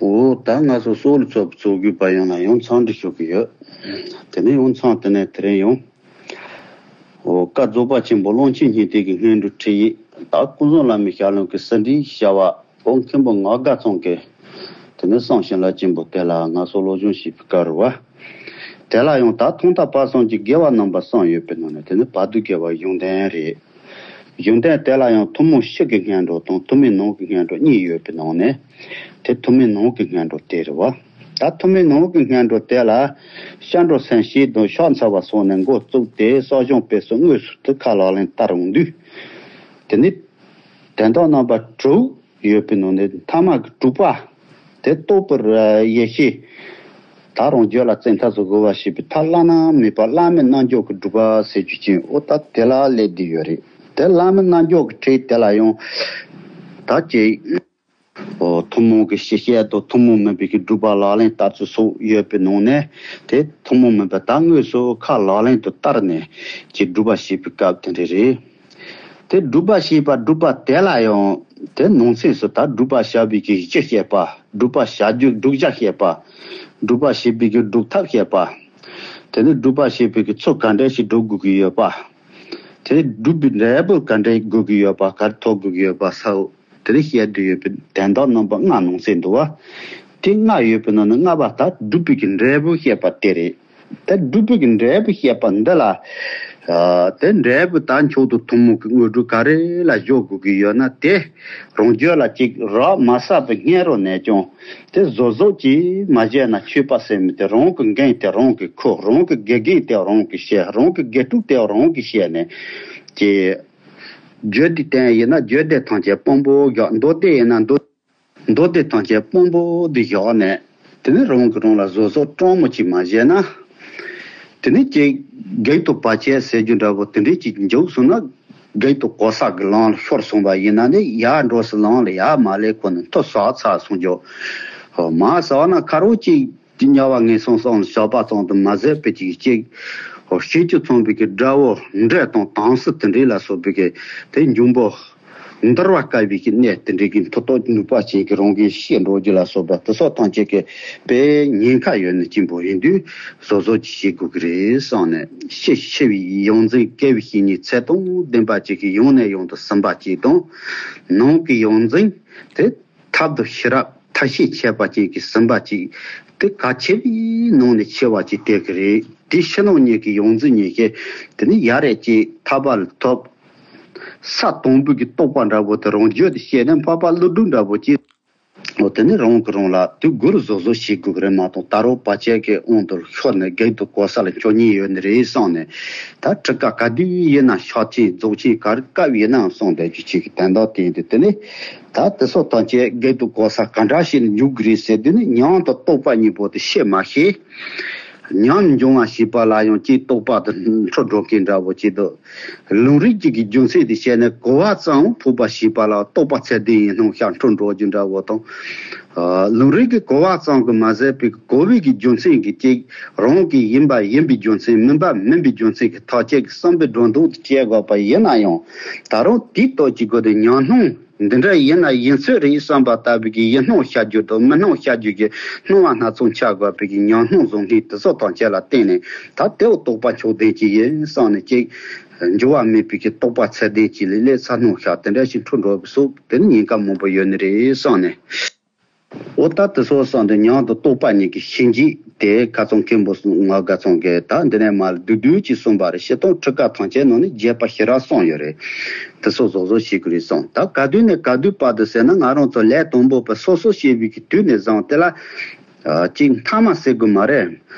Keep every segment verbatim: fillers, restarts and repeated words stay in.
འོ་ད་ང་ཚོ་སོག་ལུ་ཚོགས་ཚོགས་རྒྱུ་པ་ཡོངས་ལ་ཡང་འཚམས་འདྲི་ཞུ་གི་ཡོད། དེ་ནས་ཡང་འཚམས་དེ་ནས་དེ་རིང་ཡང་། འོ་བཀའ་རྫོགས་པ་ཆེན་པོ་ཀློང་ཆེན་སྙིང་ཐིག་གི་སྔོན་འགྲོ་ཁྲིད་ཡིག་ད་ཀུན་བཟང་བླ་མའི་ཞལ་ལུང་གི་ཟིན་བྲིས་བྱ་བ་འོ་མཁན་པོ་ངག་དགའ་ཚང་གི། དེ་ནས་གསང་ཞིང་ལ་སྦྱིན་པོ་དེ་ལ་ང་ཚོ་སློབ་སྦྱོང་བྱེད་པའི་སྐབས་རུ་བ། དེ་ལ་ཡང་ད་ཐོག་མཐའ་བར་གསུམ་གྱི་དགེ་བ་རྣམ་པ་གསུམ་ཡོད་པའི་ནང་ནས་དེ་ནི་བར་དོའི་དགེ་བ་གཞུང་དོན་རེད། གཞུང་དོན་དེ་ལ་ཡང་ཐུན་མོང་ཕྱི་གི་སྔོན་འགྲོ་དང་ཐུན་མིན་ནང་གི་སྔོན་འགྲོ་གཉིས་ཡོད་པའི་ནང་ནས། དེ་ཐུན་མིན་ནང་གི་སྔོན་འགྲོ་དེ་རེད་བ། ད་ཐུན་མིན་ནང་གི་སྔོན་འགྲོ་དེ་ལ། སྐྱབས་འགྲོ་སེམས་བསྐྱེད་དང་ཕྱག་འཚལ་བ་སོགས་ནས་འགོ་བཙུགས་ཏེ་གསོ་སྦྱོང་སྤེལ་གསུམ་དངོས་སུ་དེ་ཁ་ལག་ལེན་བསྟར་འོང་དུས། དེ་ནི། དོན་དག་རྣམ་པ་དྲུག་ཡོད་པའི་ནང་ནས་མཐའ་མ་གི་དྲུག་པ། དེ་རྟོགས་པར་ཡེ་ཤེས། ད་རང་རྒྱུད་ལ་བཙན་ཐབས་སུ་དགོས་པ་ཞེས་པའི་ཐབས་བླ་ན་མེད་པ་བླ་མེད་རྣལ་འབྱོར་གྱི་སྒྲུབ་པ་ཟེར་རྒྱུ་ཅན་འོ་ད་དེ་ལ་སླེབས་བསྡད་ཡོད་རེད། དེ་བླ་མེད་རྣལ་འབྱོར་གྱི་ཁྲིད་དེ་ལ་ཡང་། ད་ཅིག་འོ་ཐུན་མོང་གི་ཤེས་བྱ་དང་ཐུན་མོང་མིན་པའི་གི་སྒྲུབ་པ་ལག་ལེན་བསྟར་ཚུལ་སོགས་ཡོད་པའི་ནང་ནས་དེ་ཐུན་མོང་མིན་པ་ད་དངོས་སུ་ཁ་ལག་ལེན་དུ་བསྟར་ནས་ཀྱི་སྒྲུབ་པ་བྱེད་པའི་སྐབས་དེ་འདྲ་རེད། དེ་སྒྲུབ་པ་ཞེས་པ་སྒྲུབ་པ་དེ་ལ་ཡང་དེ་ནང་གསེས་སུ་ད་སྒྲུབ་པ་བྱ་བའི་གི་གཞི་བཤད་པ། སྒྲུབ་པ་བྱ་རྒྱུ་སྒྲུབ་བྱ་བཤད་པ། སྒྲུབ་པ་བྱེད་པའི་གི་སྒྲུབ་ཐབས་བཤད་པ། དེ་ནས་སྒྲུབ་པ་བྱེད་པའི་གི་ཚུལ་ག་འདྲ་ཞིག་སྒྲུབ་དགོས་ཀྱི་ཡོད་པ། དེ་ནས་སྒྲུབ་པའི་འབྲས་བུ་ག་འདྲ་དགོས་ཀྱི་ཡོད་པ་ག་རེ་ཐོབ་དགོས་ཀྱི་ཡོད་པ་སོགས་དེ་ནས་བཤད་དུ་ཡོད་པའི་དོན་དག་རྣམ་པ་ལྔ་ནང་གསེས་འདུག་བ། དེ་ལྔ་ཡོད་པའི་ནང་ནས་ལྔ་པ་ད་སྒྲུབ་པའི་གི་འབྲས་བུ་བཤད་པ་དེ་རེད། ད་སྒྲུབ་པའི་གི་འབྲས་བུ་བཤད་པ་འདི་ལ། ཨ་དེ་འབྲས་བུ་ད་མཆོག་ཏུ་ཐུན་མོང་གི་དངོས་གྲུབ་ག་རེ་ལ་འཇོག་དགོས་ཀྱི་ཡོད་ན་དེ། རང་རྒྱུད་ལ་ཅིག་རག་མ་བསགས་པའི་སྔོན་རོལ་ནས་ཀྱང་། དེ་བཟོ་བཟོ་ཅིག་མ་བྱས་ན་ཆོས་པ་ཟེར་མི་དེ་རང་གི་འགན་དེ་རང་གིས་ཁུར། རང་གི་དགེ་རྒན་དེ་རང་གིས་བྱས། རང་གི་དགེ་ཕྲུག་དེ་རང་གིས་བྱས་ནས། ཀྱི། རྒྱུད་སྡེ་བསྟན་ཡིན་ན་རྒྱུད་སྡེ་ཐམས་ཅད་དཔང་པོ་བཞག་མདོ་སྡེ་ཡིན་ན་མདོ། མདོ་སྡེ་ཐམས་ཅད་དཔང་པོ་འདི་བཞག་ནས། དེ་ནི་རང་གིས་རང་ལ་བཟོ་བཟོ་སྤྲང་མོ་ཅིག་མ་བྱས་ན། དེ་ནི་ཅིག་བགེགས་དང་བར་ཆད་ཟེར་རྒྱུ་འདྲ་པོ་དེ་འདྲས་ཅིག་འཇུག་སོང་ན། བགེགས་དང་གོ་ས་གི་ལམ་ལ་ཤོར་སོང་བ་ཡིན་ན་ནི་ཡར་འགྲོ་སའི་ལམ་ལ་ཡར་མ་སླེབས་གོང་ནས་མཐོ་ས་ཚར་སོང་རྒྱུ། མར་ཟེར་བ་ན་ཁ་རོག་ཅིག་དམྱལ་བ་ངན་སོང་གསུམ་ལ་ཞགས་པ་ཙམ་དུ་མ་ཟད་པའི་ཅིག་ཅིག་ཤེས་རྒྱུ་མཚུངས་པའི་གི་དགྲ་བོ་འདྲེ་དང་དྭངས་བསིལ་དེ་འདྲས་ལ་སོགས་པའི་གི་དེ་འབྱུང་པོ། འདུལ་བ་དཀའ་བའི་གི་གནས་དེ་འདྲའི་གི་མཐུ་སྟོབས་ནུས་པ་ཅན་གྱི་རང་གིས་ཤེས་འགྲོ་རྒྱུ་ལ་སོགས་པ་དེ་སོགས་ཐམས་ཅད་ཀྱི་དཔེ་ཉེན་ཁ་ཡོད་ནི་གཅིག་པོ་ཡིན་དུས་བཟོ་བཟོ་ཅིག་བྱེད་དགོས་ཀྱི་རེད་བསམ་ནས་ཤེས་ཤེས་པའི་ཡོངས་འཛིན་སྐལ་བའི་བཤེས་གཉེན་ཚད་དང་ལྡན་པ་ཅིག་གིས་ཡང་ནས་ཡང་དུ་ཟིན་པ་ཅིག་དང་། ནང་གི་ཡོངས་འཛིན་དེ་ཐབས་དང་ཤེས་རབ་ཐབས་ཤེས་ཆེ་བ་ཅིག་གིས་ཟིན་པ་ཅིག་དེ་གལ་ཆེ་བའི་ནང་ནས་ཆེ་བ་ཅིག་སྟེར་གི་རེད། དེ་ཕྱི་ནང་གཉིས་ཀྱི་ཡོངས་འཛིན་གཉིས་ཀྱིས་དེ་ནི་ཡ་རེ་ཅིག་ཐར་པ་ལ་ཐོབ། ས་དང་པོའི་གི་རྟོགས་པ་འདྲ་པོ་དེ་རང་རྒྱུད་དུ་སྐྱེས་ནས་འཕགས་པ་ཀླུ་སྒྲུབ་འདྲ་པོ་ཅིག་འོ་དེ་ནི་རང་གི་རང་ལ་དུས་འགོར་བཟོ་བཟོ་བྱེད་དགོས་ཀྱི་རེད་མ་གཏོགས་ད་རུང་བར་ཆད་ཀྱི་དབང་དུ་ཤོར་ནས་བགེགས་དང་གོ་ས་ལ་འགྱོ་ཉེན་ཡོད་ནི་རེད་བསམ་ནས། ད་ཁྲི་ཀ་ག་དུས་ཡིན་ན་ཤག་ཆེན་རྫོགས་ཆེན་ག་རེ་སྐབས་ཡིན་ནའང་གསུངས་བསྡད་རྒྱུ་ཅིག་གི་དོན་དག་དེ་ཡིན་དུས་དེ་ནི། ད་དེ་སོགས་ཐམས་ཅད་བགེགས་དང་གོ་ས་ག་འདྲ་ཞིག་ནས་འཇུག་གི་རེད་ཟེར་དུས་ནི་ཉམས་དང་རྟོགས་པ་གཉིས་པོ་དེ་ཤེས་མ་ཤེས། ཉམས་འབྱུང་བ་ཞེས་པ་ལ་ཡང་ཅིག་རྟོགས་པ་དེ་འཕྲོ་འགྲོ་མཁན་འདྲ་པོ་ཅིག་འདུག་ལུང་རིགས་ཀྱི་རྒྱུ་མཚན་དེ་བཤད་ནས་གོ་བ་ཙམ་ཕོག་པ་ཞེས་པ་ལ་རྟོགས་པ་ཚད་ལྡན་ཡིན་སྣང་ཤར་འཕྲོ་འགྲོ་རྒྱུ་འདྲ་པོ་དང་། ཨ་ལུང་རིགས་ཀྱི་གོ་བ་ཙམ་གྱིས་མ་ཟད་པའི་གོ་བའི་གི་རྒྱུ་མཚན་གྱི་ཅིག་རང་གི་ཡིན་པ་ཡིན་པའི་རྒྱུ་མཚན་མིན་པ་མིན་པའི་རྒྱུ་མཚན་གྱི་ཐག་བཅད་ཀྱི་བསམ་པའི་སྒྲོ་འདོགས་དེ་བཅད་དགོས་པ་ཡིན་ན་ཡང་ད་རུང་དེའི་སྟོབས་ཀྱི་སྒོ་ནས་ཉམས་སྣང་འདི་འདྲ་ཡིན་ན་ཡིན་ཚོད་རེད་བསམ་པ་ལྟ་བུའི་གི་ཡིད་སྣང་ཤར་རྒྱུ་དང་མི་སྣང་ཤར་རྒྱུ་གི་སྣང་བ་སྣ་ཚོགས་འཆར་དགོས་པའི་གི་ཉམས་སྣང་བཟང་ངན་དེ་ཚོ་ཐམས་ཅད་ལ་བརྟེན་ནས་ད་དེའོ་རྟོགས་པ་མཆོག་ལྡན་གྱི་ཡིན་བསམ་ནས་ཅིག་འགྱུར་བ་མེད་པའི་གི་རྟོགས་པ་ཚད་ལྡན་གྱི་ལས་ལས་ཚ་སྣང་ཤར་དེ་འདྲ་ཞིག་འཕྲོ་འགྲོ་བའི་སོགས་དེ་ནི་ཉེན་ཁ་མང་པོ་ཡོད་ནི་རེད་བསམ་ནས། འོ་ད་དེ་སོགས་སོང་དུ་ཉམས་དང་རྟོགས་པ་གཉིས་ཀྱི་ཤེས་འཇིག་དེ་ཁ་ཚང་མཁན་པོ་ངག་དགའ་ཚང་གིས་ད་འདི་ནས་མར་བསྡུས་བསྡུས་ཀྱིས་གསུངས་པ་རེད། བཤད་སྟངས་ཁྲིད་ཀ་ཐམས་ཅད་ནང་ནས་རྒྱས་པ་ཞེ་དྲག་གསུངས་ཡོད་རེད། དེ་སོགས་བཟོ་བཟོ་བྱེད་དགོས་རེད་གསུངས། ད་ག་དུས་ནས་ག་དུས་བར་དུ་ཟེར་ན་ང་རང་ཚོ་ལས་དང་པོ་པ་སོ་སོ་བྱེད་པའི་གི་དུས་ནས་བཟུང་དེ་ལ་ཅིག་མཐའ་མ་ཟེར་དགོས་མ་རེད།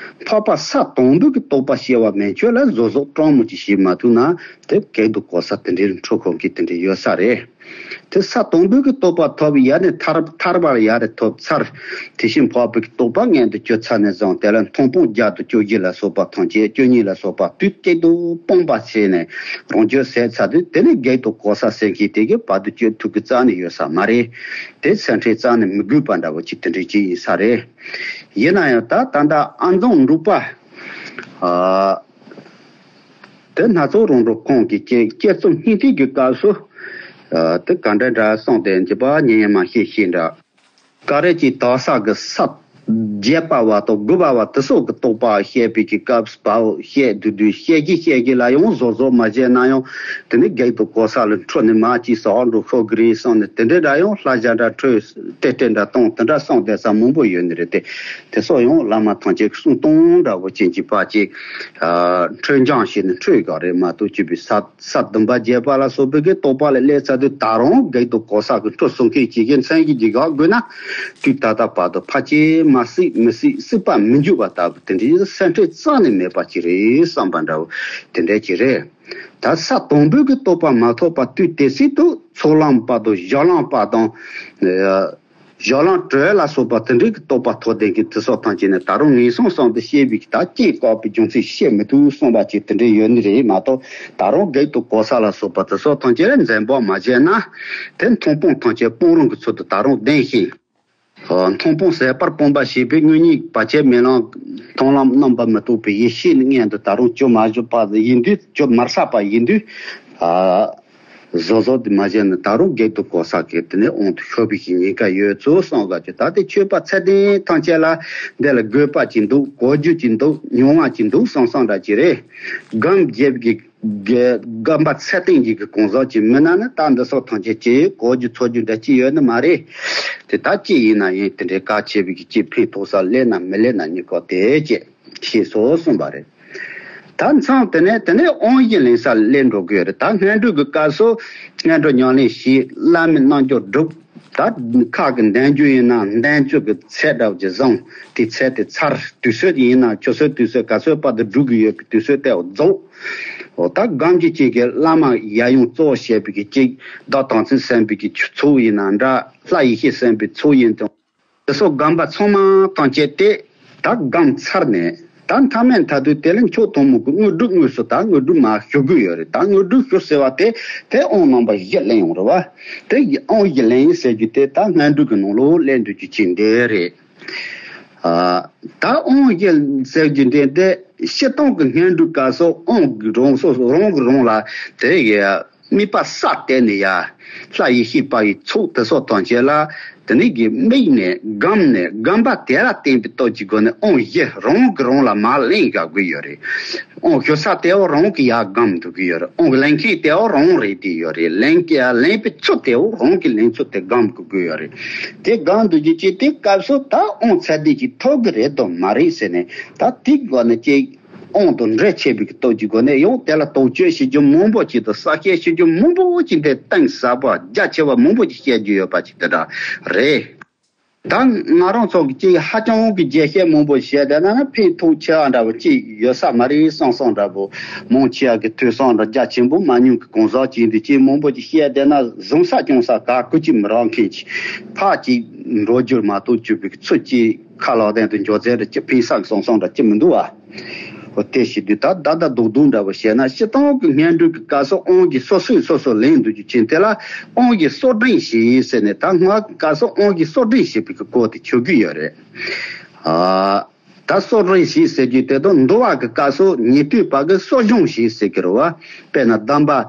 འཕགས་པ་ས་དང་པོའི་གི་རྟོགས་པ་སྐྱེ་བ་མན་ཆོད་ལ་བཟོ་བཟོ་སྤྲང་མོ་ཅིག་བྱེད་མ་ཐུབ་ན་དེ་བགེགས་དང་གོ་ས་དེ་འདྲའི་འཕྲོ་ཁོམ་གི་དེ་འདྲ་ཡོད་ས་རེད། དེ་ས་དང་པོའི་གི་རྟོགས་པ་ཐོབ་ཡ་ནས་ཐར་ཐར་པ་ལ་ཡ་རེ་ཐོབ་ཚར། དེ་བཞིན་འཕགས་པའི་གི་རྟོགས་པ་མངོན་དུ་གྱུར་ཚར་ནས་བཟུང་དེ་ལ་མཐོང་སྤང་བརྒྱད་དང་བཅུ་བཞི་ལ་སོགས་པ་ཐམས་ཅད་བཅུ་གཉིས་ལ་སོགས་པ་དུས་གཅིག་ཏུ་སྤངས་པ་བྱས་ནས་རང་རྒྱུད་ཟད་ཚར་དུས་དེ་ནས་བགེགས་དང་གོ་ས་ཟེར་མཁན་དེ་གི་བར་དུ་གཅོད་ཐུབ་གི་རྩ་ནས་ཡོད་ས་མ་རེད། དེ་སེམས་ཁྲལ་རྩ་ནས་མི་དགོས་པ་འདྲ་བོ་ཅིག་དེ་འདྲ་ཅིག་ཡིན་ས་རེད། ཡིན་ན་ཡང་ད་ད་ལྟ་ཨ་འཛོམས་འབྲུག་པ། ཨ། དེ་སྣ་ཚོགས་རང་གྲོལ་ཁོང་གི་སྐྱེ་སྐྱེ་རྩོམ་སྙིང་ཐིག་གི་སྐབས་སུ། ཨ། དེ་ག་འདྲ་འདྲ་གསུངས་ཏེ་འདི་པ་ཉན་ཡན་མ་ཤེས་ཤེས་འདྲ། ཀ་རེ་གྱི་དག་ས་གི་ས་བརྒྱད་པ་བ་དང་དགུ་པ་བ་དེ་སོགས་ཀྱི་རྟོག་པ་བཤད་པའི་གི་སྐབས་སུ་བཤད་དུས་དུས་བཤད་ཀྱི་བཤད་ཀྱི་ལ་ཡང་བཟོ་བཟོ་མ་བྱས་ན་ཡང་དེ་ནི་བགེགས་དང་གོ་ས་ལ་འཕྲོད་ནས་མ་ཅིག་ཟ་འགྲོ་ཤོར་གི་རེད་བསམ་ནས། དེ་འདྲའི་འདྲ་ཡང་ལྷ་ཞྭ་འདྲ་འཕྲོས་ཏེ་ཏེ་འདྲ་གཏོང་དེ་འདྲ་གསུངས་བསྡད་ས་མང་པོ་ཡོད་ནི་རེད་དེ། དེ་སོགས་ཡང་བླ་མ་ཐམས་ཅད་ཀྱི་གསུང་སྟངས་འདྲ་བོ་ཅན་གྱི་ཕར་ཅིག་འཕྲོས་འགྱངས་བྱས་ནས་འཕྲོས་ག་རེད་མ་གཏོགས་བཅུ་པའི་ས། ས་བདུན་པ་བརྒྱད་པ་ལ་སོགས་པའི་གི་རྟོག་པ་ལ་སླེབས་ཚར་དུས་ད་རུང་བགེགས་དང་གོ་ས་གི་འཕྲོ་སྲོལ་མཁན་གྱི་གི་མཚན་གྱི་གི་ག་དགོས་ན། དུས་ད་ལྟ་བར་དུ་ཕལ་ཆེར་མ་སྲིད་མི་སྲིད་སྲིད་པ་མི་འཇུག་པ་ལྟ་བུ་དེ་འདྲའི་སེམས་ཁྲལ་རྩ་ནས་མེད་པ་ཅིག་རེད་བསམ་པ་འདྲ་བོ་དེ་འདྲ་ཅིག་རེད། ད་ས་དང་པོའི་གི་རྟོག་པ་མ་ཐོབ་པ་དུས་དེ་སྲིད་དུ་ཚོགས་ལམ་པ་དང་ཞག་ལམ་པ་དང་། ཞག་ལམ་གྲོལ་ལ་སོགས་པ་དེ་འདྲའི་གི་རྟོག་པ་ཐོབ་ལྡན་གྱི་དེ་སོགས་ཐམས་ཅད་ནི་ད་རུང་ངན་སོང་གསུམ་དུ་སྐྱེ་བའི་གི་ད་རྐྱེན་བཀག་པའི་རྒྱུ་མཚན་བཤད་མི་ཐུབ་གསུངས་པ་ཅིག་དེ་འདྲའི་ཡོད་ནི་རེད་མ་གཏོགས། ད་རུང་བགེགས་དང་གོ་ས་ལ་སོགས་པ་དེ་སོགས་ཐམས་ཅད་ལ་འཛེམ་བག་མ་བྱས་ན། དེ་མཐོང་སྤང་ཐམས་ཅད་སྤང་རུང་གི་ཚུལ་དུ་ད་རུང་ལྡན་ཞིང་། མཐོང་སྤང་ཟད་པར་སྤངས་པ་ཞེས་པའི་དངོས་གཉེན་བར་ཆད་མེད་ལམ་མཐོང་ལམ་རྣམ་པར་མི་རྟོག་པའི་ཡེ་ཤེས་ནི་མངོན་དུ་ད་རུང་བཅོས་མ་བཞག་པ་ཡིན་དུས། བཅོས་མ་བསགས་པ་ཡིན་དུས། བཟོ་བཟོ་དེ་མ་བྱས་ན་ད་རུང་བགེགས་དང་གོ་ས་གི་དེ་ནས་དབང་དུ་ཤོར་བའི་གི་ཉེན་ཁ་ཡོད་ཚུལ་གསུངས་ག་ཅིག་ད་དེ་ཆོས་པ་ཚད་ལྡན་ཐམས་ཅད་ལ་འདི་ལ་དགོས་པ་ཅིག་འདུག་གོ་རྒྱུ་ཅིག་འདུག་མྱོང་བ་ཅིག་འདུག་བསམ་བསམ་འདྲ་ཅིག་རེད། སྒོམ་རྒྱབ་ཀྱི་སྒོམ་པ་ཚད་ལྡན་གྱི་གི་གང་ཟག་ཅིག་མིན་ན་ནི་ད་འདི་སོགས་ཐམས་ཅད་ཅིག་གོ་རྒྱུ་ཚོར་རྒྱུ་འདྲ་ཅིག་ཡོད་ནི་མ་རེད། དེ་ད་ཅི་ཡིན་ན་ཡིན་དེ་འདྲའི་གལ་ཆེ་བའི་གི་ཅིག་ཕན་ཐོགས་ས་སླེབས་ན་མི་སླེབས་ན་གཉིས་ཀ་དེ་ཅིག་ཤེས་སོ་གསུངས་པ་རེད། ད་མཚམས་དེ་ནས་དེ་ནས་དབང་བཞི་ལེན་ས་སླེབས་འགྲོ་གི་ཡོད་རེད། ད་སྔོན་འགྲོ་གི་སྐབས་སུ་སྔོན་འགྲོ་ཉམས་ལེན་བྱས། བླ་མའི་རྣལ་འབྱོར་བསྒྲུབས། ད་ཁ་གི་འདོན་རྒྱུ་ཡིན་ན་འདོན་རྒྱུ་གི་ཚད་འདྲ་བོ་ཅིག་བཟུང་། དེ་ཚད་དེ་ཚར། དུས་ཚོད་ཡིན་ན་ཆུ་ཚོད་དུས་ཚོད་ག་ཚོད་བར་དུ་སྒྲུབ་གི་ཡོད་པའི་དུས་ཚོད་དེ་རྫོགས། འོ་ད་སྒོམ་རྒྱུ་ཅིག་གི་བླ་མ་ཡབ་ཡུམ་གཙོ་བོ་བྱས་པའི་གི་ཅིག་བདག་དམ་ཚིག་སེམས་པའི་གི་ཚོགས་ཡིན་ན་འདྲ། ལྷ་ཡེ་ཤེས་སེམས་པའི་ཚོགས་ཡིན་དང་། དེ་སོགས་སྒོམ་པ་ཚང་མ་ཐམས་ཅད་དེ་ད་སྒོམ་ཚར་ནས། ད་མཐའ་མའི་མཐའ་དུས་དེ་ལ་མཆོག་ཐུན་མོང་གི་དངོས་གྲུབ་དངོས་སུ་ད་དངོས་གྲུབ་མར་ཞུ་གི་ཡོད་རེད། ད་དངོས་གྲུབ་ཞུ་ཟེར་བ་དེ་དེ་དབང་རྣམ་པ་བཞི་ལེན་ཡོང་རེད་བ། དེ་དབང་བཞི་ལེན་ཟེར་རྒྱུ་དེ་ད་སྔོན་འགྲོ་གི་ནང་ལོགས་སླེབས་འགྲོ་རྒྱུ་ཅིག་འདི་རེད། ཨ། ད་དབང་བཞི་ཟེར་རྒྱུ་འདི་དེ་སྤྱིར་བཏང་གི་སྔོན་འགྲོའི་སྐབས་སུ་དབང་གི་རང་སོ་སོ་རང་གི་རང་ལ་དེ་ཡི་དམིགས་པ་གསལ་བཏབ་ནས་ཡ། ལྷ་ཡེ་ཤེས་དཔའ་བོའི་ཚོགས་དེ་སོགས་ཐམས་ཅད་ལ་དེ་ནས་ཀྱི་དམིགས་ནས་སྒོམ་ནས་སྒོམ་པ་དེ་ལ་བརྟེན་པའི་སྟོབས་ཀྱི་སྒོ་ནས་དབང་བཞི་རང་གིས་རང་ལ་མར་ལེན་དགོས་ཀྱི་ཡོད་རེད། དབང་ཞུ་ས་དེའོ་རང་གིས་ཡར་སྒོམ་འདུག་གི་ཡོད་རེད། དབང་ལེན་མཁན་དེའོ་རང་རེད་དེ་ཡོད་རེད། ལེན་གྱི་ལེན་པའི་ཚུལ་དེའོ་རང་གིས་ལེན་ཚུལ་དེ་སྒོམ་དགོས་ཀྱི་ཡོད་རེད། དེ་སྒོམ་འདུག་རྒྱུ་ཅིག་དེ་སྐབས་སུ་ད་དབང་ཚད་ལྡན་ཅིག་ཐོབ་གི་རེད་དམ་མ་རེད་ཟེར་ནས་ད་དེའི་སྒོ་ནས་ཅིག་དབང་དུ་འགྲེལ་བྱེད་པའི་སྟོབས་ཀྱི་སྒོ་ནས་ཡང་དེ་ལ་དོགས་གཅོད་བྱེད་རྒྱུ་མང་པོ་ཅིག་དང་གསལ་བཤད་བྱེད་རྒྱུ་མང་པོ་ཅིག་དེ་གཏིང་ཟབ་པ་རྒྱ་ཆེ་བ་མང་པོ་ཅིག་བཤད་རྒྱུ་ཡོད་པ་ཅིག་དེ་འདྲ་རེད། ད་ང་རང་ཚོ་གི་ཅིག་ཧ་ཅང་གི་རྒྱས་བཤད་མང་པོ་བྱས་བསྡད་ན་ན་ཕན་ཐོགས་ཆེ་བ་འདྲ་བོ་ཅིག་ཡོད་ས་མ་རེད་བསམ་བསམ་འདྲ་བོ། མང་ཆེ་བ་གི་ཐོས་བསམ་འདྲ་རྒྱ་ཆེན་པོ་མ་མྱོང་གི་གང་ཟག་ཅིག་འདི་ཅིག་མང་པོ་ཅིག་བཤད་བསྡད་ན་བཟང་ས་སྐྱོང་ས་ག་ཀུ་ཅིག་མི་རག་མཁན་ཅིག་ཕར་ཅིག་འགྲོ་རྒྱུར་མ་གཏོགས་བཅུག་པའི་ཚུལ་ཅིག་ཁ་ལག་ལྡན་དུ་འཇོག་རྩལ་འདྲ་ཅིག་ཕན་ས་གི་བསམ་བསམ་འདྲ་ཅིག་མི་འདུག་བ། འོ་དེ་བྱེད་དུས་ད་བདག་བདག་རྡོག་རྡོག་འདྲ་བོ་བཤད་ན་སྤྱིར་བཏང་གི་སྔོན་འགྲོའི་གི་སྐབས་སུ་དབང་གི་སོ་སོས་སོ་སོ་ལེན་འདུག་རྒྱུ་ཅན་དེ་ལ་དབང་གི་གསོག་འདྲེན་བྱེད་ཟེར་ནས་ད་སྔགས་ཀྱི་སྐབས་སུ་དབང་གི་གསོག་འདྲེན་བྱེད་པའི་གི་སྐོར་དེ་ཆོད་ཀྱི་ཡོད་རེད། ཨ། ད་གསོག་འདྲེན་བྱེད་ཟེར་རྒྱུ་དེ་དང་འདུལ་བ་གི་སྐབས་སུ་ཉན་ཐོས་པ་གི་གསོ་སྦྱོང་བྱེད་ཟེར་གི་རེད་བ། དཔེར་ན་སྡོམ་པ། ཨ།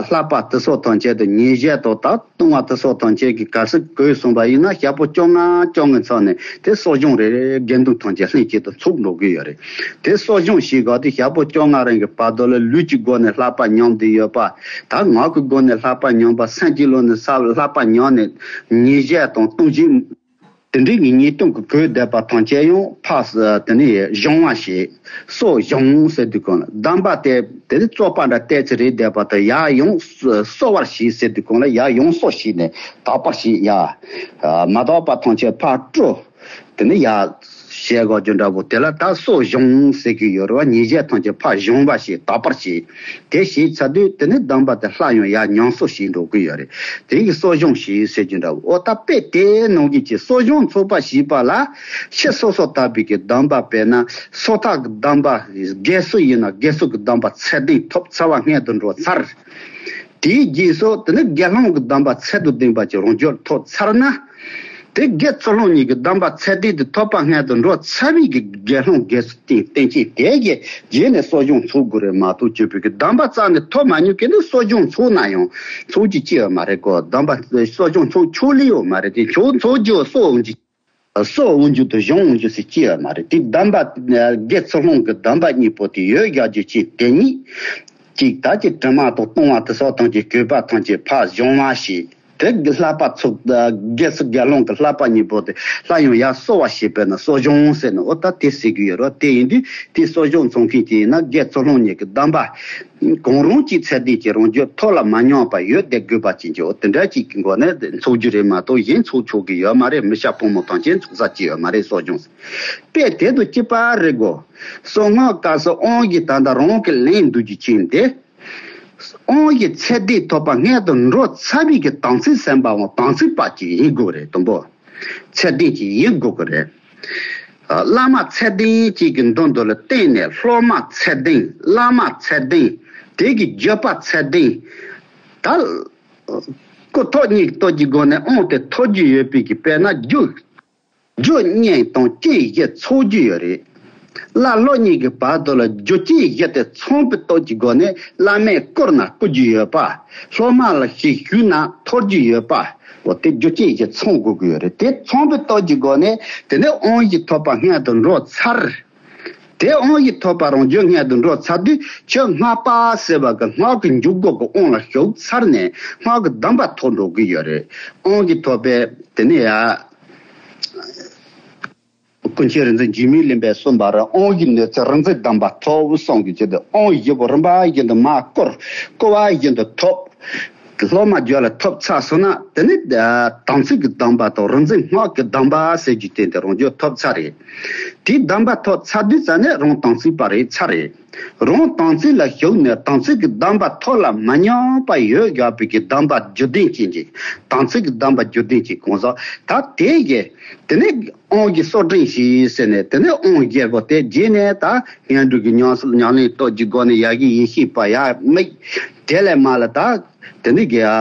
བསླབ་པ་དེ་སོགས་ཐམས་ཅད་དང་ཉེས་བྱས་དང་ད། ལྟུང་བ་དེ་སོགས་ཐམས་ཅད་ཀྱི་གལ་སྲིད་གོས་སོང་བ་ཡིན་ན་ཞག་པོ་བཅོ་ལྔ་བཅོ་ལྔའི་ཚང་ནས་དེ་གསོ་སྦྱོང་རེ་རེ་དགེ་འདུན་ཐམས་ཅད་ལྷན་ཅིག་ཏུ་ཚོགས་འགྲོ་གི་ཡོད་རེད། དེ་གསོ་སྦྱོང་བྱེད་སྐབས་དེ་ཞག་པོ་བཅོ་ལྔ་རིང་གི་བར་དུ་ལ་ལུས་ཀྱི་སྒོ་ནས་བསླབ་པ་ཉམས་བསྡད་ཡོད་པ། ད་ངག་གི་སྒོ་ནས་བསླབ་པ་ཉམས་པ། སེམས་ཀྱི་ལུས་ནས་ས་བསླབ་པ་ཉམས་ནས་ཉེས་བྱས་དང་ལྟུང་བྱེད། དེ་འདྲའི་ངེས་ངེས་སྟོང་གི་གོས་བསྡད་པ་ཐམས་ཅད་ཡང་ཕར་དེ་ནས་སྦྱང་བ་བྱེད། གསོ་སྦྱོང་ཟེར་དུས་གང་ལ་སྡོམ་པ་དེ་དེ་ནི་བཙོག་པ་འདྲ་བལྟས་ཚེ་རེད་བསྡད་པ་དང་ཡར་ཡོང་གསོ་བར་བྱེད་ཟེར་དུས་གང་ལ་ཡར་ཡོང་གསོ་བྱས་ནས་དག་པར་བྱེད་ཡ། མ་དག་པ་ཐམས་ཅད་ཕར་སྤྲོ། དེ་ནི་ཡར་བྱེད་དགོས་རྒྱུ་འདྲ་པོ་དེ་ལ་ད་གསོ་སྦྱོང་ཟེར་གྱི་ཡོད་རེད་བ། ཉེས་བྱས་ཐམས་ཅད་ཕར་སྦྱང་བ་བྱེད། དག་པར་བྱེད། དེ་བྱས་ཚར་དུས་དེ་ནི་སྡོམ་པ་དེ་སླར་ཡང་ཡར་ཉམས་གསོ་བྱེད་འགྲོ་གི་ཡོད་རེད། དེ་གི་གསོ་སྦྱོང་བྱེད་ཟེར་རྒྱུ་འདྲ་བོ། འོ་ད་དཔེ་དེ་ནང་གི་ཅིག་གསོ་སྦྱོང་ཚོགས་པ་ཞེས་པ་ལ་ཕྱི་སོ་སོ་ལྟ་བུའི་གི་སྡོམ་པ། དཔེར་ན་སོ་ཐར་གི་སྡོམ་པ། དགེ་གསོ་ཡིན་ན་དགེ་གསོ་གི་སྡོམ་པ་ཚད་ལྡན་ཐོབ་ཚར་བ་སྔོན་དུ་འགྲོ་ཚར། དེའི་རྗེས་སུ་དེ་ནི་དགེ་སློང་གི་སྡོམ་པ་ཚད་དུ་ལྡན་པ་ཅིག་རང་རྒྱུད་ཐོབ་ཚར་ན། དེ་དགེ་ཚུལ་སློང་གཉིས་ཀྱི་གདམས་པ་ཚད་ལྡན་དེ་ཐོབ་པ་སྔོན་དུ་འགྲོ་ཚར་བའི་གི་དགེ་སློང་དགེ་ཚུལ་བསྟེན་བསྟེན་བྱས་དེ་གི་རྗེས་ནས་གསོ་སྦྱོང་ཚོགས་དགོས་རེད་མ་གཏོགས་བཅོས་པའི་གི་གདམས་པ་རྩ་ནས་ཐོབ་མ་མྱོང་མཁན་ནི་གསོ་སྦྱོང་ཚོགས་ན་ཡང་ཚོགས་རྒྱུ་ཅི་ཡོད་མ་རེད་གོ། གདམས་པ་གསོ་སྦྱོང་ཚོགས་ཆོག་ལེ་ཡོད་མ་རེད། དེ་ཆོག་ཚོགས་རྒྱུ་གསོ་འོང་རྒྱུ་གསོ་འོང་རྒྱུ་དང་སྦྱོང་འོང་རྒྱུ་ཟེར་ཅི་ཡོད་མ་རེད། དེ་གདམས་པ་དགེ་ཚུལ་སློང་གི་གདམས་པ་གཉིས་པོ་དེ་ཡོད་རྒྱག་རྒྱུ་ཅི་དེ་གཉིས་ཅིག་ད་ཅི་དྲི་མ་དང་ལྟུང་བ་དེ་སོགས་དང་ཅི་གུས་པ་དང་ཅི་ཕར་སྦྱོང་བ་ཞིག་དེ་གི་བསླབ་པ་ཚུགས། དགེ་ཚུལ་དགེ་སློང་གི་བསླབ་པ་གཉིས་པོ་དེ་སླར་ཡང་ཡར་གསོ་བ་ཞེས་པས་ན་གསོ་སྦྱོང་ཟེར་ནས་འོ་ད་དེ་ཟེར་གི་ཡོད་རོ། དེ་ཡིན་དུས་དེ་གསོ་སྦྱོང་ཚོགས་མཁན་གྱི་ཡིན་ན་དགེ་ཚུལ་སློང་གཉིས་ཀྱི་གདམས་པ་གང་རུང་གཅིག་ཚད་ལྡན་གྱི་རང་རྒྱུད་ཐོབ་ལ་མ་མྱོང་བ་ཡོད་དེ་དགོས་པ་ཅན་གྱི་འོ་དེ་འདྲ་གཅིག་གི་སྒོ་ནས་ཚོགས་རྒྱུ་རེད་མ་གཏོགས་གཞན་ཚོགས་ཆོག་གི་ཡོད་མ་རེད། མི་སྐྱ་ཕོ་མོ་ཐམས་ཅད་ཚོགས་ས་ཅི་ཡོད་མ་རེད། གསོ་སྦྱོང་ཟེར་དཔེ་དེ་དང་གཅིག་པ་རེད་གོ། གསང་སྔགས་སྐབས་སུ་དབང་གིས་ད་ལྟ་རང་གི་ལན་འདུག་རྒྱུ་ཅན་དེ། དབང་གི་ཚད་ལྡན་ཐོབ་པ་སྔོན་དུ་འགྲོ་ཚར་བའི་གི་དམ་ཚིག་སེམས་དཔའ་འམ་དམ་ཚིག་པ་ཅིག་ཡིན་དགོས་རེད། དང་པོ་ཚད་ལྡན་ཅིག་ཡིན་དགོས་ཀྱི་རེད། ཨ། བླ་མ་ཚད་ལྡན་ཅིག་གི་མདུན་དུ་ལ་བསྟེན་ནས་སློབ་མ་ཚད་ལྡན་བླ་མ་ཚད་ལྡན་དེ་གི་བརྒྱུད་པ་ཚད་ལྡན་ད་སྐུ་ཐོག་གཉིས་ཀྱི་སྟོབས་ཀྱི་སྒོ་ནས་དབང་དེ་ཐོབ་རྒྱུ་ཡོད་པའི་གི་དཔེར་ན་རྒྱུ། རྒྱུ་གཉིས་དང་རྐྱེན་བཞི་ཚོགས་རྒྱུ་ཡོད་རེད། བླ་སློབ་གཉིས་ཀྱི་བར་དུ་ལ་རྒྱུ་རྐྱེན་བཞི་དེ་ཚང་བའི་སྟོབས་ཀྱི་སྒོ་ནས་བླ་མས་བསྐུར་ན་བསྐུར་རྒྱུ་ཡོད་པ། སློབ་མ་ལ་ཞིག་ཞུས་ན་ཐོབ་རྒྱུ་ཡོད་པ། འོ་དེ་རྒྱུ་རྐྱེན་བཞི་ཚང་དགོས་ཀྱི་ཡོད་རེད། དེ་ཚང་བའི་སྟོབས་ཀྱི་སྒོ་ནས་དེ་ནས་དབང་བཞི་ཐོབ་པ་སྔོན་དུ་འགྲོ་ཚར། དེ་དབང་བཞི་ཐོབ་པ་རང་རྒྱུད་སྔོན་དུ་འགྲོ་ཚར་དུས་ཆོས་སྔགས་པ་ཟེར་བ་གི་སྔགས་ཀྱི་འཇུག་སྒོ་གི་དབང་ལ་ཞུགས་ཚར་ནས་སྔགས་ཀྱི་གདམས་པ་ཐོབ་འགྲོ་གི་ཡོད་རེད། དབང་བཞི་ཐོབ་པའི་དེ་ནས་ཡ། ཀུན་མཁྱེན་རིག་འཛིན་འཇིགས་མེད་གླིང་པས་གསུངས་པ་རེད། དབང་བཞི་ནུས་ཚད་རིག་འཛིན་གདམས་པ་ཐོབ་གསུང་གི་ཆེད་དུ་དབང་བཞི་པོ་རིམ་པ་བཞིན་དུ་མར་བསྐུར། བསྐུར་བ་བཞིན་དུ་ཐོབ། སློབ་མ་རྒྱུད་ལ་ཐོབ་ཚར་སོང་ན་དེ་ནི་དམ་ཚིག་གི་གདམས་པ་དང་རིག་འཛིན་སྔགས་ཀྱི་གདམས་པ་ཟེར་རྒྱུ་དེ་འདི་རང་རྒྱུད་ཐོབ་ཚར་རེད། དེའི་གདམས་པ་ཐོབ་ཚར་དུས་ཙ་ནས་རང་དམ་ཚིག་པ་རེད་ཚར་རེད། རང་དམ་ཚིག་ལ་ཞུགས་ནས་དམ་ཚིག་གི་གདམས་པ་ཐོབ་ལ་མ་མྱོང་བ་ཡོད་དགོས་པའི་གི་གདམས་པ་རྒྱུ་ལྡན་ཅན་གྱི་དམ་ཚིག་གི་གདམས་པ་རྒྱུ་ལྡན་གྱི་གང་ཟག་ད་དེ་གི་དེ་ནས་དབང་གི་གསོ་སྦྱོང་ཞིག་ཟེར་ནས་དེ་ནས་དབང་རྒྱལ་པོ་དེ་རྗེས་ནས་ད་སྔོན་འགྲོ་གི་ཉམས་སུ་ཉམས་ལེན་སྟོབས་ཀྱི་སྒོ་ནས་ཡ་གི་ཡེ་ཤེས་པ་ཡ་དམིགས་དེ་ལས་མ་ལ་ད་དེ་ནས་གི་ཡ་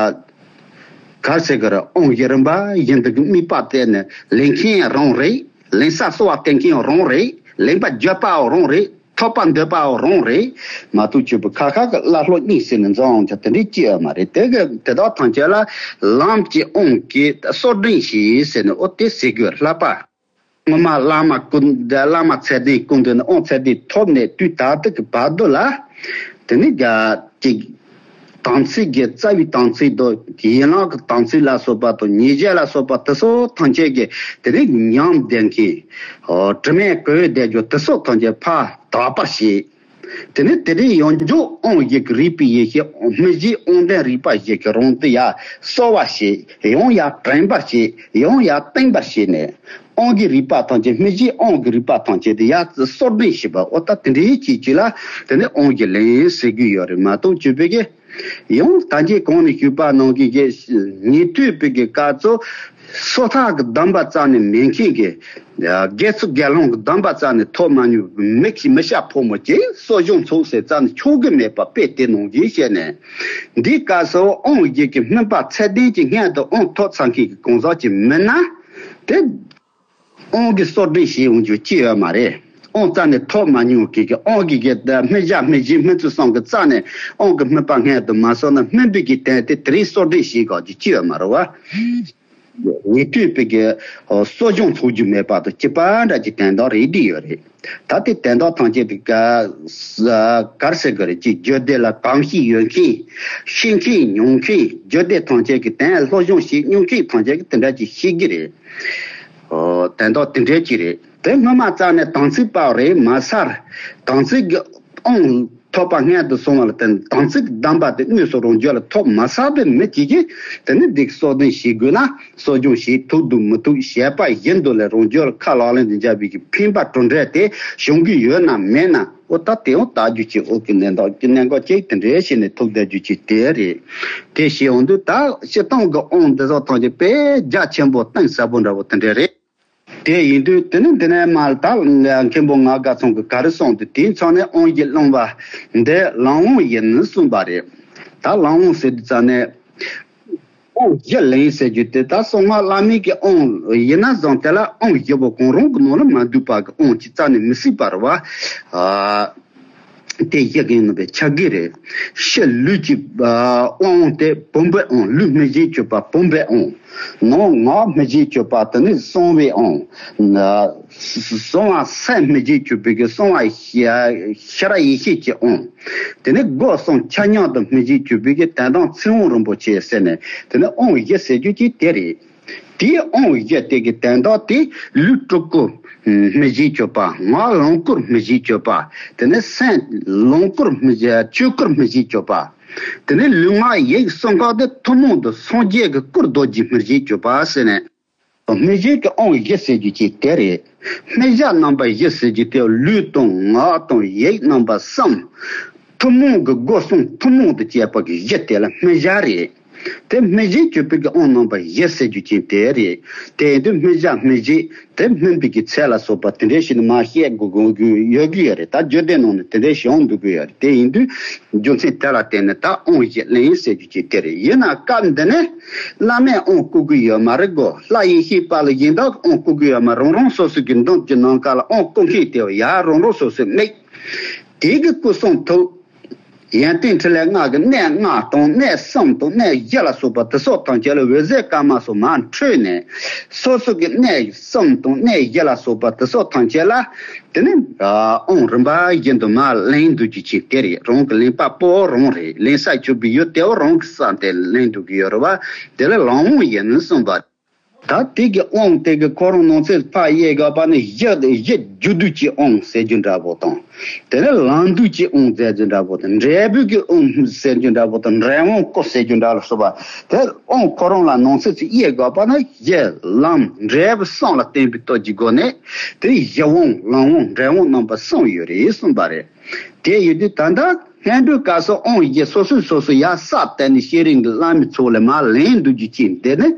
གར་ཟེར་གི་ར་དབང་གི་རིམ་པ་བཞིན་དུ་གི་དམིགས་པ་བསྟན་ནས་ལེན་མཁན་རང་རེད། ལེན་ས་གསོལ་བ་བཏབ་མཁན་རང་རེད། ལེན་པ་བརྗོད་པའང་རང་རེད། ཐོབ་པ་འདོད་པའང་རང་རེད། མ་གཏོགས་ཆོས་པོ་ཁ་ཁ་གི་བླ་སློབ་གཉིས་ཟེར་ནས་འཛོམས་ཀྱང་དེ་འདྲའི་སྐྱེ་ཡོད་མ་རེད། དེ་གི་དེ་དག་ཐམས་ཅད་ལ་ལམ་གྱི་དབང་གི་གསོ་སྦྱོང་ཞིག་ཟེར་ནས་འོ་དེ་ཟེར་དགོས་བསླབ་པ། སྔོན་མ་བླ་མ་སྐུ་བླ་མ་ཚད་ལྡན་སྐུ་མདུན་ནས་དབང་ཚད་ལྡན་ཐོབ་ནས་དུས་ད་ལྟ་གི་བར་དུ་ལ་དེ་ནི་རྒྱ་ཅིག་དམ་ཚིག་གི་རྩ་བའི་དམ་ཚིག་དང་ཡན་ལག་གི་དམ་ཚིག་ལ་སོགས་པ་དང་ཉེས་བྱས་ལ་སོགས་པ་དེ་སོགས་ཐམས་ཅད་ཀྱི་དེ་ནི་ཉམས་ལྡན་མཁན་དྲི་མས་གོས་བསྡད་རྒྱུ་དེ་སོགས་ཐམས་ཅད་ཕར་དག་པར་བྱེད། དེ་ནས་དེ་རིང་ཡང་འཇུག་དབང་བཞི་གི་རིག་པའི་ཡེ་ཤེས་སྨིན་བྱེད་དབང་ལྡན་རིག་པ་བཞི་གི་རང་དུ་ཡར་གསོ་བར་བྱེད། ཡང་ཡར་དྲན་པར་བྱེད། ཡང་ཡར་བརྟན་པར་བྱས་ནས་དབང་གི་རིག་པ་ཐམས་ཅད་སྨིན་བྱེད་དབང་གི་རིག་པ་ཐམས་ཅད་དེ་ཡར་གསོ་སྦྱོང་བྱེད་པ་འོ་ད་དེ་འདྲའི་ཅིག་ཅིག་ལ་དེ་ནས་དབང་གི་ལན་ཟེར་གི་ཡོད་རེད་མ་གཏོགས་བཅོས་པའི་གི་ཡང་ད་གིན་གོང་ནས་ཞུས་པ་ནང་བཞིན་གྱི་ཉན་ཐོས་པའི་གི་སྐབས་སུ་སོ་ཐར་གྱི་གདམས་པ་རྩ་ནས་མེད་མཁན་གྱི་དགེ་ཚུལ་དགེ་སློང་གི་གདམས་པ་རྩ་ནས་ཐོབ་མ་མྱོང་བའི་མི་ཞིག་མི་སྐྱ་ཕོ་མོ་གྱིས་གསོ་སྦྱོང་ཚོགས་ཟེར་རྩ་ནས་ཆོག་གི་མེད་པ་དཔེ་དེ་ནང་བཞིན་བཤད་ནས། འདིའི་སྐབས་སུ་དབང་བཞི་གི་སྨིན་པ་ཚད་ལྡན་གྱི་སྔོན་དུ་དབང་ཐོབ་ཚར་མཁན་གྱི་གང་ཟག་ཅིག་མིན་ན། དེ། དབང་གི་གསོ་སྦྱོང་བྱེད་འོང་རྒྱུ་ཅི་ཡོད་མ་རེད། དབང་རྩ་ནས་ཐོབ་མ་མྱོང་གི་གི་དབང་གི་གི་སྨིན་བྱ་སྨིན་བྱེད་སྨིན་ཚུལ་གསུམ་གྱི་རྩ་ནས་དབང་གི་སྨིན་པ་སྔོན་དུ་མ་སོང་ན་སྨིན་པའི་གི་དོན་དེ་དེ་རིང་གསོ་སྦྱོང་བྱེད་དགོས་རྒྱུ་ཅི་ཡོད་མ་རེད་བ། ཉན་ཐོས་པའི་གི་གསོ་སྦྱོང་ཚོགས་རྒྱུ་མེད་པ་དང་གཅིག་པ་འདྲ་གྱི་དོན་དག་རེད་འདི་ཡོད་རེད། ད་དེ་དོན་དག་ཐམས་ཅད་དེ་ག་གར་ཟེར་གི་རེད་ཅེས་རྒྱུད་སྡེ་ལ་གོམས་གཤིས་ཡོད་མཁན། ཤེས་མཁན་མྱོང་མཁན་རྒྱུད་སྡེ་ཐམས་ཅད་ཀྱི་དོན་སློབ་སྦྱོང་བྱེད་མྱོང་མཁན་ཐམས་ཅད་ཀྱིས་དེ་འདྲ་ཅིག་ཤེས་ཀྱི་རེད། ཨོ། དོན་དག་དེ་འདྲ་ཅིག་རེད། དེ་སྔོན་མ་རྩ་ནས་དམ་ཚིག་པ་རེད་མ་ཚར། དམ་ཚིག་གི་དབང་ཐོབ་པ་སྔོན་དུ་སོང་བ་ལ་བརྟེན་དམ་ཚིག་གི་གདམས་པ་དེ་དངོས་སུ་རང་རྒྱུད་ལ་ཐོབ་མ་ཚར་བའི་མི་གཅིག་གིས་དེ་ནི་འདི་གསོ་སྦྱོང་བྱེད་དགོས་ན་གསོ་སྦྱོང་བྱེད་ཐུབ་འདུག་མི་ཐུབ་བྱས་པ་བཞིན་དུ་ལས་རང་རྒྱུད་ལ་ཁས་ལག་ལེན་དུ་འཇགས་པའི་གི་འཕེན་པ་གྲུབ་འབྲས་དེ་བྱུང་གི་ཡོད་ན་མེད་ན། ཨོ་ད་དེ་ཡང་ལྟ་རྒྱུ་ཅིག་ཨོ་གི་གནད་འགག་གི་གནད་འགག་ཅིག་དེ་འདྲའི་བྱས་ནས་ཐུག་བསྡད་རྒྱུ་ཅིག་དེ་རེད། དེ་བྱས་ཡོང་དུས་ད་སྤྱིར་བཏང་གི་དབང་འདི་ཚོ་ཐམས་ཅད་དཔེ་རྒྱ་ཆེན་པོ་གཏིང་ཟབ་པོ་འདྲ་བོ་དེ་འདྲ་རེད། དེ་ཡིན་དུས་དེ་ནི་འདི་ནས་མར་ད་མཁན་པོ་ང་དགའ་ཚང་གི་ག་རེ་གསུངས་དུས་དེའི་མཚོན་ནས་དབང་གི་སློང་བ་འདི་ལམ་དབང་ཡིན་གསུངས་པ་རེད། ད་ལམ་དབང་ཟེར་དུས་ཙ་ནས། དབང་བཞི་ལེན་ཟེར་རྒྱུ་དེ་ད་གསང་སྔགས་བླ་མེད་ཀྱི་དབང་ཡིན་ན་བཟང་། དེ་ལ་དབང་བཞི་པོ་གང་རུང་གི་ནང་ལ་མ་འདུས་པ་གི་དབང་ཅིག་རྩ་ནས་མི་སྲིད་པ་རེད་བ། ཨ། དེ་བཞི་གི་ནང་པའི་ཆ་གི་རེད། ཕྱི་ལུས་ཀྱི་ཨ་དབང་དེ་བུམ་པའི་དབང་། ལུས་སྨིན་བྱེད་སྤྱོད་པ་བུམ་པའི་དབང་། ནང་ངག་སྨིན་བྱེད་སྤྱོད་པ་དེ་ནི་གསང་བའི་དབང་། གསང་བ་སེམས་སྨིན་བྱེད་སྤྱོད་པའི་གི་གསང་བ་ཤེས་རབ་ཡེ་ཤེས་ཀྱི་དབང་། དེ་ནས་སྒོ་གསུམ་ཆ་མཉམ་དུ་སྨིན་བྱེད་སྤྱོད་པའི་གི་དོན་དམ་ཚིག་དབང་རིན་པོ་ཆེ་ཟེར་ནས། དེ་ནས་དབང་བཞི་ཟེར་རྒྱུ་ཅིག་དེ་རེད། དེའི་དབང་བཞི་དེ་གི་དོན་དག་དེ་ལུས་སྤྲུལ་སྐུ་སྨིན་བྱེད་སྤྱོད་པ། ངག་ལོངས་སྐུར་སྨིན་བྱེད་སྤྱོད་པ། དེ་ནས་སེམས་ལོངས་སྐུར་སྨིན་བྱེད་ཆོས་སྐུར་སྨིན་བྱེད་སྤྱོད་པ། དེ་ནས་ལུས་ངག་ཡིད་གསུམ་ཀ་དེ་ཐུན་མོང་དུ་སངས་རྒྱས་ཀྱི་སྐུར་རྡོ་རྗེ་སྨིན་བྱེད་སྤྱོད་པ་ཟེར་ནས། སྨིན་བྱེད་ཀྱི་དབང་བཞི་ཟེར་རྒྱུ་ཅིག་དེ་རེད། སྨིན་བྱ་རྣམ་པ་བཞི་ཟེར་རྒྱུ་དེ་ལུས་དང་ངག་དང་ཡིད་རྣམ་པ་གསུམ། ཐུན་མོང་གི་སྒོ་གསུམ་ཐུན་མོང་དུ་བྱས་པ་གི་བཞི་དེ་ལ་སྨིན་བྱ་རེད། དེ་སྨིན་བྱེད་སྤྱོད་པའི་གི་དབང་རྣམ་པ་བཞི་ཟེར་རྒྱུ་ཅིག་དེ་རེད། དེ་ཡིན་དུས་སྨིན་བྱ་སྨིན་བྱེད་དེ་སྨིན་པའི་གི་ཚད་ལ་སོགས་པ་དེ་འདྲའི་ཞིག་ནི་མ་བཤད་དགོས་དགོས་ཀྱི་ཡོད་ཀྱི་ཡོད་རེད། ད་བརྗོད་དོན་ནང་ནས་དེ་འདྲའི་ཞིག་འོང་འདུག་གི་ཡོད་རེད། དེ་ཡིན་དུས་རྒྱུ་མཚན་དེ་ལ་བརྟེན་ནས་ད་དབང་བཞི་ལེན་ཟེར་རྒྱུ་ཅིག་དེ་རེད། ཡིན་ན་སྐབས་འདི་ནས་བླ་མས་དབང་བསྐུར་གི་ཡོད་མ་རེད་གོ། ལྷ་ཡེ་ཤེས་དཔལ་གཞན་དག་གིས་དབང་བསྐུར་གི་ཡོད་མ་རེད། རང་རང་སོ་སོ་གི་མདུན་གྱི་ནམ་མཁའ་ལ་དབང་བསྐུར་མཁན་དེ་ཡང་རང་རང་སོ་སོའི་མིག་དེ་གི་སྐུ་གསུང་ཐུགས། ཡོན་ཏན་ཕྲིན་ལས་ལྔ་གི་གནས་ལྔ་དང་གནས་གསུམ་དང་གནས་བཞི་ལ་སོགས་པ་དེ་སོགས་ཐམས་ཅད་ལ་འོད་ཟེར་དཀར་དམར་སོགས་མར་འཕྲོས་ནས། སོ་སོ་གི་གནས་གསུམ་དང་གནས་བཞི་ལ་སོགས་པ་དེ་སོགས་ཐམས་ཅད་ལ། དེ་ནས་དབང་རིམ་པ་བཞིན་དུ་མར་ལེན་འདུག་རྒྱུ་ཅིག་དེ་རེད། རང་གི་ལེན་པ་པོ་རང་རེད། ལེན་ས་ཆོག་པའི་ཡུལ་དེའོ་རང་གི་ས་དེ་ལེན་འདུག་གི་ཡོད་རེད་བ། དེ་ལ་ལམ་དབང་ཡིན་གསུངས་པ། ད་དེ་གི་དབང་དེ་གི་ཁོ་རང་ནང་ཚན་ཕར་དབྱེ་དགོས་པ་ནི་བཞི་བཞི་རྒྱུ་དུས་ཀྱི་དབང་ཟེར་རྒྱུ་འདྲ་པོ་དང་། དེ་ནས་ལམ་དུས་ཀྱི་དབང་ཟེར་རྒྱུ་འདྲ་པོ་དང་། འབྲས་བུ་གི་དབང་ཟེར་རྒྱུ་འདྲ་པོ་དང་། འབྲས་དབང་སྐུ་ཟེར་རྒྱུ་འདྲ་ལ་སོགས་པ། དེ་དབང་ཁོ་རང་ལ་ནང་ཚན་ཚིག་དབྱེ་དགོས་པ་ན་གཞི་ལམ་འབྲས་བུ་གསུམ་ལ་བརྟེན་པའི་སྟོབས་ཀྱི་སྒོ་ནས་དེ་གཞི་དབང་ལམ་དབང་འབྲས་དབང་རྣམ་པ་གསུམ་ཡོད་རེད་གསུངས་པ་རེད། དེ་ཡོད་དུས་ད་ལྟ་སྔོན་འགྲོའི་སྐབས་སུ་དབང་བཞི་སོ་སོས་སོ་སོ་ཡར་ས་བཏབ་ནས་བསྐྱེད་རིམ་གྱི་བླ་མའི་ཚོགས་ལ་མར་ལེན་འདུག་རྒྱུ་ཅིག་འདི་ནི།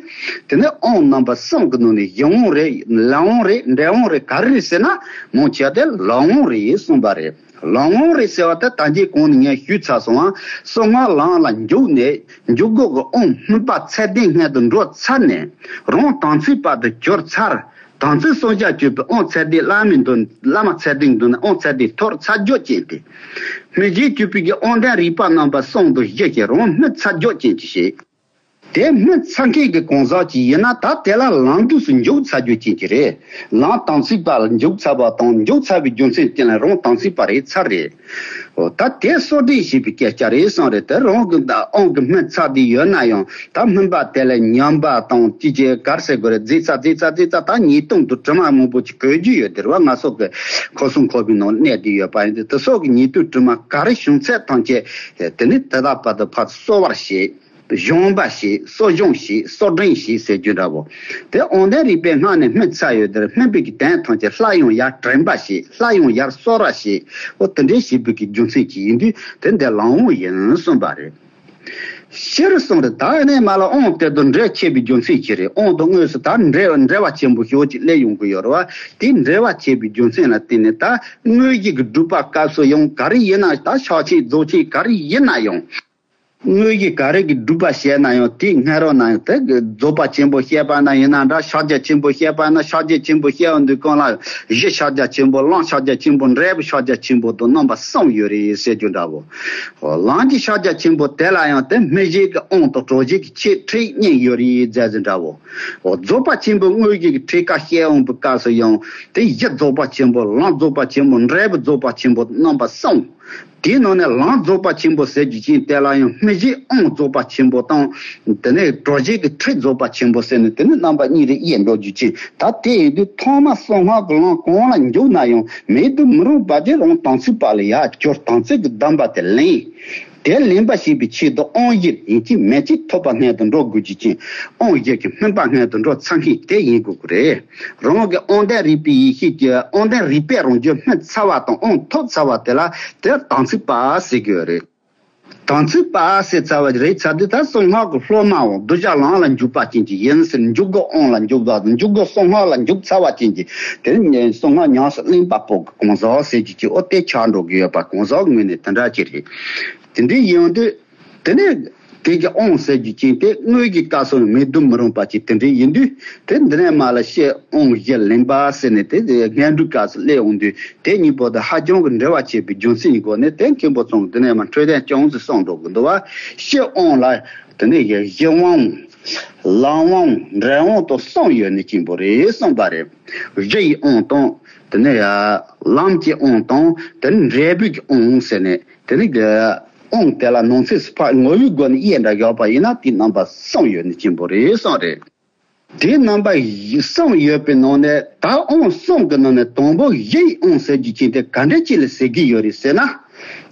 དེ་ནི་དབང་རྣམ་པ་གསུམ་གྱི་ནང་ནས་གཞི་དབང་རེད། ལམ་དབང་རེད། འབྲས་དབང་རེད། ག་རེ་རེད་ཟེར་ན་མང་ཆེ་བ་དེ་ལམ་དབང་རེད་གསུངས་པ་རེད། ལམ་དབང་རེད་ཟེར་བ་དེ་ད་གིན་གོང་ནས་ངས་ཞུས་ཚར་སོང་ང་། གསང་སྔགས་ལམ་ལ་འཇུག་ནས་འཇུག་སྒོ་གི་དབང་སྨིན་པ་ཚད་ལྡན་སྔོན་དུ་འགྲོ་ཚར་ནས་རང་དམ་ཚིག་པ་དུ་གྱུར་ཚར། དམ་ཚིག་གསོག་བྱ་སྤྱོད་པའི་དབང་ཚད་ལྡན་བླ་མའི་མདུན། བླ་མ་ཚད་ལྡན་མདུན་ནས་དབང་ཚད་ལྡན་ཐོབ་ཚར་རྒྱུ་ཅན་ཏེ། སྨིན་བྱེད་སྤྱོད་པའི་གི་དབང་ལྡན་རིག་པ་རྣམ་པ་གསུམ་དུ་བཞི་ཞིང་རང་སྨིན་ཚར་རྒྱུ་ཅན་གྱི་ཞེས། དེ་སྨིན་ཚར་མཁན་གྱི་གང་ཟག་ཅིག་ཡིན་ན་ད་དེ་ལ་ལམ་དུས་སུ་འཇུག་ཚར་རྒྱུ་ཅན་གྱི་རེད། ལམ་དམ་ཚིག་པ་ལ་འཇུག་ཚར་བ་དང་། འཇུག་ཚར་བའི་རྒྱུ་མཚན་དེ་ལ་རང་དམ་ཚིག་པ་རེད་ཚར་རེད། འོ་ད་དེ་གསོག་འདྲེན་བྱེད་པའི་སྐད་ཆ་རེད་གསུངས་རེད། དེ་རང་གི་དབང་གི་སྨིན་ཚར་དེ་ཡོད་ན་ཡང་ད་སྨིན་པ་དེ་ལ་ཉམས་པ་དང་ཅི་བྱེད་གར་ཟེར་དགོས་རེད། རྫས་ཚ་རྫས་ཚ་རྫས་ཚ་ད་ཉེས་ལྟུང་དུ་དྲི་མ་མང་པོ་ཅིག་གོས་རྒྱུ་ཡོད་དེ་རེད་བ། ང་ཚོ་གི་ཁོ་གསུང་ཁོ་པའི་ནང་གནས་དེ་ཡོད་པ་ཡིན་དུས་དེ་སོགས་ཀྱི་ཉེས་ལྟུང་དྲི་མ་ག་རེ་བྱུང་ཚད་ཐམས་ཅད་དེ་ནི་དེ་དག་བར་དུ་ཕར་གསོ་བར་བྱེད། སྦྱོང་བ་བྱེད། གསོ་སྦྱོང་བྱེད། གསོག་འདྲེན་བྱེད་ཟེར་རྒྱུ་འདྲ་བོ། དེ་དབང་ལྡན་རིག་པའི་སྔགས་ནས་སྨིན་ཚར་ཡོད་དེར་སྨིན་པའི་གི་དོན་ཐམས་ཅད་སླར་ཡང་ཡར་དྲན་པ་བྱེད། སླར་ཡང་ཡར་གསོ་བ་བྱེད། འོ་དེ་འདྲའི་བྱེད་པའི་གི་རྒྱུ་མཚན་གྱིས་ཡིན་དུས་དེ་འདི་ལམ་དབང་ཡིན་གསུངས་པ་རེད། སྤྱིར་གསུངས་རེད། ད་ནས་མ་ལ་དབང་དེ་དང་འབྲེལ་ཆེ་བའི་རྒྱུ་མཚན་གྱིས་རེད། དབང་དང་དངོས་སུ་ད་འབྲེལ་འབྲེལ་བ་ཆེན་པོ་ཞེ་པོ་ཅིག་སླེབས་ཡོང་གི་ཡོད་རེད་བ། དེ་འབྲེལ་བ་ཆེ་བའི་རྒྱུ་མཚན་ལ་བརྟེན་ནས་ད་དངོས་གཞི་གི་སྒྲུབ་པ་སྐབས་སུ་ཡང་ག་རེ་ཡིན་ན། ད་ཕྱག་ཆེན་རྫོགས་ཆེན་ག་རེ་ཡིན་ན་ཡང་། དངོས་གཞི་ག་རེ་གི་སྒྲུབ་པ་བྱས་ན་ཡང་དེའི་སྔ་རོལ་ན་ཡང་དེ་གི་རྫོགས་པ་ཆེན་པོ་བཤད་པ་ན་ཡིན་ན་འདྲ། ཕྱག་རྒྱ་ཆེན་པོ་བཤད་པ་ན་ཕྱག་རྒྱ་ཆེན་པོ་བཤད་པ་འདི་གང་ལ་གཞི་ཕྱག་རྒྱ་ཆེན་པོ། ལམ་ཕྱག་རྒྱ་ཆེན་པོ། འབྲས་བུ་ཕྱག་རྒྱ་ཆེན་པོ་དང་རྣམ་པ་གསུམ་ཡོད་རེད་ཟེར་རྒྱུ་འདྲ་བོ། ལམ་གྱི་ཕྱག་རྒྱ་ཆེན་པོ་དེ་ལ་ཡང་དེ་སྨིན་བྱེད་ཀྱི་དབང་དང་གྲོལ་བྱེད་ཀྱི་ཆོས་ཁྲིད་གཉིས་ཡོད་རེད་ཟེར་རྒྱུ་འདྲ་བོ། རྫོགས་པ་ཆེན་པོའི་དངོས་གཞི་གི་ཁྲིད་ཀ་བཤད་འོང་བའི་སྐབས་སུ་ཡང་དེ་གཞི་རྫོགས་པ་ཆེན་པོ། ལམ་རྫོགས་པ་ཆེན་པོ། འབྲས་བུ་རྫོགས་པ་ཆེན་པོ་རྣམ་པ་གསུམ། དེའི་ནང་ནས་ལམ་རྫོགས་པ་ཆེན་པོ་ཟེར་རྒྱུ་ཅན་དེ་ལ་ཡང་སྨིན་བྱེད་དབང་རྫོགས་པ་ཆེན་པོ་དང་། དེ་ནས་གྲོལ་བྱེད་ཀྱི་ཁྲིད་རྫོགས་པ་ཆེན་པོ་ཟེར་ནས་དེ་ནི་རྣམ་པ་གཉིས་རེ་དབྱེ་འགྲོ་རྒྱུ་ཅན། ད་དེ་ཡིན་དུས་ཐོག་མ་གསང་སྔགས་ཀྱི་ལམ་གང་ལ་འཇུག་ན་ཡང་མེད་དུ་མི་རུང་བ་དེ་རང་དམ་ཚིག་པ་ལ་ཡར་གྱུར། དམ་ཚིག་གི་གདམས་པ་དེ་ལེན། དེ་ལེན་པ་ཞེས་པའི་ཆེད་དུ་དབང་བཞི་ཡིན་གཅིག་མིན་གཅིག་ཐོབ་པ་སྔོན་དུ་འགྲོ་དགོས་རྒྱུ་ཅན། དབང་བཞི་གི་སྨིན་པ་སྔོན་དུ་འགྲོ་ཚར་མཁན་དེ་ཡིན་དགོས་ཀྱི་རེད། རང་གི་དབང་ལྡན་རིག་པའི་ཡེ་ཤེས་ཀྱི་དབང་ལྡན་རིག་པས་རང་རྒྱུད་སྨིན་ཚར་བ་དང་དབང་ཐོབ་ཚར་བ་དེ་ལ་དེར་དམ་ཚིག་པ་ཟེར་གྱི་ཡོད་རེད། དམ་ཚིག་པ་ཟེར་ཚར་བ་རེད་ཚར་དུས་ད་གསང་སྔགས་ཀྱི་སློབ་མའོ། གདུལ་བྱ་ལམ་ལ་འཇུག་པ་ཅན་གྱི་ཡིན་ཟེར། འཇུག་སྒོ་དབང་ལ་འཇུག་པ་དང་འཇུག་སྒོ་གསང་སྔགས་ལ་འཇུག་ཚར་བ་ཅན་གྱི་དེ་ནི་གསང་སྔགས་ཉམས་སུ་ལེན་པ་པོ་གི་གང་ཟག་ཟེར་རྒྱུ་ཅིག་འོ་དེ་ཆགས་འགྲོ་གི་ཡོད་པ། གང་ཟག་ངོས་ནས་དེ་འདྲ་ཅིག་རེད། དེ་འདྲའི་ཡིན་དུས། དེ་ནས་ དེ་གི་དབང་ཟེར་རྒྱུ་ཅན་དེ་དངོས་ཀྱི་སྐབས་སུ་མེད་དུ་མི་རུང་བ་ཅིག་དེ་འདྲ་ཡིན་དུས། དེ་འདི་ནས་མ་ལ་ཤེས་དབང་བཞི་ལེན་པ་ཟེར་ནས་དེ་སྔ་འགྲོའི་སྐབས་སུ་སླེབས་འོང་དུས། དེ་གཉིས་པོ་དེ་ཧ་ཅང་གི་འབྲེལ་བ་ཆེ་བའི་རྒྱུ་མཚན་གྱི་སྒོ་ནས། དེ་མཁན་པོ་ཚང་གིས་འདི་ནས་མ་འཕྲོས་དོན་ཅུང་ཟད་གསུངས་འགྲོ་གི་འདུག་བ། ཤེས་དབང་ལ་དེ་ནས་གཞི་དབང་། ལམ་དབང་། འབྲས་དབང་དང་གསུམ་ཡོད་ནི་གཅིག་པོ་རེད་གསུངས་པ་རེད། གཞི་ཡི་དབང་དང་། དེ་ནས་ཡ། ལམ་གྱི་དབང་དང་། དེ་ནས་འབྲས་བུའི་དབང་ཟེར་ནས། དེ་ནས་དབང་དེ་ལ་ནང་གསེས་སུ་ཕར་ངོ་བོའི་སྒོ་ནས་དབྱེ་འདྲ་བཞག་པ་ཡིན་ན། དེའི་རྣམ་པ་གསུམ་ཡོད་ནི་གཅིག་པོ་རེད་གསུངས་རེད། དེའི་རྣམ་པ་གསུམ་ཡོད་པའི་ནང་ནས། ད་དབང་གསུམ་གྱི་ནང་ནས་དང་པོ་གཞི་ཡི་དབང་ཟེར་རྒྱུ་ཅན་དེ་ག་འདྲ་ཅིག་ལ་ཟེར་གྱི་ཡོད་རེད་ཟེར་ན།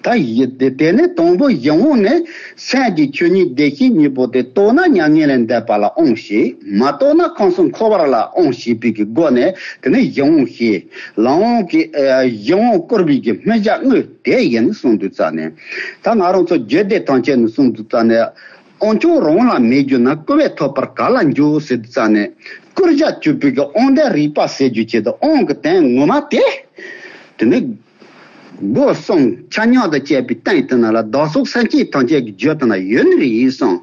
ད་ཡི་དེ་དེ་ནས་དང་པོ་གཞི་དབང་ནི། སེམས་ཀྱི་ཆོས་ཉིད་བདེ་གཤེགས་གཉིས་པོ་དེ་རྟོགས་ན་མྱ་ངན་ལས་འདས་པ་ལ་དབང་བྱེད། མ་རྟོགས་ན་ཁམས་གསུམ་འཁོར་བ་ལ་དབང་བྱེད་པའི་གི་སྒོ་ནས། དེ་ནས་གཞི་དབང་བྱེད། ལམ་དབང་གི་ཨ་གཞི་དབང་བསྐུར་བའི་གི་སྨིན་བྱ་དངོས་དེ་ཡིན་གསུངས་དུས་ཙ་ནས། ད་ང་རང་ཚོ་རྒྱུད་སྡེ་ཐམས་ཅད་ནས་གསུངས་དུས་ཙ་ནས། དབང་ཆོག་རང་ལ་མེད་གྱུར་ན། བསྐུར་བས་ཐོབ་པར་ག་ལ་འགྱུར་ཟེར་དུས་ཙ་ནས། བསྐུར་བྱ་གཅིག་པུའི་གི་དབང་ལྡན་རིག་པ་ཟེར་རྒྱུ་ཅན་དེ། དབང་གི་དོན་ངོ་མ་དེ། དེ་ནི་སྒོ་གསུམ་ཆ་མཉམ་དང་བཅས་པའི་སྟེང་དེ་ན་ལ། བདག་སོགས་སེམས་ཅན་ཐམས་ཅད་ཀྱི་རྒྱུད་དེ་ན་ཡོད་ནི་རེད་གསུངས།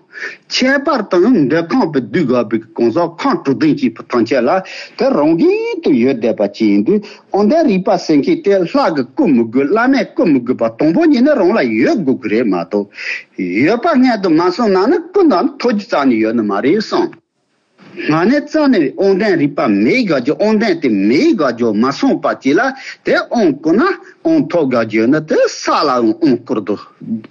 ཁྱད་པར་དུ་ཡང་འདོད་ཁམས་པའི་བདུད་འགོག་པའི་གང་ཟག་ཁམས་དྲུག་ལྡན་གྱི་བུ་ཐམས་ཅད་ལ་དེ་རང་བཞིན་དུ་ཡོད་བསྡད་པ་ཅིག་ཡིན་དུས། དབང་ལྡན་རིག་པ་ཟེར་མཁན་དེ་ལྷ་གིས་བསྐུར་མི་དགོས། བླ་མས་བསྐུར་མི་དགོས་པ། དང་པོ་ཉིད་ནས་རང་ལ་ཡོད་དགོས་ཀྱི་རེད་མ་གཏོགས། ཡོད་པ་སྔོན་དུ་མ་སོང་ན་ནི། བསྐུར་ན་ནི་ཐོབ་རྒྱུ་རྩ་ནས་ཡོད་ནི་མ་རེད་གསུངས། སྔ་ནས་རྩ་ནས་དབང་ལྡན་རིག་པ་མེད་དགོས་རྒྱུ། དབང་ལྡན་དེ་མེད་དགོས་རྒྱུ་མ་སོང་བ་ཅིག་ལ། དེ་དབང་བསྐུར་ན་དབང་ཐོབ་དགོས་རྒྱུ་ནི། དེ་ས་ལའང་དབང་བསྐུར་དུ་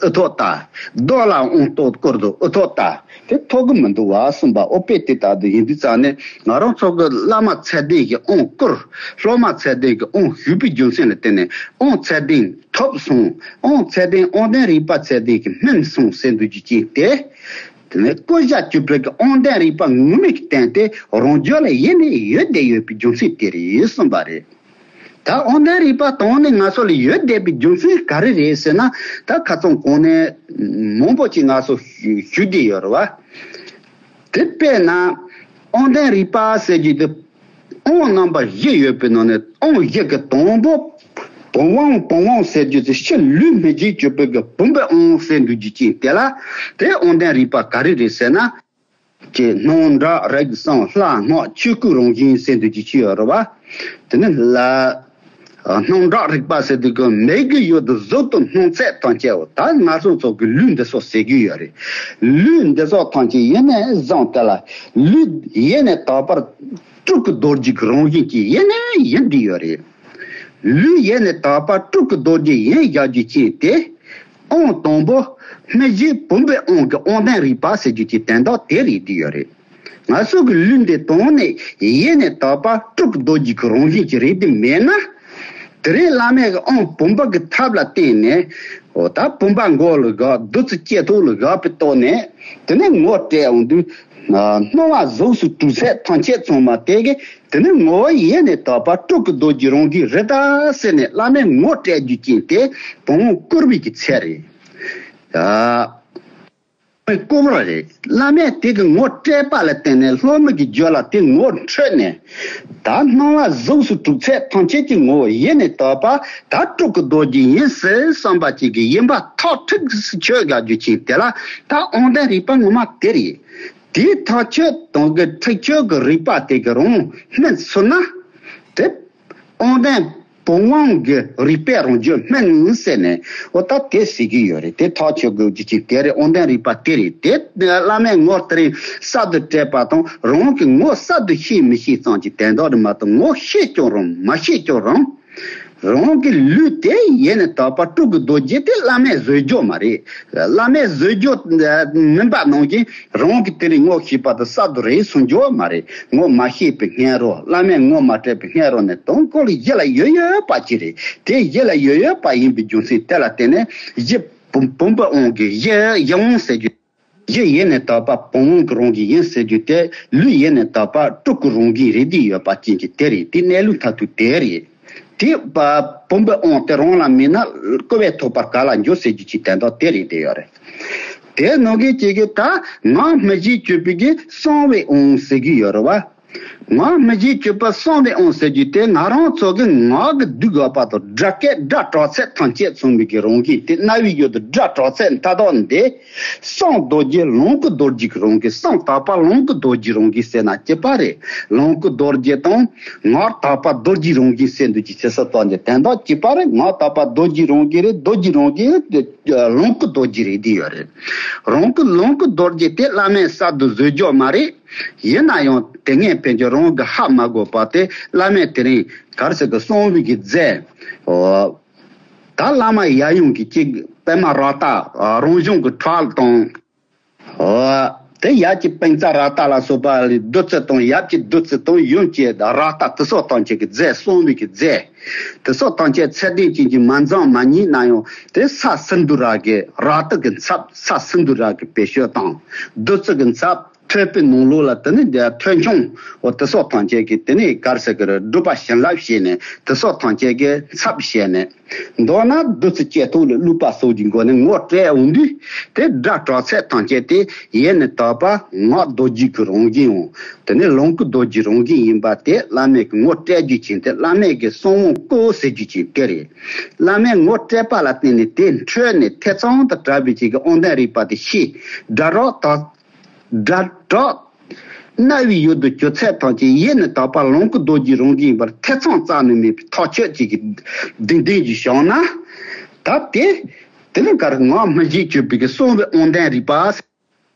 ཨེ་ཐོབ་ལྟ། རྡོ་ལའང་དབང་ཐོབ་བསྐུར་དུ་ཨེ་ཐོབ་ལྟ། དེ་ཐོབ་གི་མི་འདུག་བ་གསུངས་པ། འོ་དཔེ་དེ་ལྟ་བུ་ཡིན་དུས་ཙ་ནས། ང་རང་ཚོ་གི་བླ་མ་ཚད་ལྡན་གྱི་དབང་བསྐུར། སློབ་མ་ཚད་ལྡན་གྱི་དབང་ཞུས་པའི་རྒྱུ་མཚན་ལ་བརྟེན་ནས། དབང་ཚད་ལྡན་ཐོབ་སོང་། དབང་ཚད་ལྡན། དབང་ལྡན་རིག་པ་ཚད་ལྡན་གྱིས་སྨིན་སོང་ཟེར་འདུག་རྒྱུ་ཅན་དེ། དེ་ནས་བསྐུར་བྱ་གཅིག་པུའི་གི་དབང་ལྡན་རིག་པ་ངོ་མའི་གི་དོན་དེ་རང་རྒྱུད་ལ་ཡེ་ནས་ཡོད་བསྡད་ཡོད་པའི་རྒྱུ་མཚན་དེ་རེད་གསུངས་པ་རེད། ད་དབང་ལྡན་རིག་པ་དང་ནི་ང་ཚོ་ལ་ཡོད་བསྡད་པའི་རྒྱུ་མཚན་ག་རེ་རེད་ཟེར་ན། ད་ཁ་སང་གོང་ནས་མང་པོ་ཅིག་ང་ཚོ་ཞུ་བསྡད་ཡོད་རེད་བ། དེ་དཔེར་ན། དབང་ལྡན་རིག་པ་ཟེར་རྒྱུ་དེ། དབང་རྣམ་པ་བཞི་ཡོད་པའི་ནང་ནས། དབང་བཞི་གི་དང་པོ་བུམ་དབང་། བུམ་དབང་ཟེར་རྒྱུ་དེ་ཕྱི་ལུས་སྨིན་བྱེད་གཅིག་པུའི་གི་བུམ་པའི་དབང་ཟེར་འདུག་རྒྱུ་ཅན་དེ་ལ། དེ་དབང་ལྡན་རིག་པ་ག་རེ་རེད་ཟེར་ན། ཀྱི་སྣང་གྲགས་རེག་གསུམ་ལྷ་སྔགས་ཆོས་སྐུའི་རང་བཞིན་ཟེར་འདུག་རྒྱུ་ཅན་ཡོད་རེད་བ། དེ་ནི་ལ། སྣང་གྲགས་རིག་པ་ཟེར་དུས་ཀྱི་མིག་གི་ཡུལ་དུ་གཟུགས་དང་སྣང་ཚད་ཐམས་ཅད། འོ་ད་ང་ཚོ་ཚོ་གི་ལུས་འདི་ཚོ་ཟེར་གྱི་ཡོད་རེད། ལུས་འདི་ཚོ་ཐམས་ཅད་ཡེ་ནས་བཟུང་སྟེ་ལ། ལུས་ཡེ་ནས་དག་པར་སྤྲུལ་སྐུ་རྡོ་རྗེ་གི་རང་བཞིན་གྱིས་ཡེ་ནས་ཡིན་བསྡད་ཡོད་རེད། ལུས་ཡེ་ནས་དག་པར་སྤྲུལ་སྐུ་རྡོ་རྗེ་ཡིན་བཞག་རྒྱུ་ཅན་དེ། དབང་དང་པོ་སྨིན་བྱེད་བུམ་པའི་དབང་གི་དབང་ལྡན་རིག་པ་ཟེར་རྒྱུ་ཅན་དོན་དག་དེ་རེད་བསྡད་ཡོད་རེད། ང་ཚོ་གི་ལུས་འདི་དང་ནི་ཡེ་ནས་དག་པ་སྤྲུལ་སྐུ་རྡོ་རྗེ་གི་རང་བཞིན་གྱི་རིགས་དེ་མེད་ན། དེ་རིང་བླ་མའི་གི་དབང་བུམ་པ་གི་ཐབས་ལ་བརྟེན་ནས། འོ་ད་བུམ་པ་མགོ་ལ་བཞག་བདུད་རྩི་ལྕེ་ཐོག་ལ་བཞག་པའི་ཐོག་ནས། དེ་ནས་ངོ་སྤྲད་འོང་དུས། སྣང་བ་གཟུགས་སོགས་དྲུག་ཚད་ཐམས་ཅད་ཚང་མ་དེ་གི། དེ་ནས་ངོ་བོ་ཡེ་ནས་དག་པ་སྤྲུལ་སྐུ་རྡོ་རྗེ་རང་གི་རེད་ད་ཟེར་ནས་བླ་མས་ངོ་སྤྲད་རྒྱུ་ཅན་དེ་བུམ་དབང་བསྐུར་བའི་གི་ཚད་རེད། ཨ། བསྐུར་བ་རེད། བླ་མས་དེ་གི་ངོ་སྤྲད་པ་ལ་བརྟེན་ནས་སློབ་མ་གི་རྒྱུད་ལ་དེ་ངོ་འཕྲོད་ནས། ད་སྣང་བ་གཟུགས་སོགས་དྲུག་ཚད་ཐམས་ཅད་ཀྱི་ངོ་བོ་ཡེ་ནས་དག་པ་ད་སྤྲུལ་སྐུ་རྡོ་རྗེ་ཡིན་ཟེར་བསམ་པ་ཅིག་གི་ཡིན་པ་ཐག་ཁྲིག་སུ་ཆོད་དགའ་རྒྱུ་ཅན་དེ་ལ། ད་དབང་ལྡན་རིག་པ་ངོ་མ་དེ་རེད། དེའི་ཐག་ཆོད་དང་གི་ཁྲིག་ཆོད་ཀྱི་རིག་པ་དེ་གི་རང་སྨིན་ཚུལ་ན། དེ་དབང་ལྡན་བུམ་དབང་གི་རིག་པའི་རང་རྒྱུད་སྨིན་ཟེར་ནས། འོ་ད་དེ་ཟེར་གྱི་ཡོད་རེད། དེ་ཐག་ཆོད་དགོས་རྒྱུ་ཅིག་དེ་རེད། དབང་ལྡན་རིག་པ་དེ་རེད། དེ་བླ་མས་ངོ་དེ་རིང་གསར་དུ་སྤྲད་པ་དང་། རང་གི་ངོ་གསར་དུ་ཤེས་མི་ཤེས་ཙམ་གྱི་དོན་དག་རེད་མ་གཏོགས། ངོ་ཤེས་ཀྱང་རུང་མ་ཤེས་ཀྱང་རུང་། རང་གི་ལུས་དེ་ཡེ་ནས་དག་པ་སྤྲུལ་སྐུ་རྡོ་རྗེ་དེ་བླ་མས་བཟོས་རྒྱུ་མ་རེད། བླ་མས་བཟོས་རྒྱུ་མིན་པ་ནང་བཞིན་རང་གི་དེ་རིང་ངོ་ཤེས་པ་དེ་གསར་དུ་རེད་གསུང་རྒྱུ་མ་རེད། ངོ་མ་ཤེས་པའི་སྔ་རོལ། བླ་མས་ངོ་མ་སྤྲད་པའི་སྔ་རོལ་ནས་དང་པོ་ལ་གཞི་ལ་ཡོད་ཡོད་པ་ཅིག་རེད། དེ་གཞི་ལ་ཡོད་ཡོད་པ་ཡིན་པའི་རྒྱུ་མཚན་དེ་ལ་བརྟེན་ནས། གཞི་བུམ་བུམ་པའི་དབང་གི་གཞི་གཞི་དབང་ཟེར་རྒྱུ། གཞི་ཡེ་ནས་དག་པ་བུམ་དབང་གི་རང་བཞིན་ཡིན་ཟེར་རྒྱུ་དེ། ལུས་ཡེ་ནས་དག་པ་སྤྲུལ་སྐུ་རང་བཞིན་རེད་བསྡད་ཡོད་པ་ཅན་གྱི་དེ་རེད། དེ་གནས་ལུགས་མཐར་ཐུག་དེ་རེད། དེ་བུམ་པའི་དབང་དེ་རང་ལ་མེད་ན། བསྐུར་བས་ཐོབ་པར་ག་ལ་འགྱུར་ཟེར་རྒྱུ་ཅིག་དོན་དག་དེ་རེད་བསྡད་ཡོད་རེད། དེ་ནང་གི་ཅིག་གི་ད་ངག་སྨྲ་བྱའི་སྤྱོད་པའི་གི་གསང་བའི་དབང་ཟེར་གྱི་ཡོད་རེད་བ། ངག་མི་བརྗེད་གྱུར་པ་གསང་བའི་དབང་ཟེར་རྒྱུ་དེ་ང་རང་ཚོ་གི་ངག་གི་དུས་འགོ་པ་དང་སྒྲ་སྐད་སྒྲ་གྲགས་ཚད་ཐམས་ཅད་མཚོན་པའི་གི་རང་བཞིན་དེ། རྣ་བའི་ཡུལ་དུ་སྒྲ་གྲགས་ཚད་མཐའ་དག་འདི་གསང་རྡོ་རྗེ་ལོངས་སྐུ་རྡོ་རྗེ་གི་རང་བཞིན། གསང་དག་པ་ལོངས་སྐུ་རྡོ་རྗེ་རང་བཞིན་ཟེར་ན་སྐྱིད་པ་རེད། ལོངས་སྐུ་རྡོ་རྗེ་དང་ངག་དག་པ་རྡོ་རྗེ་རང་བཞིན་ཟེར་འདུག་ཅི་ཟེར་ས་དོན་གྱི་དོན་དག་སྐྱིད་པ་རེད། ངག་དག་པ་རྡོ་རྗེ་རང་བཞིན་རེད། རྡོ་རྗེ་རང་བཞིན་ལོངས་སྐུ་རྡོ་རྗེ་རེད། འདི་ཡོད་རེད། རང་སྐུ་ལོངས་སྐུ་རྡོ་རྗེ་དེ་བླ་མས་གསར་དུ་བཟོས་རྒྱུ་མ་རེད། ཡིན་ན་ཡང་དེ་སྔའི་ཕན་ཆད་རང་གི་ཧ་མ་གོ་བ་དེ་བླ་མས་དེ་རིང་གར་ཟེར་གི་གསང་བའི་གི་རྫས། ཨོ། ད་བླ་མ་ཡབ་ཡུམ་གྱི་གཅིག་པད་མ་རཀྟ། ཨ། རང་བྱུང་གི་ཁྲག་དང་། ཨོ། དེ་ཡབ་ཀྱི་པཉྩ་རཀྟ་ལ་སོགས་པ་ལས་བདུད་རྩི་དང་། ཡབ་ཀྱི་བདུད་རྩི་དང་། ཡུམ་གྱི་རཀྟ། དེ་སོགས་ཐམས་ཅད་ཀྱི་རྫས། གསང་བའི་གི་རྫས། དེ་སོགས་ཐམས་ཅད་ཚད་ལྡན་ཅན་གྱིས་མ་འཛོམས་མ་རྙེད་ན་ཡང་། དེ་ས་སིནྡྷུ་ར་གི་རཀྟ་གི་ཚབ། ས་སིནྡྷུ་ར་གི་བེ་ཤོད་དང་། བདུད་རྩི་གི་ཚབ། ཐོད་པའི་ནང་ལོགས་ལ་དེ་ནི་ཐོད་ཆུང་། འོ། དེ་སོགས་ཐམས་ཅད་ཀྱིས་དེ་ནི་གར་ཟེར་གི་རེད། སྒྲུབ་པ་བྱིན་རླབས་བྱས་ནས་དེ་སོགས་ཐམས་ཅད་ཀྱི་ཚབ་བྱས་ནས། མདོར་ན་བདུད་རྩི་ལྕེ་ཐོག་ལས་བླུགས་པ་སོགས་ཀྱི་སྒོ་ནས་ངོ་སྤྲད་འོང་དུས། དེ་སྒྲ་གྲགས་ཚད་ཐམས་ཅད་དེ་ཡེ་ནས་དག་པ་ངག་རྡོ་རྗེ་གི་རང་བཞིན་འོང་། དེ་ནི་ལོངས་སྐུ་རྡོ་རྗེ་རང་བཞིན་ཡིན་པ་དེ་བླ་མས་ཀྱི་ངོ་སྤྲད་རྒྱུ་ཅན་དེ། བླ་མས་ཀྱི་གསང་བའི་སྐུ་ཟེར་རྒྱུ་ཅན་དེ་རེད། བླ་མས་ངོ་སྤྲད་པ་ལ་བརྟེན་ནས་དེ་འཕྲོས་ནས་ཐེ་ཚོམ་དུ་གྲགས་པའི་ཅིག་གི་དབང་ལྡན་རིག་པ་དེ་ཤེས། སྒྲ་རོ་དག་སྒྲ་གྲགས། རྣ་བའི་ཡུལ་དུ་གྱུར་ཚད་ཐམས་ཅད་ཡེ་ནས་དག་པ་ལོངས་སྐུ་རྡོ་རྗེ་རང་བཞིན་པར་ཐེ་ཚོམ་རྩ་ནས་མེད་པའི་ཐག་ཆོད་ཅིག་གི་གདེང་ལྡན་གྱིས་བཞག་ན། ད་དེ་དེ་ནི་གར་ངག་མི་བརྗེད་གྱུར་པའི་གི་གསང་བའི་དབང་ལྡན་རིག་པ།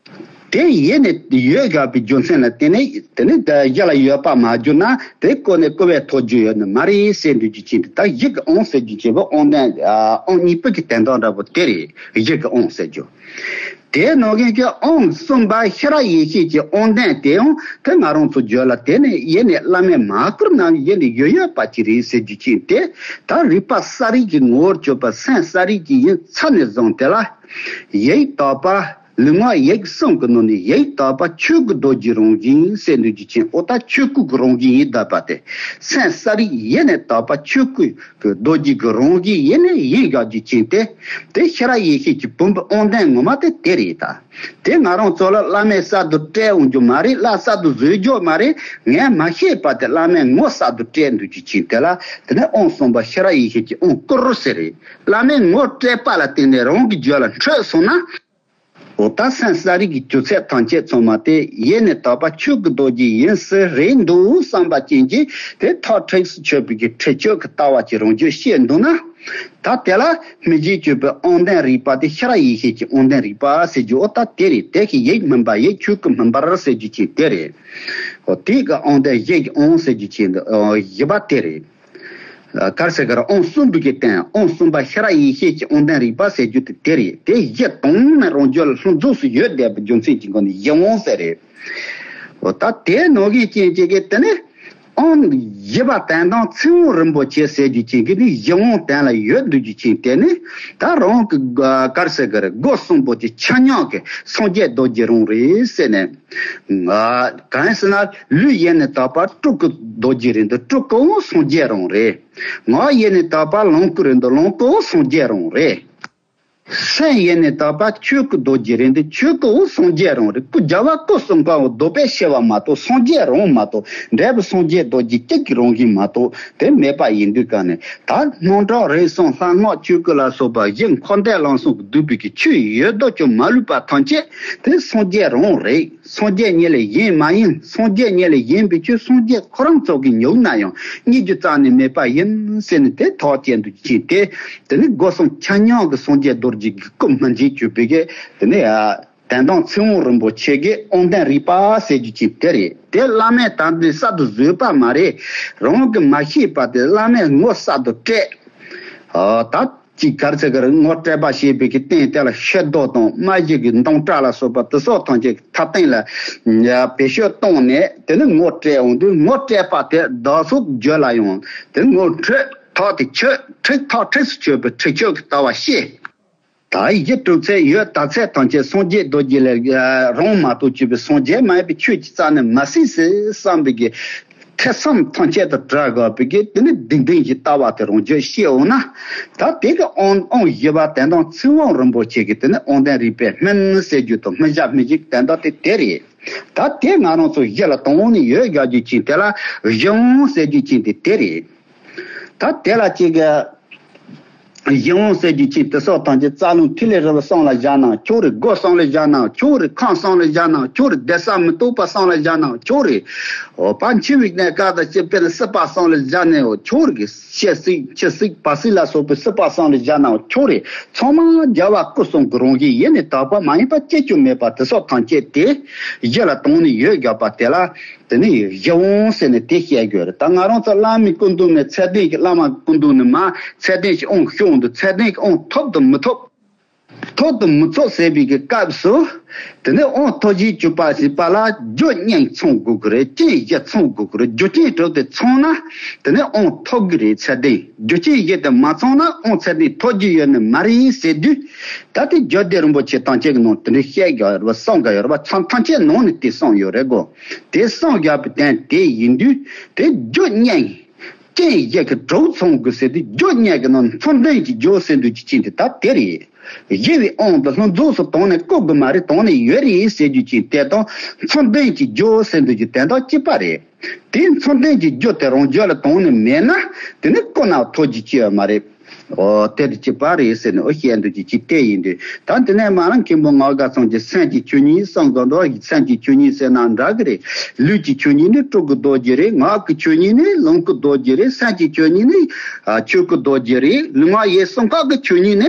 དེ་ཡེ་ནས་ཡོད་དགོས་པའི་རྒྱུ་མཚན་ལ་བརྟེན་ནས། དེ་ནི་ད་གཞི་ལ་ཡོད་པ་མ་གྱུར་ན་དེ་ཀོ་ནས་ཀོ་བས་ཐོབ་རྒྱུ་ཡོད་ནི་མ་རེད་ཟེར་འདོད་རྒྱུ་ཅན་དེ། ད་གཞི་གི་དབང་ཟེར་རྒྱུ་ཅན་པོ་དབང་ལྡན། ཨ། དབང་གཉིས་པོ་གི་དོན་དག་འདྲ་པོ་དེ་རེད། གཞི་གི་དབང་ཟེར་རྒྱུ། དེ་ནང་བཞིན་གྱི་དབང་གསུམ་པ་ཤེས་རབ་ཡེ་ཤེས་ཀྱི་དབང་ལྡན་དེ་ཡང་དེ་ང་རང་ཚོ་རྒྱུད་ལ་དེ་ནི་ཡེ་ནས་བླ་མས་མ་བསྐུར་ན་ཡེ་ནས་ཡོད་ཡོད་པ་ཅིག་རེད་ཟེར་རྒྱུ་ཅན་དེ། ད་རིག་པ་གསལ་རིག་གི་ངོ་བོར་གྱུར་པ་སེམས་གསལ་རིག་གི་ཡིན་ཚད་ནས་བཟུང་དེ་ལ་ཡིད་དག་པ། ལུས་ངག་ཡིད་གསུམ་གྱི་ནང་ནས་ཡིད་དག་པ་ཆོས་སྐུ་རྡོ་རྗེ་རང་བཞིན་ཟེར་འདོད་རྒྱུ་ཅན། འོ། ད་ཆོས་སྐུ་གི་རང་བཞིན་ཡིད་དག་པ་དེ། སེམས་གསལ་རིག་ཡེ་ནས་དག་པ་ཆོས་སྐུ་གི་རྡོ་རྗེ་གི་རང་བཞིན་ཡེ་ནས་ཡིན་དགོས་རྒྱུ་ཅན་དེ། དེ་ཤེས་རབ་ཡེ་ཤེས་ཀྱི་བུམ་པའི་དབང་ལྡན་ངོ་མ་དེ་དེ་རེད་ད། དེ་ང་རང་ཚོ་ལ་བླ་མས་གསར་དུ་སྤྲད་འོང་རྒྱུ་མ་རེད། བླ་གསར་དུ་བཟོས་རྒྱུ་མ་རེད། ངས་མ་ཤེས་པ་དེ་བླ་མས་ངོ་གསར་དུ་སྤྲད་འདོད་རྒྱུ་ཅན་དེ་ལ་དེ་ནས་དབང་གསུམ་པ་ཤེས་རབ་ཡེ་ཤེས་ཀྱི་དབང་བསྐུར་ཟེར་རེད། བླ་མས་ངོ་སྤྲད་པ་ལ་བརྟེན་ནས་རང་གི་རྒྱུད་ལ་འཕྲོད་སོང་ན། འོ། ད་སེམས་གསལ་རིག་གི་རྒྱུ་ཚད་ཐམས་ཅད་ཚང་མ་དེ་ཡེ་ནས་དག་པ་ཆོས་ཀྱི་རྡོ་རྗེ་ཡིན་ཟེར་རེད་འདུག་བསམ་པ་ཅན་གྱིས་དེ་ཐག་ཁྲིགས་སུ་ཆོད་པའི་གི་ཁྲིད་ཆོས་ཀྱི་ལྟ་བ་ཅིག་རང་རྒྱུད་ཤེས་འདུག་ན། ད་དེ་ལ་མི་བརྗེད་གྱུར་པའི་དབང་ལྡན་རིག་པ་དེ་ཤེས་རབ་ཡེ་ཤེས་ཀྱི་དབང་ལྡན་རིག་པ་ཟེར་རྒྱུ། འོ། ད་དེ་རེད། དེ་གི་ཡིད་སྨིན་པ། ཡིད་ཆོས་སྐུ་སྨིན་པར་ཟེར་རྒྱུ་ཅན་དེ་རེད། འོ། དེ་གི་དབང་ལྡན་བཞི་གི་དབང་ཟེར་རྒྱུ་ཅན་དེ། འོ། བཞི་པ་དེ་རེད། གར་ཟེར་གར་དབང་གསུམ་པོ་གི་སྟེང་དབང་གསུམ་པ་ཤེས་རབ་ཡེ་ཤེས་ཀྱི་དབང་ལྡན་རིག་པ་ཟེར་རྒྱུ་དེ་དེ་རེད། དེ་བཞི་དང་ནི་རང་རྒྱུད་ལ་ལྷུན་རྫོགས་སུ་ཡོད་བསྡད་པའི་རྒྱུ་མཚན་གྱི་སྒོ་ནས་བཞི་དབང་ཟེར་རེད། འོ། ད་དེ་ནང་བཞིན་ཅན་ཅིག་གི་དེ་ནི་དབང་བཞི་པ་དོན་དམ་ཚིག་དབང་རིན་པོ་ཆེ་ཟེར་རྒྱུ་ཅན་གྱི་ནི་བཞི་དབང་དོན་ལ་ཡོད་འདུག་རྒྱུ་ཅན་དེ་ནི་ད་རང་གི་གར་ཟེར་གར་སྒོ་གསུམ་པོ་གི་ཆ་མཉམ་གྱི་སངས་རྒྱས་རྡོ་རྗེ་རང་རེད་ཟེར་ནས། གང་ཟེར་ན་ལུས་ཡེ་ནས་དག་པ་སྤྲུལ་སྐུ་རྡོ་རྗེ་རེད་འདུག་སྤྲུལ་སྐུའང་སངས་རྒྱས་རང་རེད། ངག་ཡེ་ནས་དག་པ་ལོངས་སྐུ་རེད་འདུག་ལོངས་སྐུའང་སངས་རྒྱས་རང་རེད། སེམས་ཡེ་ནས་དག་པ་ཆོས་སྐུ་རྡོ་རྗེ་རེད་འདུག་ཆོས་སྐུའང་སངས་རྒྱས་རང་རེད། སྐུ་རྒྱལ་བ་སྐུ་གསུམ་ཀའང་ལྡོག་པས་ཕྱེ་བ་མ་གཏོགས་སངས་རྒྱས་རང་མ་གཏོགས། འབྲས་བུ་སངས་རྒྱས་རྡོ་རྗེ་གཅིག་གི་རང་བཞིན་མ་གཏོགས་དེ་མེད་པ་ཡིན་དུས་ག་ནས། ད་སྣང་གྲགས་རིག་གསུམ་ལྷ་སྔགས་ཆོས་སྐུ་ལ་སོགས་པ་བཞི་འཁོར་འདས་ལམ་གསུམ་གྱིས་བསྡུས་པའི་གི་ཆོས་ཡོད་དོ་ཅོག་མ་ལུས་པ་ཐམས་ཅད་དེ་སངས་རྒྱས་རང་རེད། སངས་རྒྱས་ཉིད་ལས་གཞན་མ་ཡིན། སངས་རྒྱས་ཉིད་ལས་གཞན་པའི་ཆོས་སངས་རྒྱས་ཁོ་རང་ཚོ་གིས་ཉུང་ན་ཡང་རྙེད་རྒྱུ་རྩ་ནས་མེད་པ་ཡིན་ཟེར་ནས་དེ་ཐག་བཅད་འདུག་ཅིང་དེ། དེ་ནི་སྒོ་གསུམ་ཆ་མཉམ་གྱི་སངས་རྒྱས་རྡོ་རྗེ་གི་སྐུ་སྨིན་བྱེད་གྱུར་པའི་གི་དེ་ནི། ཨ། དོན་དམ་ཚིག་དབང་རིན་པོ་ཆེ་གི་དབང་ལྡན་རིག་པ་ཟེར་རྒྱུ་ཅིག་དེ་རེད། དེ་བླ་མས་ད་འདི་གསར་དུ་བཟོས་པ་མ་རེད། རང་གིས་མ་ཤེས་པ་དེ་བླ་མས་ངོ་གསར་དུ་སྤྲད། ཨ། ད་ཅིག་གར་ཚེ་གར་ངོ་སྤྲད་པ་ཞེས་པའི་གི་སྟེང་དེ་ལ་ཤེས་རྟོགས་དང་སྨྲ་བརྗོད་ཀྱི་མདངས་བཀྲ་ལ་སོགས་པ་དེ་སོགས་ཐམས་ཅད་ཀྱི་ཐ་སྟེང་ལ་བེད་སྤྱོད་བཏང་ནས། དེ་ནི་ངོ་སྤྲད་འོང་དུས་ངོ་སྤྲད་པ་དེ་བདག་སོགས་རྒྱུད་ལ་ཡང་དེ་ངོ་འཕྲོད། ཐག་དེ་ཆོད། ཁྲིགས་ཐག་ཁྲིགས་སུ་ཆོད་པའི་ཁྲིགས་ཆོད་ཀྱི་ལྟ་བ་ཤེས། ད་གཞི་གྲུབ་ཚད་ཡོད་ད་ཚད་ཐམས་ཅད་སངས་རྒྱས་རྡོ་རྗེ་ལས་རང་མ་གཏོགས་གཅིག་པའི་སངས་རྒྱས་མ་ཡིན་པའི་ཆོས་ཀྱི་རྩ་ནས་མ་སྲིད་ཟེར་བསམ་པའི་གི་ཐེ་ཚོམ་ཐམས་ཅད་དུ་བྲལ་དགོས་པའི་གི་དེ་ནི་གདེང་ལྡན་གྱི་ལྟ་བ་དེ་རང་རྒྱུད་ཤེས་འོང་ན། ད་དེ་གི་དབང་དབང་བཞི་པ་དོན་དམ་ཚིག་དབང་རིན་པོ་ཆེ་གི་དེ་ནི་དབང་ལྡན་རིག་པའི་སྨིན་ཟེར་རྒྱུ་དང་སྨིན་བྱ་སྨིན་བྱེད་ཀྱི་དོན་དག་དེ་དེ་རེད། ད་དེ་ང་རང་ཚོ་གཞི་ལ་དང་ནི་ཡོད་རྒྱག་རྒྱུ་ཅིག་དེ་ལ་གཞི་དབང་ཟེར་རྒྱུ་ཅིག་དེ་དེ་རེད། ད་དེ་ལ་ཅིག་གཞི་དབང་ཟེར་རྒྱུ་ཅིག་དེ་སོགས་དང་ཅིག་རྩ་རླུང་ཐིག་ལེ་རིལ་བུ་བསམ་ལ་བཞག་ན་ཆོག་རེད། སྒོ་བསམ་ལ་བཞག་ན་ཆོག་རེད། ཁམས་བསམ་ལ་བཞག་ན་ཆོག་རེད། བདེ་གསལ་མི་རྟོག་པ་བསམ་ལ་བཞག་ན་ཆོག་རེད། འོ་བ་འཆི་བའི་གནས་སྐབས་དང་ཅིག་དཔེར་ན་སྲིད་པ་བསམ་ལ་བཞག་ནའང་ཆོག་རེད། ཤི་སྲིད་འཆི་སྲིད་བར་སྲིད་ལ་སོགས་པའི་སྲིད་པ་བསམ་ལ་བཞག་ནའང་ཆོག་རེད། ཚང་མ་རྒྱལ་བ་སྐུ་གསུམ་གྱི་རང་བཞིན་ཡེ་ནས་དག་པ་མ་ཡིན་པ་ཅི་ཀྱང་མེད་པ་དེ་སོགས་ཐམས་ཅད་དེ་གཞི་ལ་དང་ནི་ཡོད་རྒྱག་པ་དེ་ལ་དེ་ནི་གཞི་དབང་ཟེར་ནས་དེ་བཤད་དགོས་རེད། ད་ང་རང་ཚོ་བླ་མའི་སྐུ་མདུན་ནས་ཚད་ལྡན་གྱི་བླ་མ་སྐུ་མདུན་ནས་མར་ཚད་ལྡན་གྱི་དབང་ཤོར་འདུག་ཚད་ལྡན་གྱི་དབང་ཐོབ་དང་མི་ཐོབ། ཐོབ་དང་མི་ཐོབ་ཟེར་བའི་གི་སྐབས་སུ། དེ་ནས་དབང་ཐོབ་བྱེད་གྱུར་པ་ཞེས་པ་ལ་རྒྱུ་གཉིས་ཚང་དགོས་ཀྱི་རེད། རྐྱེན་བཞི་ཚང་དགོས་ཀྱི་རེད། རྒྱུ་རྐྱེན་གྲུབ་སྟེ་ཚང་ན། དེ་ནས་དབང་ཐོབ་ཀྱི་རེད་ཚད་ལྡན། རྒྱུ་རྐྱེན་བཞི་དེ་མ་ཚང་ན་དབང་ཚད་ལྡན་ཐོབ་རྒྱུ་ཡོད་ནི་མ་རེད་ཟེར་དུས། ད་དེ་རྒྱུད་སྡེ་རིན་པོ་ཆེ་ཐམས་ཅད་ཀྱི་ནང་དེ་འདྲའི་བཤད་ཀྱི་ཡོད་རེད་པ། གསུང་གི་ཡོད་རེད་པ། ཚང་ཐམས་ཅད་ནང་ནས་དེ་གསུངས་ཡོད་རེད་གོ། དེ་གསུངས་བཞག་པའི་དོན་དེ་ཡིན་དུས། དེ་རྒྱུ་གཉིས། རྐྱེན་བཞི་གི་གྲོགས་ཚང་དགོས་ཟེར་དུས་རྒྱུ་གཉིས་ཀྱི་ནང་མཚོན་དོན་གྱི་རྒྱུ་ཟེར་འདུག་ཅིག་ཅན་དེ་ད་དེ་རེད། གཞི་བའི་དབང་དུ་ལྷུན་རྫོགས་སུ་དོན་ནི་བཀོད་དགོས་མ་རེད། དོན་ནི་ཡོད་རེད་ཟེར་རྒྱུ་ཅིག་དེ་དང་མཚོན་དོན་གྱི་རྒྱུ་ཟེར་འདུག་ཅིག་དེ་དང་གཅིག་པ་རེད། དེ་མཚོན་དོན་གྱི་རྒྱུ་དེ་རང་རྒྱུད་ལ་དོན་ནི་མེད་ན་དེ་ནི་ཀུན་ནས་ཐོབ་རྒྱུ་ཅི་ཡོད་མ་རེད། འོ་དེ་དེ་གཅིག་པ་རེད་ཟེར་ནས་འོ་བཤད་འདུག་ཅིག་ཅིག་དེ་ཡིན་དུས་ད་དེ་ནས་མ་རང་མཁན་པོ་ངག་དཀར་ཚང་གི་སེམས་ཀྱི་ཆོས་ཉིད་གསུང་གི་འདུག་སེམས་ཀྱི་ཆོས་ཉིད་ཟེར་ན་འདྲ་གི་རེད། ལུས་ཀྱི་ཆོས་ཉིད་ནི་སྤྲུལ་སྐུ་རྡོ་རྗེ་རེད། ངག་གི་ཆོས་ཉིད་ནི་ལོངས་སྐུ་རྡོ་རྗེ་རེད། སེམས་ཀྱི་ཆོས་ཉིད་ནི་ཆོས་སྐུ་རྡོ་རྗེ་རེད། ལུས་ངག་ཡིད་གསུམ་ཀ་གི་ཆོས་ཉིད་ནི་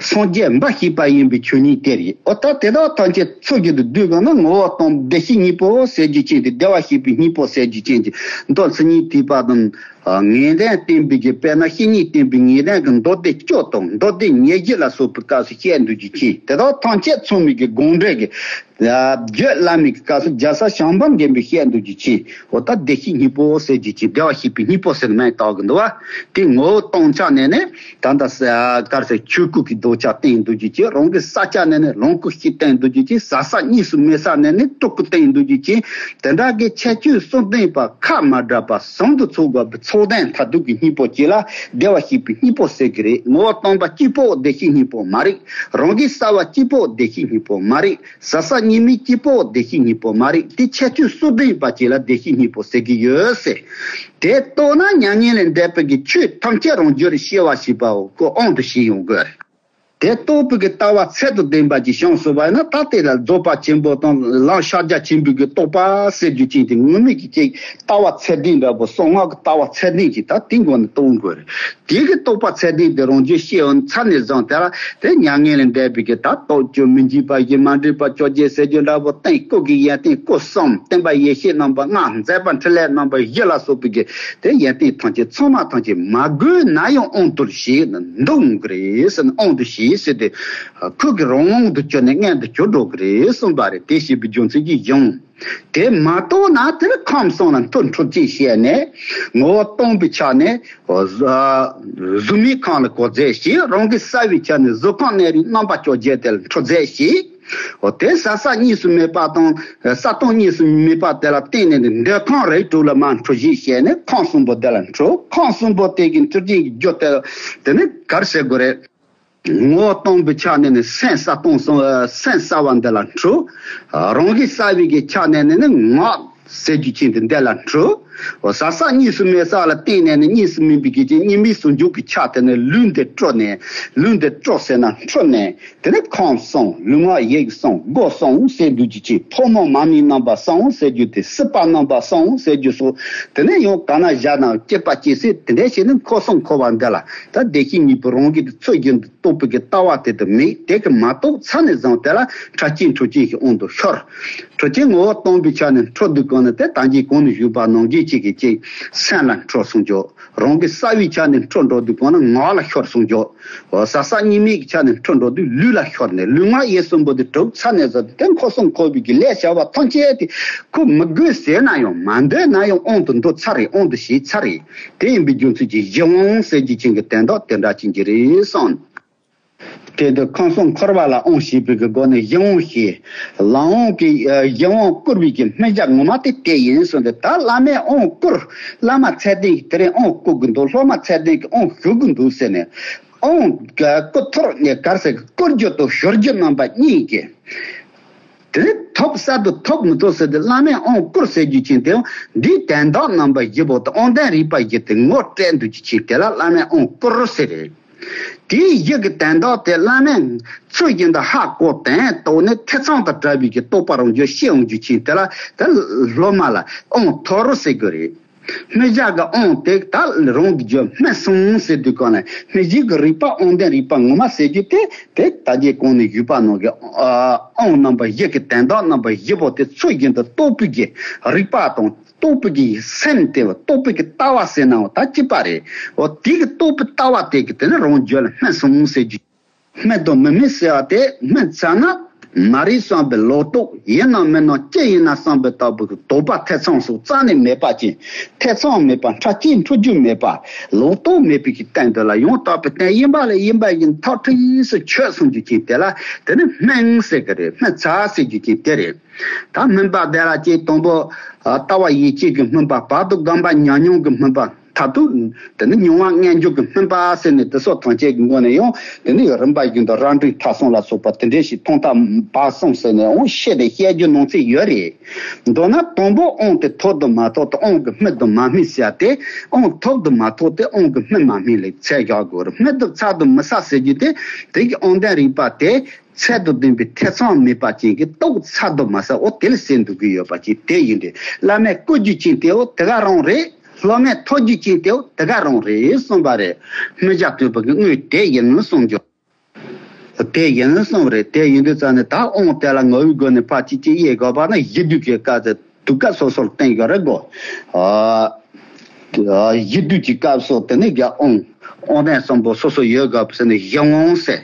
སངས་རྒྱས་འབའ་ཞིག་པ་ཡིན་པའི་ཆོས་ཉིད་དེ་རེད། འོ་ད་དེ་དག་ཐམས་ཅད་ཚུལ་བཞིན་དུ་བསྡུས་པ་ན་ངོ་བོ་སྟོང་བདེ་གཤེགས་སྙིང་པོ་ཟེར་རྒྱུ་ཅན་དེ་བདེ་བར་གཤེགས་པའི་སྙིང་པོ་ཟེར་རྒྱུ་ཅན་གྱི་མདོ་མཚན་ཉིད་ཐེག་པ་དང་། ངེས་ལྡན་བསྟན་པའི་གི་དཔེར་ན་བཤེས་གཉེན་བསྟེན་པའི་ངེས་ལྡན་གྱི་མདོ་སྡེ་བཅུ་དང་མདོ་སྡེ་ཉེར་བཞི་ལ་སོགས་པའི་སྐབས་སུ་བཤད་འདུག་རྒྱུ་ཅན་དེ་དག་ཐམས་ཅད་ཚང་མའི་གི་དགོངས་འགྲེལ་གྱི་རྒྱུད་བླ་མའི་གི་སྐབས་སུ་རྒྱལ་ས་བྱམས་པ་མགོན་པོས་བཤད་འདུག་རྒྱུ་ཅན་འོ་ད་བདེ་གཤེགས་སྙིང་པོ་ཟེར་རྒྱུ་ཅན་བདེ་བར་གཤེགས་པའི་སྙིང་པོ་ཟེར་ནས་མིང་བཏགས་གི་འདུག་བ། དེ་ངོ་བོ་སྟོང་ཆ་ནས་ནི་ད་ལྟ་ག་རེ་ཟེར་ཆོས་སྐུ་གི་རྡོ་རྗེ་བསྟན་འདུག་རྒྱུ་ཅན་རང་གི་ས་ཆ་ནས་ནི་ལོངས་སྐུ་ཞིག་བསྟན་འདུག་རྒྱུ་ཅན་ཟ་ས་གཉིས་སུ་མེད་ས་ནས་ནི་སྤྲུལ་སྐུ་བསྟན་འདུག་རྒྱུ་ཅན་དེ་འདྲ་གི་ཁྱད་ཆོས་གསུམ་ལྡན་པ། ཁ་མ་བྲལ་བ་ཟུང་དུ་ཚོགས་པའི་ཚོགས་ལྡན་མཐར་ཐུག་གི་སྙིང་པོ་གཅིག་ལ་བདེ་བར་གཤེགས་པའི་སྙིང་པོ་ཟེར་གྱི་རེད། ངོ་བོ་སྟོང་པ་གཅིག་པོ་བདེ་གཤེགས་སྙིང་པོ་མ་རེད། རང་གི་ས་བ་གཅིག་པོ་བདེ་གཤེགས་སྙིང་པོ་མ་རེད། ཟ་ས་གཉིས་མེད་གཅིག་པོ་བདེ་གཤེགས་སྙིང་པོ་མ་རེད། དེ་ཁྱད་ཆོས་གསུམ་ལྡན་པ་གཅིག་ལ་བདེ་གཤེགས་སྙིང་པོ་ཟེར་གྱི་ཡོད་ཟེར། དེ་རྟོགས་ན་མྱ་ངན་ལས་འདས་པའི་གི་ཆོས་ཐམས་ཅད་རང་རྒྱུད་ལ་སྐྱེ་བ་ཞེས་པའོ། ཁོ་དབང་དུ་བྱས་ཡོང་དགོས་རེད། དེ་རྟོགས་པའི་གི་ལྟ་བ་ཚད་དང་ལྡན་པ་ཅིག་བྱུང་སོང་བ་ཡིན་ན་ད་དེ་ལ་རྫོགས་པ་ཆེན་པོ་དང་ལམ་ཤཱཀྱ་ཆེན་པོའི་གི་རྟོགས་པ་ཟེར་རྒྱུ་ཅན་དེ་ངུར་སྨྲིག་གི་ཅིག་ལྟ་བ་ཚད་ལྡན་འདྲ་པོ་གསང་སྔགས་ཀྱི་ལྟ་བ་ཚད་ལྡན་ཅིག་ད་དེ་མགོ་ནས་རྟོགས་དགོས་རེད། དེ་གི་རྟོགས་པ་ཚད་ལྡན་དེ་རང་རྒྱུད་སྐྱེ་ཡོང་ཚར་ནས་བཟུང་དེ་ལ་དེ་མྱ་ངན་ལས་འདས་པའི་གི་ད་རྟོགས་བརྗོད་མི་འཇིགས་པ་བཞི་མ་འདྲེས་པ་བཅོ་བརྒྱད་ཟེར་རྒྱུ་འདྲ་པོ་སྟེང་སྐུ་གི་ཡོན་ཏན་སྐུ་གསུམ་སྟོན་པ་ཡེ་ཤེས་རྣམ་པ་ལྔ་མཛད་པ་འཕྲིན་ལས་རྣམ་པ་བཞི་ལ་སོགས་པའི་གི་དེ་ཡོན་ཏན་ཐམས་ཅད་ཚང་མ་ཐམས་ཅད་མ་དགོས་ན་ཡང་དབང་དུ་བྱས་ནས་འདུག་གི་རེད་ཟེར་ནས་དབང་དུ་བྱས་ཟེར་ཏེ་ཁོ་གི་རང་དབང་དུ་གྱུར་ནས་མངོན་དུ་གྱུར་འགྲོ་གི་རེད་གསུངས་པ་རེད། དེ་ཞེས་པའི་རྒྱུ་མཚན་གྱིས་བྱུང་། དེ་མ་རྟོགས་ན་དེར་ཁམས་གསུམ་ལ་མཐུ་འཕྲོག་ཅིང་བཤད་ནས་ངོ་བོ་སྟོང་པའི་ཆ་ནས་གཟུགས་མེད་ཁམས་ལ་གོ་མཛད་བྱས། རང་གི་ས་བའི་ཆ་ནས་གཟུགས་ཁམས་གནས་རིགས་རྣམ་པ་བཅོ་བརྒྱད་དེ་ལ་འཕྲོ་མཛད་བྱས། འོ་དེ་ཟ་ས་གཉིས་སུ་མེད་པ་དང་ས་སྟོང་གཉིས་སུ་མེད་པ་དེ་ལ་བརྟེན་ནས་འདོད་ཁམས་རིགས་དྲུག་ལ་མར་འཕྲོ་བྱེད་བྱས་ནས་ཁམས་གསུམ་པོ་དེ་ལ་འཕྲོ། ཁམས་གསུམ་པོ་དེ་གི་མཐུན་རྐྱེན་གྱི་རྒྱུ་དེ་དེ་ནི་ག་རེ་ཟེར་དགོས་རེད། ངོ་བོ་སྟོང་པའི་ཆ་ནས་ནི་སེམས་ས་སྟོང་སོང་སེམས་གསལ་བ་འདི་ལ་འཕྲོ། རང་གི་ས་བའི་གི་ཆ་ནས་ནི་ནི་ངག་ཟེར་རྒྱུ་ཅན་དེ་འདི་ལ་འཕྲོ། འོ་ཟ་ས་གཉིས་སུ་མེད་ས་ལ་བརྟེན་ནས་ནི་གཉིས་སུ་མེད་པའི་གི་ཅན་གཉིས་མེད་ཟུང་འཇུག་གི་ཆ་དེ་ནི་ལུས་འདི་སྤྲོ་ནས་ལུས་འདི་སྤྲོ་ཟེར་ན་འཕྲོ་ནས་དེ་ནི་ཁམས་གསུམ་ལུས་ངག་ཡིད་གསུམ་སྒོ་གསུམ་ཟེར་འདུག་རྒྱུ་ཅན་ཐོག་མ་མ་ནིང་རྣམ་པ་གསུམ་ཟེར་རྒྱུ་དེ་སྲིད་པ་རྣམ་པ་གསུམ་ཟེར་རྒྱུ་སོགས་དེ་ནི་ཡང་ག་ན་བཞག་ན་སྐྱེས་པ་སྐྱེས་ཚད་དེ་འདྲ་བྱས་ནས་འཁོར་གསུམ་འཁོར་བ་འདི་ལ་ད་བདེ་གཤེགས་སྙིང་པོ་རང་གི་དེ་ཚུལ་བཞིན་དུ་རྟོགས་པའི་གི་ལྟ་བ་དེ་དུ་མེད། དེ་གི་མ་རྟོགས་ཚར་ནས་བཟུང་དེ་ལ་འཕྲོ་རྐྱེན་འཕྲོག་རྐྱེན་ཞིག་དབང་དུ་ཤོར། འཕྲོག་རྐྱེན་ངོ་བོ་སྟོང་པའི་ཆ་ནས་འཕྲོ་འདུག་གོང་ནས་དེ་ད་གིན་གོང་ནས་ཞུས་པ་ནང་བཞིན་གཅིག་གིས་གཅིག་སེམས་ལ་འཕྲོ་སོང་འཇོག་རང་གི་ས་བའི་ཆ་ནས་འཕྲོ་འགྲོ་དུས་གོང་ན་ངག་ལ་ཤོར་སོང་འཇོག་འོ་ཟ་ས་གཉིས་མེད་ཀྱི་ཆ་ནས་འཕྲོ་འགྲོ་དུས་ལུས་ལ་ཤོར་ནས་ལུས་ངག་ཡིད་གསུམ་པོ་དེ་གྲུབ་ཚར་ནས་ཟ་དེ་འཁོར་གསུམ་འཁོར་བའི་གི་ལས་བྱ་བ་ཐམས་ཅད་དེ་ཁོ་མི་དགོས་ཟེར་ན་ཡང་མ་འདོད་ན་ཡང་དབང་དུ་འགྲོ་ཚར་རེད། དབང་དུ་བྱས་ཚར་རེད། དེ་ཡིན་པའི་རྒྱུ་མཚན་གྱིས་གཞི་དབང་ཟེར་རྒྱུ་ཅན་གྱི་དོན་དག་དེ་འདྲ་ཅན་གྱི་རེད་གསུངས། དེ་འདི་ཁམས་གསུམ་འཁོར་བ་ལ་དབང་བྱེད་པའི་གི་སྒོ་ནས་གཞི་དབང་བྱས། ལམ་དབང་གི་གཞི་དབང་བསྐུར་བའི་གི་སྨན་ཞག་ངོ་མ་དེ་དེ་ཡིན་གསུངས་ཏེ། ད་བླ་མས་དབང་བསྐུར། བླ་མ་ཚད་ལྡན་གྱིས་དེ་རིང་དབང་བསྐུར་གི་འདུག་སློབ་མ་ཚད་ལྡན་གྱིས་དབང་ཞུ་གི་འདུག་ཟེར་ནས། དབང་གི་སྐུ་ཐོར་ནས་གར་ཟེར་གི་བསྐུར་རྒྱུ་དང་ཞུ་རྒྱུ་རྣམ་པ་གཉིས་ཀྱི། དེ་ནས་ཐོབ་གསར་དུ་ཐོབ་མི་ཐོབ་ཟེར་ཏེ་བླ་མས་དབང་བསྐུར་ཟེར་རྒྱུ་ཅན་དེ་འདིའི་དོན་དག་རྣམ་པ་བཞི་པོ་དང་དབང་ལྡན་རིག་པ་བཞི་དེ་ངོ་སྤྲད་འདུག་རྒྱུ་ཅན་དེ་ལ་བླ་མས་དབང་བསྐུར་ཟེར་རེད། དེའི་བཞི་གི་དོན་དག་དེ་བླ་མས་ཚུལ་བཞིན་དུ་ཧ་གོ་དོན་རྟོགས་ནས་ཐེ་ཚོམ་དང་བྲལ་བའི་གི་རྟོགས་པ་རང་རྒྱུད་ཤེས་འོང་རྒྱུ་ཅན་དེ་ལ་དེ་སློབ་མ་ལ་དབང་ཐོབ་རོགས་ཟེར་དགོས་རེད། སྨིན་བྱ་གི་དབང་དེ་ད་རང་གི་རྒྱུད་སྨིན་སོང་ཟེར་དུས་གང་ལ་སྨིན་བྱེད་ཀྱི་རིགས་པ་དབང་ལྡན་རིག་པ་ངོ་མ་ཟེར་རྒྱུ་དེ་དེ་ད་རྒྱའི་གོང་ནས་ཞུས་པ་ནང་གི་ཨ་དབང་རྣམ་པ་བཞི་གི་དོན་དག་རྣམ་པ་བཞི་པོ་དེ་ཚུལ་བཞིན་དུ་རྟོགས་པའི་གི་རིགས་པ་དང་རྟོགས་པའི་གི་སེམས་དེ་རྟོགས་པའི་གི་ལྟ་བ་ཟེར་ནའང་ད་གཅིག་པ་རེད། འོ་དེ་གི་རྟོགས་པའི་ལྟ་བ་དེ་གི་དེ་ནི་རང་རྒྱུད་ལ་སྨིན་སོང་ཟེར་རྒྱུ། སྨིན་དང་མི་སྨིན་ཟེར་བ་དེ་སྨིན་ཚར་ན་མ་རིག་བསམ་པའི་ལོག་རྟོག་ཡིན་ནམ་མིན་ནམ་ཅི་ཡིན་ན་བསམ་པའི་ལྟ་བུ་གི་དོགས་པ་ཐེ་ཚོམ་སོགས་རྩ་ནས་མེད་པ་ཅན། ཐེ་ཚོམ་མེད་པ། འཕྲལ་གཅིག་འཁྲུལ་རྒྱུ་མེད་པ། ལོག་རྟོག་མེད་པའི་གི་སྟེང་དུ་ལ་ཡང་དག་པའི་རྟེན་ཡིན་པ་ལ་ཡིན་པ་ཡིན་ཐག་ཁྲིགས་སུ་ཆོད་སོང་རྒྱུ་ཅན་དེ་ལ་དེ་ནི་སྨིན་ཟེར་གི་རེད། སྨིན་ཚར་ཟེར་རྒྱུ་ཅན་དེ་རེད། ད་སྨིན་པ་དེ་ལ་ཅིག་དང་པོ་ཨ་ལྟ་བ་ཡིད་ཆེས་ཀྱི་སྨིན་པ། བར་དུ་སྒོམ་པ་ཉམས་མྱོང་གི་སྨིན་པ། མཐར་ཐུག་དེ་ནི་མྱོང་བ་མངོན་འཇོག་གི་སྨིན་པ་ཟེར་ནས་དེ་སོགས་ཐམས་ཅད་ཀྱི་སྒོ་ནས་ཡང་དེ་ནི་རིམ་པ་བཞིན་དུ་རབ་འབྲིང་ཐ་གསུམ་ལ་སོགས་པ་དེ་འདྲ་ཞིག་ཐོག་མཐའ་བར་གསུམ་ཟེར་ནས་འོང་བཤད་དེ་བཤད་རྒྱུ་ནང་ཚན་ཡོད་རེད། མདོར་ན་དང་པོ་དབང་དེ་ཐོབ་དང་མ་ཐོབ་དང་དབང་གི་སྨིན་དང་མ་སྨིན་ཟེར་ཏེ། དབང་ཐོབ་དང་མ་ཐོབ་དེ་དབང་གི་སྨིན་མ་སྨིན་ལ་ཚད་བཞག་དགོས་རེད། སྨིན་དང་ཚར་དང་མི་ཚར་ཟེར་རྒྱུ་དེ་དེ་གི་དབང་ལྡན་རིག་པ་དེ། ཚད་དང་ལྡན་པའི་ཐེ་ཚོམ་མེད་པ་ཅན་གྱི་རྟོགས་ཚར་དུ་མ་ཟད་འོ་དེ་ལ་ཟེར་འདུག་གི་ཡོད་པ་ཅིག་དེ་ཡིན་ཏེ། བླ་མས་བསྐུར་རྒྱུ་ཅན་དེའོ་དེ་ག་རང་རེད། སློབ་མས་ཐོབ་རྒྱུ་ཅན་དེའོ་དེ་ག་རང་རེད་གསུངས་པ་རེད། སྨིན་བྱ་སྟོན་པ་གི་དངོས་དེ་ཡིན་གསུངས་རྒྱུ། དེ་ཡིན་གསུངས་རེད། དེ་ཡིན་དུས་ཙང་ནས་ད་དབང་དེ་ལ་ངོ་བོའི་སྒོ་ནས་ཕར་ཅིག་ཅིག་དབྱེ་དགོས་པ་ན་གཞི་དུས་ཀྱི་སྐབས་སུ། དུས་སྐབས་སོ་སོར་བསྟན་ཡོད་རེད་གོ། ཨ་གཞི་དུས་ཀྱི་སྐབས་སུ་དེ་ནས་རྒྱ་དབང་། དབང་ལྡན་གསུམ་པོ་སོ་སོ་ཡོད་དགོས་ཟེར་ནས་གཞི་དབང་ཟེར།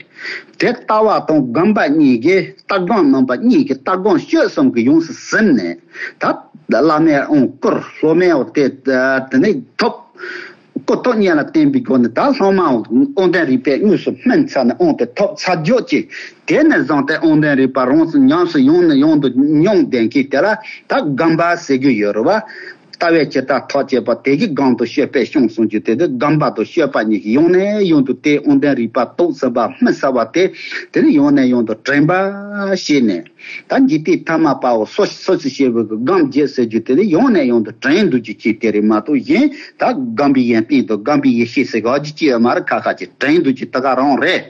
དེ་ལྟ་བ་དང་སྒོམ་པ་གཉིས་ཀྱི་ལྟ་སྒོམ་རྣམ་པ་གཉིས་ཀྱི་ལྟ་སྒོམ་སྤྱོད་གསུམ་གྱི་ཡོངས་སུ་ཟིན་ནས། ད་བླ་མས་དབང་བསྐུར། སློབ་མས་དེ་དེ་ནས་ཐོབ། བསྐུར་ཐོབ་གཉིས་ལ་བརྟེན་པའི་སྒོ་ནས་ད་སློབ་མའང་དབང་ལྡན་རིག་པས་དངོས་སུ་སྨིན་ཚར་ནས་དབང་དེ་ཐོབ་ཚར་རྒྱུ་ཅིག་དེ་ནས་བཟུང་སྟེ་དབང་ལྡན་རིག་པ་རང་སུ་ཉམས་སུ་ཡང་ནས་ཡང་དུ་མྱོང་ལྡན་མཁན་དེ་ལ་ད་སྒོམ་པ་ཟེར་གྱི་ཡོད་རེད་བ། ལྟ་བའི་ཇི་ལྟར་ཐག་བཅད་པ་དེ་གི་སྒོམ་དང་སྤྱོད་པས་བྱུང་གསུངས་རྒྱུ་དེ་དེ་སྒོམ་པ་དང་སྤྱོད་པ་གཉིས་ཀྱིས་ཡང་ནས་ཡང་དུ་དེ་དབང་ལྡན་རིག་པ་རྟོགས་ཟིན་པ་སྨིན་ཚར་བ་དེ་དེ་ནི་ཡང་ནས་ཡང་དུ་དྲན་པ་བྱས་ནས། ད་འཇིག་རྟེན་ཐ་མལ་པའོ་སོ་སོ་སོ་ཞེས་པའི་སྒོམ་བརྒྱད་ཟེར་རྒྱུ་དེ་ནི་ཡང་ནས་ཡང་དུ་དྲན་འདུག་རྒྱུ་ཅིག་དེ་རེད་མ་གཏོགས་གཞན་ད་སྒོམ་པའི་ཡོན་ཏན་དང་སྒོམ་པའི་ཡེ་ཤེས་ཟེར་ག་ཅི་ཅི་ཡོད་མ་རེད། ཁ་ཁ་ཅིག་དྲན་འདུག་རྒྱུ་དེ་ག་རང་རེད།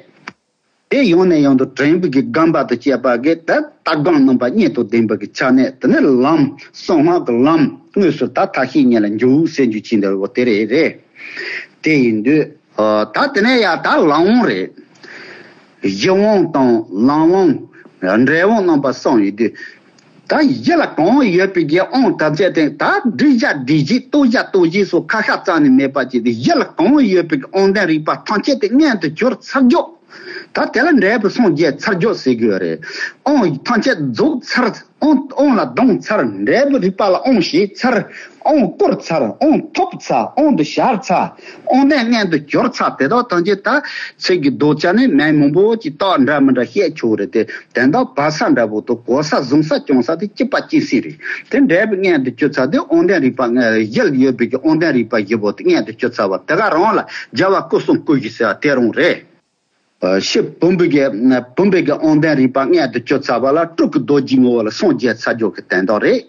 དེ་ཡང་ནས་ཡང་དུ་དྲན་པའི་གི་སྒོམ་པ་དང་བཅས་པ་གི་ད་ལྟ་སྒོམ་རྣམ་པ་གཉིས་དང་ལྡན་པའི་གི་ཆ་ནས་དེ་ནི་ལམ་གསང་སྔགས་ཀྱི་ལམ་དངོས་སུ་ད་ཐབས་ཤེས་གཉིས་ལ་འཇུག་ཟེར་རྒྱུ་ཅིག་འདྲ་བོ་དེ་རེད་རེད། དེ་ཡིན་དུས། ཨ་ད་དེ་ནས་ཡང་ད་ལམ་དབང་རེད། གཞི་དབང་དང་ལམ་དབང་། འབྲས་དབང་རྣམ་པ་གསུམ་ཡོད་དུས། ད་གཞི་ལ་གང་ཡོད་པའི་གི་དབང་ཐམས་ཅད་དེ་ད་སྒྲིབ་བྱ་སྒྲིབ་བྱེད་རྟོགས་བྱ་རྟོགས་བྱེད་སོགས་ཁ་ཤས་རྩ་ནས་མེད་པ་ཅིག་དེ་གཞི་ལ་གང་ཡོད་པའི་གི་དབང་ལྡན་རིག་པ་ཐམས་ཅད་དེ་མངོན་དུ་གྱུར་ཚར་རྒྱུ། ད་དེ་ལ་འབྲས་བུ་སངས་རྒྱས་ཚར་རྒྱུ་ཟེར་གི་ཡོད་རེད། དབང་ཐམས་ཅད་རྫོགས་ཚར། དབང་དབང་ལ་སྡང་ཚར། འབྲས་བུ་རིག་པ་ལ་དབང་བྱས་ཚར། དབང་བསྐུར་ཚར། དབང་ཐོབ་ཚར། དབང་དུ་ཤར་ཚར། དབང་ལྡན་མངོན་དུ་གྱུར་ཚར། དེ་དག་ཐམས་ཅད་ད་ཚིག་གི་རྡོ་རྗེ་ནི་མིང་མང་པོ་ཅིག་རྟགས་འདྲ་མི་འདྲ་བཤད་ཆོག་རེད་དེ། དོན་དག་བབས་ས་འདྲ་པོ་དང་གོ་ས་བཟུང་ས་སྐྱོང་ས་དེ་གཅིག་པ་གཅིག་སྲིད་རེད། དེ་འབྲས་བུ་མངོན་དུ་གྱུར་ཚར་དུས་དབང་ལྡན་རིག་པ་ལྔ་གཞིར་ཡོད་པའི་གི་དབང་ལྡན་རིག་པ་བཞི་པོ་དེ་མངོན་དུ་གྱུར་ཚར་བ་དེ་ག་རང་ལ་རྒྱལ་བ་སྐུ་གསུམ་སྐུ་བཞི་ཟེར་བ་དེ་རང་རེད། ཨ་ཕྱི་བུམ་པའི་གི་བུམ་པའི་གི་དབང་ལྡན་རིག་པ་མངོན་དུ་གྱུར་ཚར་བ་ལ་སྤྲུལ་སྐུ་རྡོ་རྗེའི་ངོ་བོ་ལ་སངས་རྒྱས་ཚར་རྒྱུ་གི་དོན་དག་རེད།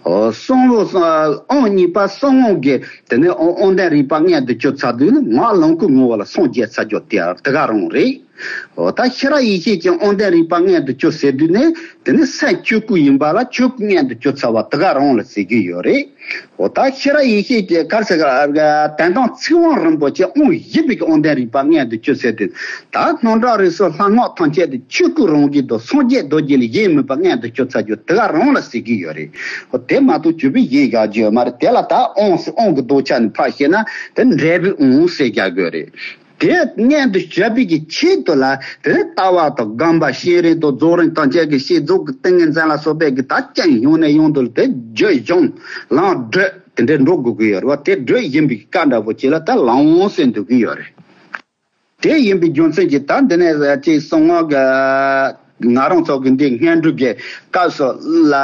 ཨོ་གསང་བའི་དབང་གཉིས་པ་གསང་དབང་གི་དེ་ནས་དབང་དབང་ལྡན་རིག་པ་མངོན་དུ་གྱུར་ཚར་དུས་ནི་ངག་ལོངས་སྐུའི་ངོ་བོ་ལ་སངས་རྒྱས་ཚར་རྒྱུ་དེ་དེ་ག་རང་རེད། ཨོ་ད་ཤེས་རབ་ཡེ་ཤེས་ཀྱི་དབང་ལྡན་རིག་པ་མངོན་དུ་གྱུར་ཟེར་དུས་ནི་དེ་ནི་སེམས་ཆོས་སྐུ་ཡིན་པ་ལ་ཆོས་སྐུ་མངོན་དུ་གྱུར་ཚར་བ་དེ་ག་རང་ལ་ཟེར་གྱི་ཡོད་རེད། འོ་ད་ཤེས་རབ་ཡེ་ཤེས་ཀྱི་གར་ཟེར་ག་དོན་དམ་ཚིག་དབང་རིན་པོ་ཆེ་དབང་བཞི་པའི་གི་དབང་ལྡན་རིག་པ་མངོན་དུ་གྱུར་ཟེར་དུས། ད་སྣང་གྲགས་རིག་གསུམ་ལྷ་སྔགས་ཐམས་ཅད་དེ་ཆོས་སྐུ་རང་བཞིན་དུ་སངས་རྒྱས་རྡོ་རྗེ་ལས་གཞན་མིན་པ་མངོན་དུ་གྱུར་ཚར་རྒྱུ་དེ་ག་རང་ལ་ཟེར་གྱི་ཡོད་རེད། འོ་དེ་མ་གཏོགས་ཆོས་པའི་གཞན་བཞག་རྒྱུ་ཡོད་མ་རེད། དེ་ལ་ད་དབང་ཟེར་དབང་གི་ལྡོག་ཆ་ནས་ཕར་བཤད་ན་དེ་འབྲས་བུའི་དབང་ཟེར་རྒྱག་དགོས་རེད། དེ་མངོན་དུ་གྱུར་པའི་གི་ཆེད་དུ་ལ་དེ་ནི་ལྟ་བ་དང་སྒོམ་པ་བསྐྱེད་རིམ་དང་རྫོགས་རིམ་དང་བཅས་ཀྱི་བསྐྱེད་རྫོགས་ཀྱི་ཏིང་ངེ་འཛིན་ལ་སོགས་པའི་གི་ད་ཅང་ཡང་ནས་ཡང་དུ་དེ་རྒྱུད་སྦྱོང་ལམ་བགྲོད་དེ་འདྲའི་འགྲོ་དགོས་ཀྱི་ཡོད་རེད་བ། དེ་བགྲོད་བཞིན་པའི་སྐབས་འདྲ་པོ་ཅིག་ལ་ད་ལམ་དབང་ཟེར་འདུག་གི་ཡོད་རེད། དེ་ཡིན་པའི་རྒྱུ་མཚན་གྱིས་ད་འདི་ནས་ཅིག་གསང་སྔགས་ཀྱི་ང་རང་ཚོ་གི་འདི་སྔོན་འགྲོ་གི་སྐབས་སུ་ལ་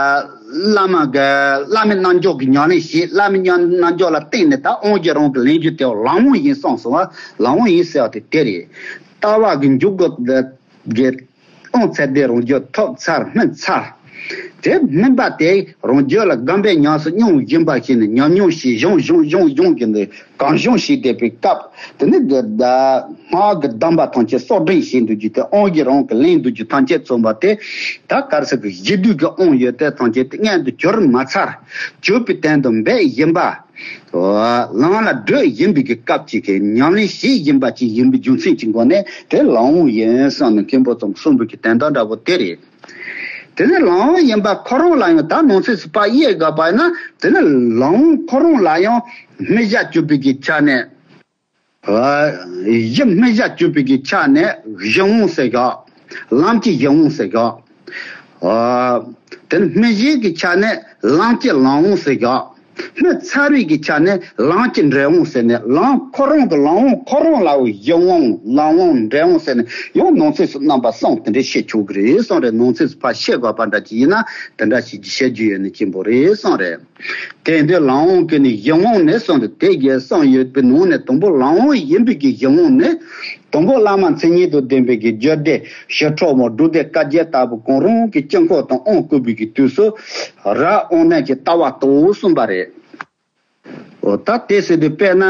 བླ་མ་གི་བླ་མའི་རྣལ་འབྱོར་གྱི་ཉམས་ལེན་བྱེད། བླ་མའི་རྣལ་འབྱོར་ལ་བརྟེན་ནས་ད་དབང་གི་རང་གི་ལེན་རྒྱུ་དེ་ལམ་དབང་ཡིན་གསུངས་སོང་བ། ལམ་དབང་ཡིན་ཟེར་བ་དེ་དེ་རེད། ལྟ་བ་གི་འཇུག་སྒོ་གི་དབང་ཚད་ལྡན་རང་རྒྱུད་ཐོབ་ཚར་སྨིན་ཚར། དེ་སྨིན་པ་དེ་རང་རྒྱུད་ལ་སྒོམ་པའི་ཉམས་སུ་མྱོང་བཞིན་པ་ཞིག་ནས་ཉམས་མྱོང་ཞིག་སྦྱོང་སྦྱོང་སྦྱོང་སྦྱོང་གི་འདི་གང་སྦྱོང་ཞིག་བསྡད་པའི་སྐབས་དེ་ནི་འདི་ད་སྔགས་ཀྱི་གདམས་པ་ཐམས་ཅད་གསོག་འདྲེན་བྱེད་འདུག་རྒྱུ་དེ་དབང་གིས་རང་གི་ལེན་འདུག་རྒྱུ་ཐམས་ཅད་མཚོན་པ་དེ་ད་གར་ཟེར་གི་གཞི་དུས་ཀྱི་དབང་ཡོད་དེ་ཐམས་ཅད་དེ་མངོན་དུ་གྱུར་མ་ཚར། གྱུར་པའི་སྟེང་དུ་འབད་བཞིན་པ། ལམ་ལ་བགྲོད་བཞིན་པའི་གི་སྐབས་ཅིག་གི་ཉམས་ལེན་བྱེད་བཞིན་པ་ཅིག་ཡིན་པའི་རྒྱུ་མཚན་གྱི་སྒོ་ནས་དེ་ལམ་དབང་ཡིན་བསམ་ནས་མཁན་པོ་ཚོས་གསུངས་པའི་གི་དོན་དག་འདྲ་པོ་དེ་རེད། དེ་ནས་ལམ་དབང་ཡིན་པ་ཁོ་རང་ལ་ཡང་ད་ནང་གསེས་སུ་ཕར་དབྱེ་དགོས་པ་ཡིན་ན་དེ་ནི་ལམ་དབང་ཁོ་རང་ལ་ཡང་སྨིན་བྱ་གྱུར་པའི་གི་ཆ་ནས། གཞི་སྨིན་བྱ་གྱུར་པའི་གི་ཆ་ནས་གཞི་དབང་ཟེར་གི། ལམ་གྱི་གཞི་དབང་ཟེར་གི། དེ་ནི་སྨིན་བྱེད་ཀྱི་ཆ་ནས་ལམ་གྱི་ལམ་དབང་ཟེར་གི། སྨིན་ཚར་བའི་གི་ཆ་ནས་ལམ་གྱི་འབྲས་དབང་ཟེར་ནས་ལམ་ཁོ་རང་གི་ལམ་དབང་ཁོ་རང་ལ་གཞི་དབང་ལམ་དབང་འབྲས་དབང་ཟེར་ནས་ཡང་ནང་གསེས་སུ་རྣམ་པ་གསུམ་དེ་འདྲ་བཤད་ཆོག་གི་རེད་གསུངས་རེད། ནང་གསེས་སུ་ཕར་བཤད་དགོས་པ་འདྲ་ཅིག་ཡིན་ན་དེ་འདྲ་ཞིག་བཤད་རྒྱུ་ཡོད་ནི་ཅན་པོ་རེད་གསུངས་རེད། དེ་འདི་ལམ་དབང་གི་ནི་གཞི་དབང་ནི་གསུངས་ཏེ་དེ་གའི་གསུངས་ཡོད་པའི་ནང་ནས་དང་པོ་ལམ་དབང་ཡིན་པའི་གི་གཞི་དབང་ནི། དང་པོ་བླ་མ་མཚན་ཉིད་དང་ལྡན་པའི་གི་རྒྱུད་སྡེ་ཞི་ཁྲོ་བོ་སྒྲུབ་སྡེ་བཀའ་བརྒྱད་ལྟ་བུ་གང་རུང་གི་དཀྱིལ་འཁོར་དང་དབང་བསྐུར་བའི་གི་དུས་སུ་རབ་དབང་རྣོན་གྱི་ལྟ་བ་ལྟ་བུ་གསུངས་པ་རེད། འོ་ད་དེ་ཟེར་དུས་དཔེར་ན་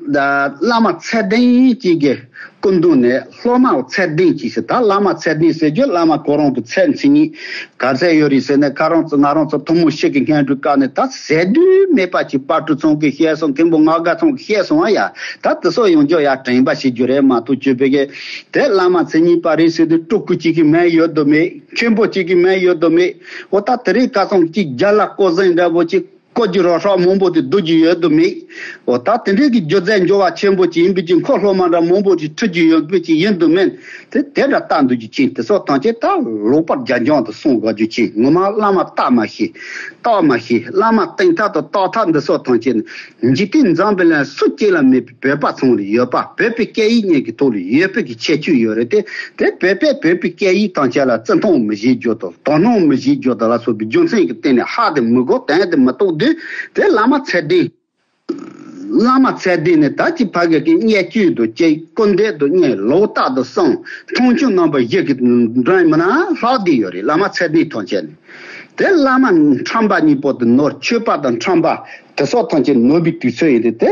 བླ་མ་ཚད་ལྡན་གཅིག་གི་སྐུ་མདུན་ནས་སློབ་མ་ཚད་ལྡན་གཅིག་ཟེར། ད་བླ་མ་ཚད་ལྡན་ཟེར་རྒྱུ་བླ་མ་ཁོ་རང་གི་ཚད་མཚན་ཉིད་ག་ཚད་ཡོད་རེད་ཟེར་ནས་ཁ་རང་ཚོ་ང་རང་ཚོ་ཐུན་མོང་ཕྱི་གི་སྔོན་འགྲོའི་སྐབས་ནས་ད་ཟད་དུས་མེད་པ་ཅིག་དཔལ་སྤྲུལ་ཚང་གིས་བཤད་སོང་། མཁན་པོ་ལྔ་དགའ་ཚང་གིས་བཤད་སོང་བ་ཡ། ད་དེ་ཚོ་ཡོང་རྒྱུ་ཡ་དྲན་པ་བྱེད་རྒྱུ་རེད་མ་གཏོགས་བཅོས་པའི་གི་དེ་བླ་མ་མཚན་ཉིད་པ་རེད་ཟེར་དུས་སྤྲུལ་སྐུ་གཅིག་གི་མིང་ཡོད་དོ་མེད། མཁན་པོ་གཅིག་གི་མིང་ཡོད་དོ་མེད། འོ་ད་དེ་རིང་ཁ་སང་གཅིག་རྒྱ་ལ་བསྐོ་གཟན་འདྲ་པོ་གཅིག་བསྐོ་རྒྱུ་རོགས་ཧྲག་མང་པོ་དེ་བསྡུ་རྒྱུ་ཡོད་དོ་མེད། འོ་ད་དེ་འདྲའི་གི་སྒྱུ་རྩལ་འབྱོར་བ་ཆེན་པོ་ཅིག་ཡིན་པའི་ཅིག་ཁོ་སློབ་མ་འདྲ་མང་པོ་ཅིག་ཁྲིད་རྒྱུ་ཡོད་པའི་ཅིག་ཡིན་དུ་མིན། དེ་དེ་འདྲ་ལྟ་འདུག་རྒྱུ་ཅིག་དེ་ཚོ་ཐམས་ཅད་ད་ལོག་པར་རྒྱ་འགྱངས་དུ་སོང་དགོས་རྒྱུ་ཅིག་ངོ་མ་བླ་མ་བལྟ་མ་ཤེས། བལྟ་མ་ཤེས། བླ་མ་བསྟེན་ཐབས་དང་བལྟ་ཐབས་འདི་ཚོ་ཐམས་ཅད་ནི་འཇིག་རྟེན་འཛམ་བུ་གླིང་སུ་གཅིག་ལ་མེད་པའི་བོད་པ་ཚང་ལ་ཡོད་པ། བོད་པའི་སྐད་ཡིག་གཉིས་ཀྱི་ཐོག་ལ་ཡོད་པའི་གི་ཁྱད་ཆོས་ཡོད་རེད་དེ། དེ་བོད་པས་བོད་པའི་སྐད་ཡིག་ཐམས་ཅད་ལ་བརྩི་མཐོང་མི་བྱེད་རྒྱུ་དང་དོ་སྣང་མི་བྱེད་རྒྱུ་དང་ལ་སོགས་པའི་རྒྱུ་མཚན་གྱི་སྟེང་ནས་ཧ་དེ་མི་གོ་དོན་དེ་མི་རྟོགས་དུས་དེ་བླ་མ་ཚད་ལྡན། བླ་མ་ཚད་ལྡན་ནི་ད་ཅི་ཕ་གི་གི་བརྙས་བཅོས་དང་བཅས་སྐུར་འདེབས་དང་བརྙས་ལོག་ལྟ་དང་གསུམ་མཐོང་ཆུང་རྣམ་པ་བཞི་གི་འགྲམ་མི་ན་ལྷག་བསྡད་ཡོད་རེད། བླ་མ་ཚད་ལྡན་ཐམས་ཅད་ནི། དེ་བླ་མ་ཁྲམ་པ་གཉིས་པོ་དེ་ནོར། ཆོས་པ་དང་ཁྲམ་པ་དེ་སོགས་ཐམས་ཅད་ནོར་བའི་དུས་ཚོད་ཡིན་ཏེ། དེ་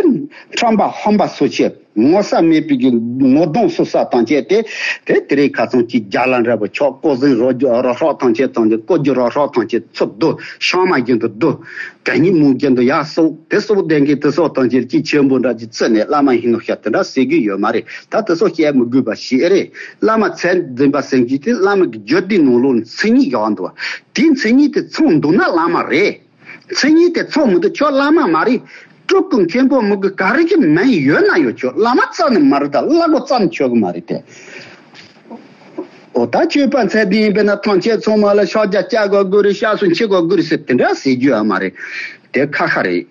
ཁྲམ་པ་ཧམ་པ་སོ་ཆེ་ངོ་ཚ་མེད་པའི་གི་ངོ་གདོང་སོ་ས་ཐམས་ཅད་དེ། དེ་དེ་རིང་ཁ་སང་གི་རྒྱ་ལ་འདྲ་པོ་ཆོག་བསྐོ་གཟན་རོ་རོ་ཧྲོག་ཐམས་ཅད་ཐམས་ཅད་བསྐོ་རྒྱུ་རོ་ཧྲོག་ཐམས་ཅད་ཚུར་བསྡུ། ཤང་མ་རྒྱུན་དུ་བསྡུ། གད་སྙིགས་མུག་རྒྱུན་དུ་ཡར་གསོག་དེ་གསོག་ལྡན་གི་དེ་སོགས་ཐམས་ཅད་ཀྱི་ཆེན་པོ་འདྲ་ཅིག་བརྩིས་ནས་བླ་མ་ཡིན་ནོ་ཤ་དེ་འདྲ་ཟེར་གི་ཡོད་མ་རེད། ད་དེ་སོགས་བཤད་མི་དགོས་པ་ཞིག་རེད། བླ་མ་ཚད་ལྡན་པ་ཟེར་གྱི་དེ་བླ་མ་གི་རྒྱུད་སྡེ་ནང་ལོགས་ནས་མཚན་ཉིད་བཞག་འདུག་བ། དེ་མཚན་ཉིད་དེ་ཚང་འདུག་ན་བླ་མ་རེད། མཚན་ཉིད་དེ་ཚང་མི་འདུག་ཁྱོད་བླ་མ་མ་རེད། སྤྲུལ་སྐུ་མཁན་པོ་མི་དགོས་ག་རེ་གི་མིང་ཡོད་ན་ཡོད། ཁྱོད་བླ་མ་རྩ་ནས་མ་རེད། ད་བླ་སྒོ་རྩ་ནས་ཆོད་གི་མ་རེད་དེ། འོ་ད་ཆོས་པ་ཚད་ལྡན་ཡིན་པས་ན་ཐམས་ཅད་ཚང་མ་ལ་ཕྱག་རྒྱ་བཅའ་དགོས་དགོས་རེད། ཕྱག་སུ་འཆི་དགོས་དགོས་རེད་ཟེར་དེ་འདྲ་ཟེར་རྒྱུ་ཡོད་མ་རེད། དེ་ཁ་ཁ་རེད།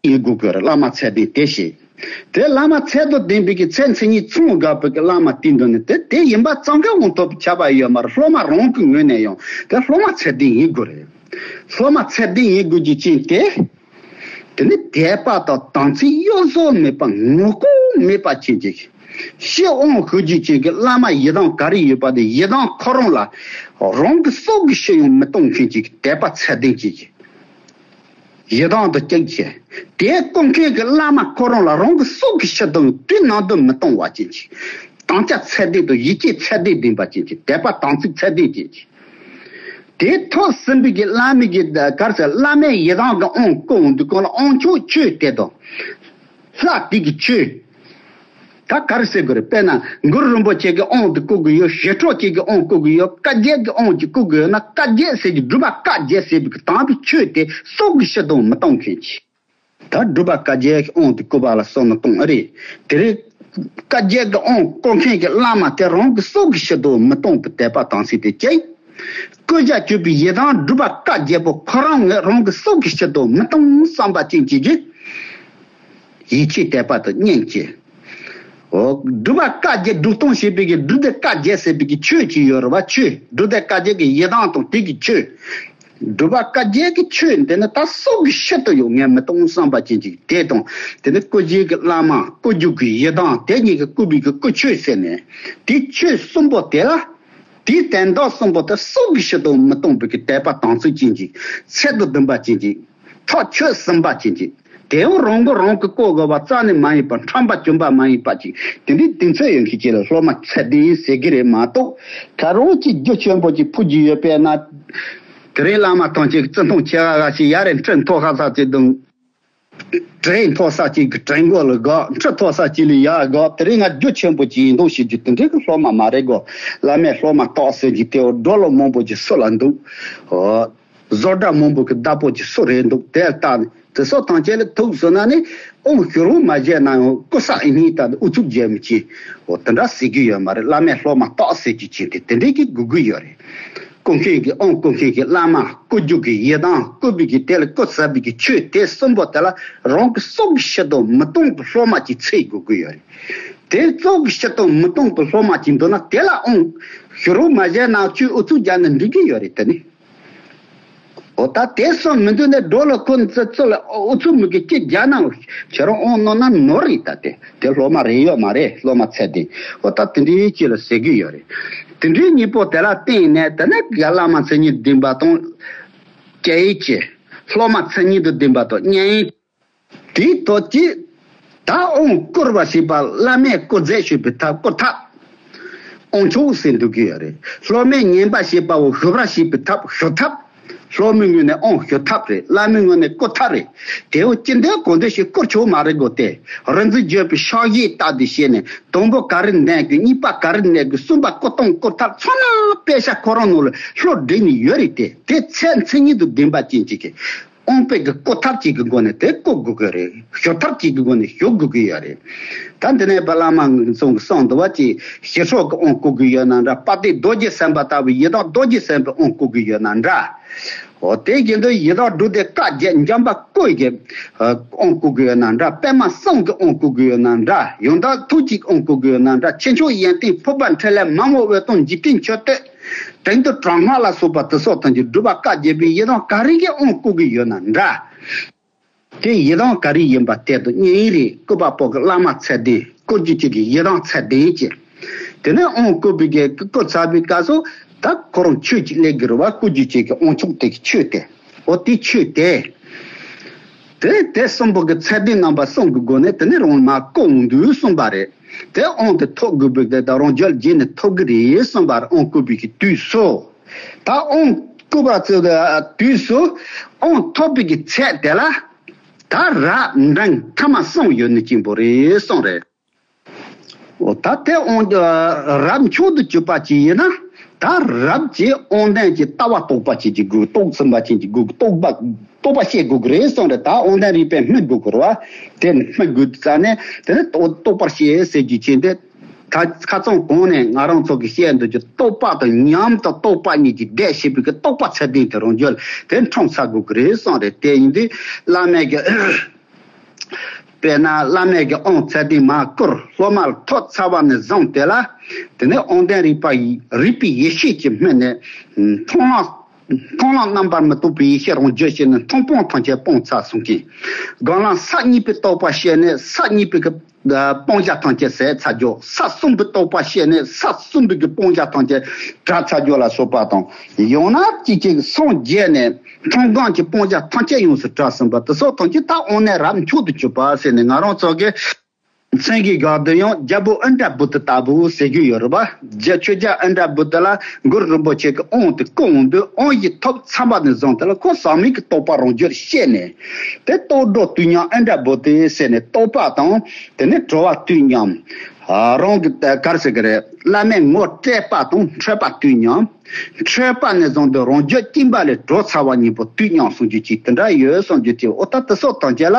ཡིན་དགོས་ཀྱི་རེད། བླ་མ་ཚད་ལྡན་དེ་ཞེས། དེ་བླ་མ་ཚད་དང་ལྡན་པའི་གི་ཚད་མཚན་ཉིད་ཚང་དགོས་པའི་གི་བླ་མ་དེ་འདུག་ནས་དེ་དེ་ཡིན་པ་ཙམ་གྱིས་དབང་ཐོབ་ཁྱབ་པ་ཡོད་མ་རེད། སློབ་མ་རང་གི་ངོས་ནས་ཡང་དེ་སློབ་མ་ཚད་ལྡན་ཡིན་དགོས་རེད། སློབ་མ་ཚད་ལྡན་ཡིན་དགོས་རྒྱུ་ཅན་དེ། དེ་ནི་དད་པ་དང་དམ་ཚིག་གཡོ་ཟོལ་མེད་པ་ངོ་ལྐོག་མེད་པ་ཅན་གྱི། ཤེས་དབང་ཞུ་རྒྱུ་ཅན་གྱི་བླ་མ་ཡི་དམ་ག་རེ་ཡོད་པ་དེ་ཡི་དམ་ཁོ་རང་ལ་རང་གི་སྲོག་གི་ཕྱིར་ཡང་མི་གཏོང་མཁན་ཅིག་གི་དད་པ་ཚད་ལྡན་ཅན་གྱི། ཡི་དམ་དུ་བསྐྱེད་བྱས། དེ་བསྐོ་མཁན་གྱི་བླ་མ་ཁོ་རང་ལ་རང་གི་སྲོག་གི་ཕྱིར་དུ་དུས་ནམ་དུ་མི་གཏོང་བ་ཅན་གྱི། དམ་བཅའ་ཚད་ལྡན་དང་ཡིད་ཆེས་ཚད་ལྡན་ལྡན་པ་ཅན་གྱི་དད་པ་དམ་ཚིག་ཚད་ལྡན་ཅན་གྱི། དེ་ཐོབ་ཟིན་པའི་གི་བླ་མའི་གི་ག་རེ་ཟེར། བླ་མའི་ཡི་དམ་གྱི་དབང་བསྐུར་འོང་དུས་སྒང་ལ་དབང་ཆོག་ཆོས་དེ་དང་། ལྷ་དེ་གི་ཆོས། ད་ག་རེ་ཟེར་དགོས་རེད། དཔེར་ན་གུ་རུ་རིན་པོ་ཆེ་གི་དབང་དེ་བསྐུར་གི་ཡོད། ཞི་ཁྲོ་ཆོས་ཀྱི་དབང་བསྐུར་གི་ཡོད། བཀའ་བརྒྱད་ཀྱི་དབང་ཅིག་བསྐུར་གི་ཡོད་ན། བཀའ་བརྒྱད་ཟེར་གྱི་སྒྲུབ་པ་བཀའ་བརྒྱད་ཟེར་བའི་གི་དམ་པའི་ཆོས་དེ་སྲོག་གི་ཕྱིར་དུ་མི་གཏོང་མཁན་གྱི། ད་སྒྲུབ་པ་བཀའ་བརྒྱད་ཀྱི་དབང་དེ་བསྐུར་བ་ལ་སོགས་ནི་གཏོང་ཨེ་རེད། དེ་རིང་བཀའ་བརྒྱད་ཀྱི་དབང་བསྐུར་མཁན་གྱི་བླ་མ་དེ་རང་གི་སྲོག་གི་ཕྱིར་དུ་མི་གཏོང་བའི་དད་པ་དམ་ཚིག་དེ་བསྐྱེད། བསྐུར་བྱ་གྱུར་པའི་ཡི་དམ་སྒྲུབ་པ་བཀའ་བརྒྱད་པོ་ཁོ་རང་ངས་རང་གི་སྲོག་གི་ཕྱིར་དུ་མི་གཏོང་བསམ་པ་ཅན་གྱི་རྒྱུ། ཡིད་ཆེས་དད་པ་དང་སྙིང་རྗེ། འོ། སྒྲུབ་པ་བཀའ་བརྒྱད་སྒྲུབ་སྟངས་ཞེས་པའི་གི་སྒྲུབ་སྡེ་བཀའ་བརྒྱད་ཟེར་བའི་གི་ཆོས་ཅིག་ཡོད་རེད་བ། ཆོས་སྒྲུབ་སྡེ་བཀའ་བརྒྱད་ཀྱི་ཡི་དམ་དང་དེ་གི་ཆོས། སྒྲུབ་པ་བཀའ་བརྒྱད་ཀྱི་ཆོས་འདི་ནི་ད་སྲོག་གི་ཕྱིར་དུ་ཡང་ངས་མི་གཏོང་བསམ་པ་ཅན་ཅིག་དེ་དང་། དེ་ནི་བསྐུལ་བྱེད་ཀྱི་བླ་མ། བསྐུལ་རྒྱུ་གི་ཡི་དམ། དེ་གཉིས་ཀྱིས་བསྐུལ་བའི་གི་བསྐུལ་ཆོས་ཟེར་ནས། དེ་ཆོས་གསུམ་པོ་དེ་ལ། དེའི་དོན་དག་གསུམ་པོ་དེ་སྲོག་གི་ཕྱིར་དུ་མི་གཏོང་བའི་གི་དད་པ་དམ་ཚིག་ཅན་ཅིག་ཚད་དུ་ལྡན་པ་ཅན་ཅིག་ཐག་ཆོད་ཟིན་པ་ཅན་ཅིག་དེ་ཡང་རང་མགོ་རང་གིས་བསྐོར་དགོས་པ་རྩ་ནས་མ་ཡིན་པ། ཁྲམ་པ་གྱོན་པ་མ་ཡིན་པ་ཅིག་དེ་འདྲའི་གདེང་ཚོད་ཡོད་མཁན་ཅིག་ལ་སློབ་མ་ཚད་ལྡན་ཟེར་གི་རེད་མ་གཏོགས། ག་རེ་ཅིག་རྒྱུ་ཆེན་པོ་ཅིག་ཕུལ་རྒྱུ་ཡོད་པས་ན། དེ་རིང་བླ་མ་ཐམས་ཅད་ཀྱིས་བརྩི་མཐོང་ཆེ་བ་ག་ཞིག་ཡ་རེ་འཁྲི་མཐོ་ཁ་ས་ཅིག་དང་། གྲལ་མཐོ་ས་ཅིག་གི་གྲལ་མགོ་ལ་དགའ། འཁྲི་མཐོ་ས་ཅིག་ལ་ཡ་དགའ། དེ་རིང་ང་རྒྱུ་ཆེན་པོ་ཅིག་ཡིན་མདོག་བྱེད་རྒྱུ་དེ་འདྲའི་གི་སློབ་མ་མ་རེད་གོ། བླ་མས་སློབ་མ་བཏགས་ཟེར་གྱི་དེ་འོ་འགྲོ་ལོ་མང་པོ་ཅིག་སུ་ལ་འདུག་ཨོ། བཟོ་གྲྭ་མང་པོ་གི་བདག་པོ་ཅིག་སུ་རེད་འདུག་དེ་ལྟ་ནས་དེ་སོགས་ཐམས་ཅད་ལ་ཐུག་སོང་ན་ནི། ཨོང་ཞུ་རོགས་མ་བྱས་ན་ཡང་སྐུ་ས་ཨེ་ནི་ད་ཨུ་ཚུགས་རྒྱལ་མི་ཅིག་འོ་དེ་འདྲ་ཟེར་གི་ཡོད་མ་རེད། བླ་མས་སློབ་མ་བཏགས་ཟེར་གྱི་ཅིག་དེ་དེ་འདྲའི་གི་དགོས་ཀྱི་ཡོད་རེད། བསྐུལ་མཁན་གྱི་ཨོང་བསྐུལ་མཁན་གྱི་བླ་མ། བསྐུལ་རྒྱུ་གི་ཡི་དམ། བསྐུལ་བའི་གི་དེ་ལ་བསྐུལ་ཟེར་བའི་གི་ཆོས་དེ་གསུམ་པོ་དེ་ལ་རང་གི་སྲོག་གི་ཕྱིར་དུ་མི་གཏོང་གི་སློབ་མ་ཅིག་འཚོལ་དགོས་ཀྱི་ཡོད་རེད། དེ་སྲོག་གི་ཕྱིར་དུ་མི་གཏོང་གི་སློབ་མ་ཅིག་འདུག་ན་དེ་ལ་ཨོང་ཞུ་རོགས་མ་བྱས་ན་ཁྱོད་ཨུ་ཚུགས་རྒྱག་ན་འགྲིག་གི་ཡོད་རེད་དེ་ནི། འོ་ད་དེ་སོང་མི་འདུག་ནས་འགྲོ་ལ་ཁོ་ཚོ་ཚོ་ལ་ཨུ་ཚུགས་མི་གི་སྐྱེ་རྒྱ་ནང་ཁྱེད་རང་ཨོང་གནང་ན་ནོར་རེད། ད་དེ་དེ་སློབ་མ་རེད་ཡོད་མ་རེད། སློབ་མ་ཚད་ལྡན། འོ་ད་དེ་འདྲའི་ཅིག་ལ་ཟེར་གི་ཡོད་རེད། དེ་འདྲའི་གཉིས་པོ་དེ་ལ་བརྟེན་ནས་དེ་ནས་ཡ་བླ་མ་མཚན་ཉིད་ལྡན་པ་དང་། སྐྱེ་ཡི་ཅེ། སློབ་མ་མཚན་ཉིད་དུ་ལྡན་པ་དང་མཉན་ཡིན། དེའི་ཐོག་གི་ད་ཨོང་བསྐུར་བ་ཞེས་པ་བླ་མས་བསྐུར་མཛད་ཞུས་པའི་ཐབས་བསྐུར་ཐབས། ཨོང་ཆོག་ཟེར་འདུག་གི་ཡོད་རེད། སློབ་མས་ཉན་པ་ཞེས་པ་བོ་ཞུ་བར་བྱེད་པའི་ཐབས་ཞུ་ཐབས། སློབ་མའི་ངོས་ནས་ཨོང་ཞུ་ཐབས་རེད། བླ་མའི་ངོས་ནས་བསྐུར་ཐབས་རེད། དེ་བོ་ཅི་འདོད་གང་འདོད་ཞིག་བསྐུར་ཆོག་མ་རེད་གོ། དེ་རིག་འཛིན་བརྗོད་པའི་ཕྱག་བཞེས་ལྟར་དུ་བྱས་ནས་དང་པོ་ག་རེ་འདོན་དགོས། གཉིས་པ་ག་རེ་འདོན་དགོས། གསུམ་པ་བསྐུར་སྟངས་བསྐུར་ཐབས་ཚང་མ་དཔེ་ཆ་ཁོ་རང་ནང་ལ་ལྷོ་བསྒྲིགས་ནས་ཡོད་རེད། དེ་དེ་ཚད་མཚན་ཉིད་དུ་ལྡན་པ་ཅན་ཅིག་གིས། ཨོང་དཔེ་གི་བསྐུར་ཐབས་ཅིག་གི་སྒོ་ནས་དེ་བསྐུར་དགོས་ཀྱི་རེད། ཞུ་ཐབས་ཅིག་གི་སྒོ་ནས་ཞུ་དགོས་ཀྱི་ཡོད་རེད། ད་འདི་ནས་བླ་མ་ཚོ་གི་གསུང་འདུག་པ་ཅིག་ཞི་ཁྲོ་གི་ཨོང་བསྐུར་གི་ཡོད་ན་འདྲ། དཔལ་ལྡན་རྡོ་རྗེ་སེམས་དཔའ་ལྟ་བུའི་ཡི་དམ་རྡོ་རྗེ་སེམས་དཔའི་ཨོང་བསྐུར་གི་ཡོད་ན་འདྲ། འོ་དེ་བཞིན་དུ་ཡི་དམ་འབྲུ་དེ་བཀའ་བརྒྱད་འཇམ་དཔལ་བསྐུལ་གྱི་ཨོང་བསྐུར་གི་ཡོད་ན་འདྲ། པདྨ་གསུང་གི་ཨོང་བསྐུར་གི་ཡོད་ན་འདྲ། ཡང་དག་ཐུགས་ཀྱི་ཨོང་བསྐུར་གི་ཡོད་ན་འདྲ། ཆེ་མཆོག་ཡོན་ཏན་ཕུར་པ་འཕྲིན་ལས་མ་མོ་འོད་སྟོང་འཇིག་རྟེན་མཆོད་བསྟོད། དོན་དུ་དྲག་སྔགས་ལ་སོགས་པ་དེ་སོགས་དང་གི་སྒྲུབ་པ་བཀའ་བརྒྱད་པའི་ཡི་དམ་ག་རེ་གི་ཨོང་བསྐུར་གི་ཡོད་ན་འདྲ། དེ་ཡི་དམ་ག་རེ་ཡིན་པ་དེ་དང་མཉན་ཡིན་རེད། བསྐུལ་བ་པོ་གི་བླ་མ་ཚད་ལྡན། བསྐུར་རྒྱུ་གཅིག་གི་ཡི་དམ་ཚད་ལྡན་བཅས། དེ་ནས་ཨོང་བསྐུར་བའི་གི་བསྐུར་ཚར་བའི་སྐབས་སུ་ད་ཁོ་རང་ཆོས་ཅིག་སླེབས་གི་རེད་བ། བསྐུར་རྒྱུ་གཅིག་གི་ཨོང་ཆོག་དེ་གི་ཆོས་དེ། འོ་དེ་ཆོས་དེ། དེ་དེ་གསུམ་པོ་གི་ཚད་ལྡན་རྣམ་པ་གསུམ་གི་སྒོ་ནས་དེ་ནས་རང་མ་བསྐུར་འོང་དུས་གསུངས་པ་རེད། དེ་ཨོང་དེ་ཐོབ་དགོས་པའི་དེ་ད་རང་རྒྱུད་རྗེས་ནས་ཐོབ་གི་རེད་གསུངས་པ་རེད། ཨོང་བསྐུར་བའི་གི་དུས་སུ། ད་ཨོང་བསྐུར་བ་ཚོ་གི་དུས་སུ་ཨོང་ཐོབ་པའི་གི་ཚད་དེ་ལ་ད་རབ་འབྲིང་ཐ་མ་གསུམ་ཡོད་ནི་གཅིག་པོ་རེད་གསུངས་རེད། འོ་ད་དེ་ཨོང་རབ་མཆོག་ཏུ་གྱུར་པ་ཅིག་ཡིན་ན། ད་རབ་ཀྱི་ཨོང་ལྡན་གྱི་ལྟ་བ་རྟོགས་པ་ཅིག་གི་དགོས། རྟོགས་ཟིན་པ་ཅིག་གི་དགོས། རྟོགས་པ་རྟོགས་པ་བཤད་དགོས་ཀྱི་རེད་གསུངས་རེད། ད་ཨོང་ལྡན་རིག་པའི་སྨིན་དགོས་ཀྱི་རེད་བ། དེ་སྨིན་དགོས་ཙང་ནས་དེ་ནི་རྟོགས་རྟོགས་པར་བཤད་ཟེར་རྒྱུ་ཅན་དེ། ད་ཁ་སང་གོང་ནས་ང་རང་ཚོ་གི་བཤད་འདོད་ཀྱི་རྟོག་པ་དང་ཉམས་དང་རྟོགས་པ་གཉིས་ཀྱི་ཟླས་ཕྱེ་བའི་གི་རྟོགས་པ་ཚད་ལྡན་དེ་རང་རྒྱུད་དེ་འཁྲུངས་ཚར་དགོས་ཀྱི་རེད་གསུངས་རེད། དེ་ཡིན་དུས་བླ་མས་གི་དཔེར་ན་བླ་མས་ཀྱི་ཨོང་ཚད་ལྡན་མར་བསྐུར། སློབ་མ་ལ་ཐོབ་ཚར་བ་ནས་བཟུང་སྟེ་ལ། དེ་ནས་ཨོང་ལྡན་རིག་པ་ཡི་རིག་པའི་ཡེ་ཤེས་ཀྱི་སྨིན་ནས་མཐོང་ལམ། མཐོང་ལམ་རྣམ་པར་མི་རྟོག་པའི་ཡེ་ཤེས་རང་རྒྱུད་ཤེས་ནས་མཐོང་སྤང་ཐམས་ཅད་སྤངས་ཚར་གསུངས་ཀྱི། སྒོམ་ལམ་ས་གཉིས་པའི་རྟོགས་པ་ཤེས་ནས་ས་གཉིས་པའི་གི་སྤང་བྱ་ཐམས་ཅད་ཟད་ཚར་རྒྱུ། ས་གསུམ་པའི་རྟོགས་པ་ཤེས་ནས་ས་གསུམ་པའི་གི་སྤང་བྱ་ཐམས་ཅད་བྲལ་ཚར་རྒྱུ་ལ་སོགས་པ་དང་། ཡང་ན་གཅིག་གཅིག་སངས་རྒྱས་ནས། མཐོང་སྒོམ་གྱི་སྤང་བྱ་ཐམས་ཅད་ཡོངས་སུ་བྲལ་ཟིན་པ་དེ་སོགས་ཐམས་ཅད་ད་དབང་རྣོན་རབ་མཆོག་ཏུ་གྱུར་པ་ཟེར་ནས་ང་རང་ཚོ་གི་མཚན་གྱི་འགག་དུ་ཡང་རྒྱལ་པོ་ཨིནྡྲ་བྷུ་ཏི་ལྟ་བུ་ཟེར་རྒྱུ་ཡོད་རེད་པ། རྒྱལ་ཆོས་རྒྱལ་ཨིནྡྲ་བྷུ་ཏི་ལ་གུ་རུ་རིན་པོ་ཆེ་གི་དབང་དུ་བསྐུར་འོང་དུས་དབང་ཞིག་ཐོབ་ཚར་བ་ནས་བཟུང་དེ་ལ་ཁོ་ཟག་མེད་ཀྱི་རྟོགས་པ་རང་རྒྱུད་ཤེས་ནས། དེ་རྟོགས་སྒྲོ་བཏུས་མཉམ་ཨིནྡྲ་བྷུ་ཏི་ཟེར་ནས་རྟོགས་པ་དང་དེ་ནས་གྲོལ་བ་བཏུས་མཉམ། རང་གི་ག་རེ་ཟེར་གི་རེད། བླ་མས་ངོ་སྤྲད་པ་དང་འཕྲད་པ་བཏུས་མཉམ། འཕྲད་པ་ནས་བཟུང་སྟེ་རང་རྒྱུད་དཀྱིལ་མ་ལས་གྲོལ་ཚར་བ་གཉིས་པོ་དུས་མཉམ་གསུང་རྒྱུ་ཅིག་དེ་འདྲ་ཡོད་གསུང་རྒྱུ་ཅིག་འོ་ད་དེ་སོགས་དང་བཅས་ལ་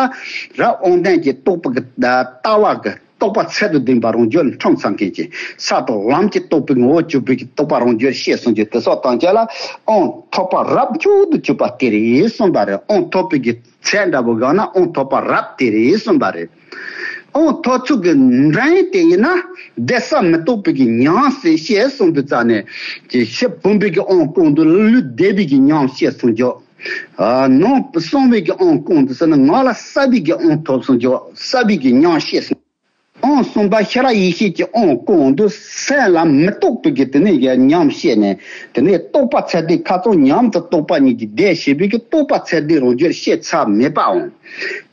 རབ་དབང་ལྡན་གྱི་རྟོགས་པ་གི་ལྟ་བ་གི་རྟོགས་པ་ཚད་དུ་ལྡན་པ་རང་རྒྱུད་ལ་འཁྲུངས་ཚར་མཁན་ཅིག་ས་དང་ལམ་གྱི་རྟོགས་པའི་ངོ་བོ་གྱུར་པའི་གི་རྟོགས་པ་རང་རྒྱུད་ཤེས་གསུང་རྒྱུ་དེ་སོགས་དང་བཅས་ལ་དབང་ཐོབ་པ་རབ་མཆོག་ཏུ་གྱུར་པ་དེ་རེད་གསུངས་པ་རེད། དབང་ཐོབ་པའི་གི་ཚད་འདྲ་པོ་གང་ན་དབང་ཐོབ་པ་རབ་དེ་རེད་གསུངས་པ་རེད། ཨོང་ཐོབ་ཚུལ་གྱི་འགྲན་དེ་ཡིན་ན་བདེ་ས་མི་རྟག་པའི་གི་ཉམས་ཟེར་བཤད་གསུངས་དུས་ཙ་ནས་ཀྱི་ཕྱི་བུམ་པའི་གི་ཨོང་སྐོང་དུ་ལུས་བདེ་བའི་གི་ཉམས་བཤད་གསུངས་ཀྱོག་ནང་གསང་བའི་གི་ཨོང་སྐོང་དུས་ཙ་ན་ངག་ལ་སྲབ་པའི་གི་ཨོང་ཐོབ་གསུངས་ཀྱོག་སྲབ་པའི་གི་ཉམས་བཤད་གསུངས། ཨོང་གསུམ་པ་ཤེས་རབ་ཡེ་ཤེས་ཀྱི་ཨོང་སྐོང་དུས་སེམས་ལ་མི་རྟག་པའི་གི་དེ་ནས་ཀྱི་ཉམས་བཤད་ནས་དེ་ནས་རྟོག་པ་ཚད་ལྡན་ཁ་ཚང་ཉམས་དུ་རྟོགས་པ་གཉིས་ཀྱི་བདེ་ཞེས་པའི་གི་རྟོག་པ་ཚད་ལྡན་རང་རྒྱུད་བཤད་ཚར་མེད་པའོ།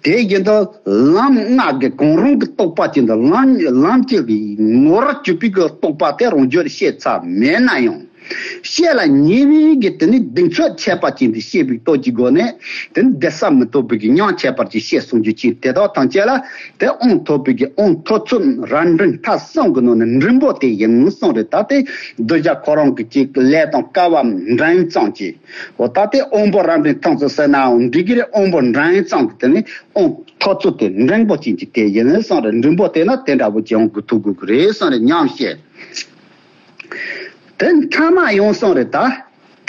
དེ་བཞིན་དུ་ལམ་ལྔ་གི་གང་རུང་གི་རྟོག་པ་ཅན་དུ་ལམ་ལམ་གྱི་ངོ་བོར་གྱུར་པའི་གི་རྟོག་པ་དེ་རང་རྒྱུད་བཤད་ཚར་མེད་ན་ཡང་། བཤད་ལ་ཉེ་བའི་གི་དེ་ནི་གདེང་ཚོད་ཆད་པ་ཅན་དུ་བཤད་པའི་སྟོབས་ཀྱི་སྒོ་ནས་དེ་ནི་བདེ་ས་མི་རྟག་པའི་གི་ཉམས་ཁྱད་པར་གྱིས་བཤད་གསུང་རྒྱུ་ཅན་དེ་དག་ཐམས་ཅད་ལ་དེ་ཨོང་ཐོབ་པའི་གི་ཨོང་ཐོབ་ཚུལ་རབ་འབྲིང་ཐ་གསུམ་གྱི་ནང་ནས་འབྲིང་པོ་དེ་ཡིན་གསུངས་རེད། ད་དེ་གདུལ་བྱ་ཁོ་རང་གི་ཅིག་ལས་དང་སྐལ་བ་འབྲིང་ཙམ་གྱིས། འོ་ད་དེ་དབང་པོ་རབ་འབྲིང་ཐམས་ཅད་ཟེར་ནའང་འགྲིག་གི་རེད། དབང་པོ་འབྲིང་ཙམ་གྱི་དེ་ནི་དབང་ཐོབ་ཚུལ་དེ་འབྲིང་པོ་ཅན་གྱི་དེ་ཡིན་གསུངས་རེད། འབྲིང་པོ་དེ་ན་དེ་འདྲ་བོ་ཅིག་ཡོང་དགོས་ཐུག་དགོས་ཀྱི་རེད་གསུངས་རེད། ཉམས་བཤད་དེ་མཐའ་མ་ཡོང་གསུངས་རེད། ད་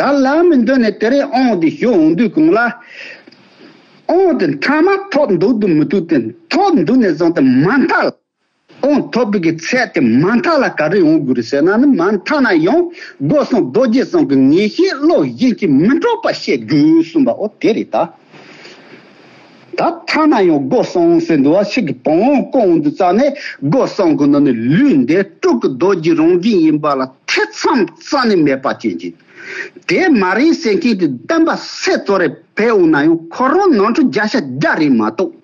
ད་ལམ་མི་འདོད་ནས་དེ་རེད་དབང་དེ་ཞུ་འོང་དུས་གང་ལ་དབང་དེ་མཐའ་མ་ཐོབ་འདུག་དུ་མི་འདུག་དེ་ཐོབ་འདུག་ནས་བཟུང་སྟེ་མ་མཐའ་ལ། དབང་ཐོབ་པའི་གི་ཚད་དེ་མ་མཐའ་ལ་ག་རེ་ཡོང་དགོས་རེད་ཟེར་ན་ནི་མ་མཐའ་ན་ཡང་སྒོ་གསུམ་རྡོ་རྗེ་གསུམ་གྱི་ངེས་ཤེས་བློ་གཞན་གྱིས་མི་འཕྲོག་པ་བཤད་དགོས་གསུངས་པ་འོ་དེ་རེད་ད། ད་ཐ་ན་ཡང་སྒོ་གསུམ་ཟེར་འདུག་བ་ཞིག་གི་བང་བང་སྐོང་དུས་ཙ་ནས་སྒོ་གསུམ་གྱི་ནང་ནས་ལུས་འདི་སྤྲུལ་སྐུ་རྡོ་རྗེ་རང་བཞིན་ཡིན་པ་ལ་ཐེ་ཚོམ་རྩ་ནས་མེད་པ་ཅན་གྱི། དེ་མ་རེད་ཟེར་མཁན་གྱི་བདེན་པ་སེ་ཙོ་རེ་ཕེ་འོང་ན་ཡང་ཁོ་རང་ནོར་འཁྲུལ་བརྒྱ་ཆ་བརྒྱ་རེད་མ་གཏོགས།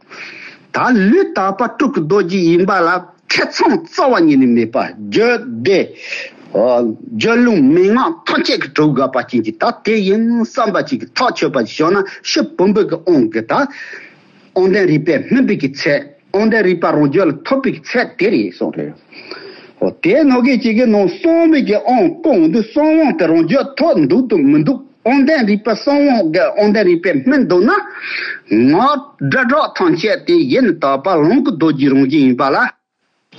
ད་ལུས་དག་པ་སྤྲུལ་སྐུ་རྡོ་རྗེ་ཡིན་པ་ལ་ཐེ་ཚོམ་རྩ་བ་ཉིད་ནས་མེད་པ་རྒྱུད་སྡེ། རྒྱུད་ལུང་མན་ངག་ཐམས་ཅད་ཀྱི་གྲུབ་དགོས་པ་ཅན་གྱི་ད་དེ་ཡིན་བསམ་པ་ཅིག་གི་ཐག་ཆོད་པ་ཞིག་བྱུང་ན་ཕྱི་བུམ་པའི་གི་དབང་གི་ད་དབང་ལྡན་རིག་པས་སྨིན་པའི་གི་ཚད། དབང་ལྡན་རིག་པ་རང་རྒྱུད་ལ་ཐོབ་པའི་གི་ཚད་དེ་རེད་གསུངས་རེད། འོ་དེ་ནང་གི་ཅིག་གི་ནང་གསང་བའི་གི་དབང་སྐོང་དུས་གསང་དབང་དེ་རང་རྒྱུད་ཐོབ་འདུག་དུ་མི་འདུག་དབང་ལྡན་རིག་པ་གསང་དབང་གི་དབང་ལྡན་རིག་པས་སྨིན་འདུག་ན། ངག་སྒྲ་སྒྲོགས་ཐམས་ཅད་དེ་ཡེ་ནས་དག་པ་ལོངས་སྐུ་རྡོ་རྗེ་རང་བཞིན་ཡིན་པ་ལ།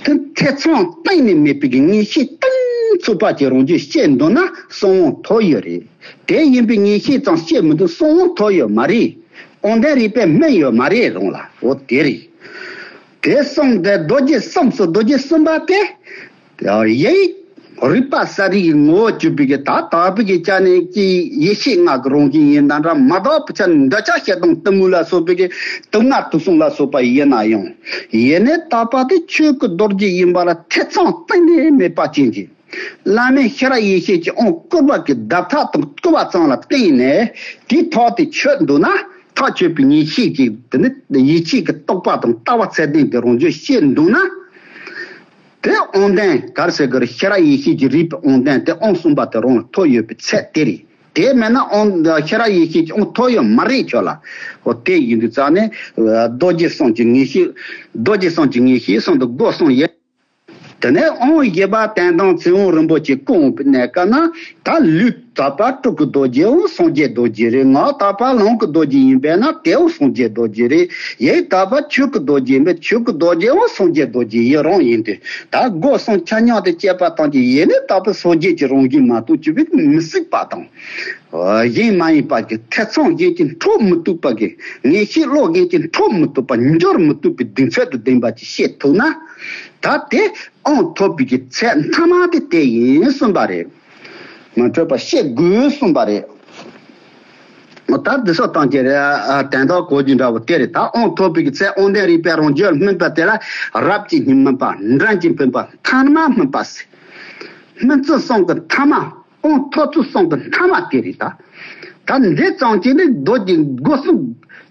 དེ་ཐེ་ཚོམ་གཏན་ནས་མེད་པའི་གི་ངེས་ཤེས་གཏིང་ཚུགས་པ་ཅིག་རང་རྒྱུད་སྐྱེས་འདུག་ན་གསང་དབང་ཐོབ་ཡོད་རེད། དེ་ཡིན་པའི་ངེས་ཤེས་ཙམ་སྐྱེས་མི་འདུག་གསང་དབང་ཐོབ་ཡོད་མ་རེད། དབང་ལྡན་རིག་པས་སྨིན་ཡོད་མ་རེད་རང་ལ་འོ་དེ་རེད། དེ་གསུམ་དེ་རྡོ་རྗེ་གསུམ་སོ་རྡོ་རྗེ་གསུམ་པ་དེ། ཡེ། རིག་པ་གསལ་རིག་གི་ངོ་བོ་གྱུར་པའི་གི་ད་དག་པའི་གི་ཆ་ནས་ཀྱི་ཡེ་ཤེས་ལྔ་གི་རང་བཞིན་ཡིན་ད་འདྲ་མ་དག་པའི་ཆ་ནས་འདོད་ཆགས་ཞེ་སྡང་གཏི་མུག་ལ་སོགས་པའི་གི་དུག་ལྔ་དུག་གསུམ་ལ་སོགས་པ་ཡིན་ན་ཡང་ཡེ་ནས་དག་པ་དེ་ཆོས་སྐུ་རྡོ་རྗེ་ཡིན་པ་ལ་ཐེ་ཚོམ་གཏན་ནས་མེད་པ་ཅན་གྱི། བླ་མེད་ཤེས་རབ་ཡེ་ཤེས་ཀྱི་དབང་བསྐུར་བ་གི་བརྡ་ཐག་དང་བསྐུར་བ་ཙམ་ལ་བརྟེན་ནས་དེའི་ཐོག་དེ་ཆོད་འདུག་ན་ཐག་ཆོད་པའི་ངེས་ཤེས་ཀྱི་དེ་ནི་ཡིད་ཆེས་ཀྱི་རྟོག་པ་དང་ལྟ་བ་ཚད་ལྡན་དེ་རང་རྒྱུད་ཤེས་འདུག་ན། དེ་དབང་ལྡན་ག་རེ་ཟེར་གི་རེད། ཤེས་རབ་ཡེ་ཤེས་ཀྱི་རིག་པའི་དབང་ལྡན་དེ་དབང་གསུམ་པ་དེ་རང་ལ་ཐོབ་ཡོད་པའི་ཚད་དེ་རེད། དེ་མེད་ན་དབང་ཤེས་རབ་ཡེ་ཤེས་ཀྱི་དབང་ཐོབ་ཡོད་མ་རེད་ཁྱོད་ལ། འོ་དེ་ཡིན་དུས་ཙང་ནས་རྡོ་རྗེ་གསུམ་གྱི་ངེས་ཤེས། རྡོ་རྗེ་གསུམ་གྱི་ངེས་ཤེས་གསུམ་དུ་སྒོ་གསུམ་ཡིན། དེ་ནས་དབང་བཞི་པ་དོན་དམ་ཚིག་དབང་རིན་པོ་ཆེ་སྐོང་བའི་གནས་སྐབས་ན་ད་ལུས་དག་པ་སྤྲུལ་སྐུ་རྡོ་རྗེའང་སངས་རྒྱས་རྡོ་རྗེ་རེད། ངག་དག་པ་ལོངས་སྐུ་རྡོ་རྗེ་ཡིན་པས་ན་དེའང་སངས་རྒྱས་རྡོ་རྗེ་རེད། ཡིད་དག་པ་ཆོས་སྐུ་རྡོ་རྗེ་ཡིན་པས་ཆོས་སྐུ་རྡོ་རྗེའང་སངས་རྒྱས་རྡོ་རྗེ་ཡི་རང་ཡིན་ཏེ། ད་སྒོ་གསུམ་ཆ་མཉམ་དུ་སྐྱེས་པ་ཐམས་ཅད་ཡེ་ནས་དག་པའི་སངས་རྒྱས་ཀྱི་རང་བཞིན་མ་གཏོགས་ཅི་བས་མི་སྲིད་པ་དང་། གཞན་མ་ཡིན་པ་གི་ཐེ་ཚོམ་གཞན་གྱིས་འཕྲོག་མི་ཐུབ་པ་གི་ངེས་ཤེས་བློ་གཞན་གྱིས་འཕྲོག་མི་ཐུབ་པ་འགྱུར་མི་ཐུབ་པའི་གདེང་ཚོད་དུ་ལྡན་པ་ཅིག་ཤེས་ཐུབ་ན། ད་དེ་དབང་ཐོབ་པའི་གི་ཚད་མཐའ་མ་དེ་དེ་ཡིན་གསུངས་པ་རེད། མ་འཕྲོད་པ་ཤེས་དགོས་གསུངས་པ་རེད། ད་འདི་སོགས་དང་གྱི་རེད། དན་རྟགས་གོ་རྒྱུ་འདྲ་བོ་དེ་རེད། ད་དབང་ཐོབ་པའི་གི་ཚད་དབང་ལྡན་རིག་པའི་རང་རྒྱུད་སྨིན་པ་དེ་ལ་རབ་ཀྱི་སྙིང་སྨིན་པ་འབྲིང་གི་སྨིན་པ་མཐའ་མ་སྨིན་པ་ཟེར། སྨིན་ཚུལ་གསུམ་གི་མཐའ་མ། དབང་ཐོབ་ཚུལ་གསུམ་གི་མཐའ་མ་དེ་རེད་ད། ད་འདི་ཙམ་གྱིས་ནི་རྡོ་རྗེ་སྒོ་གསུམ་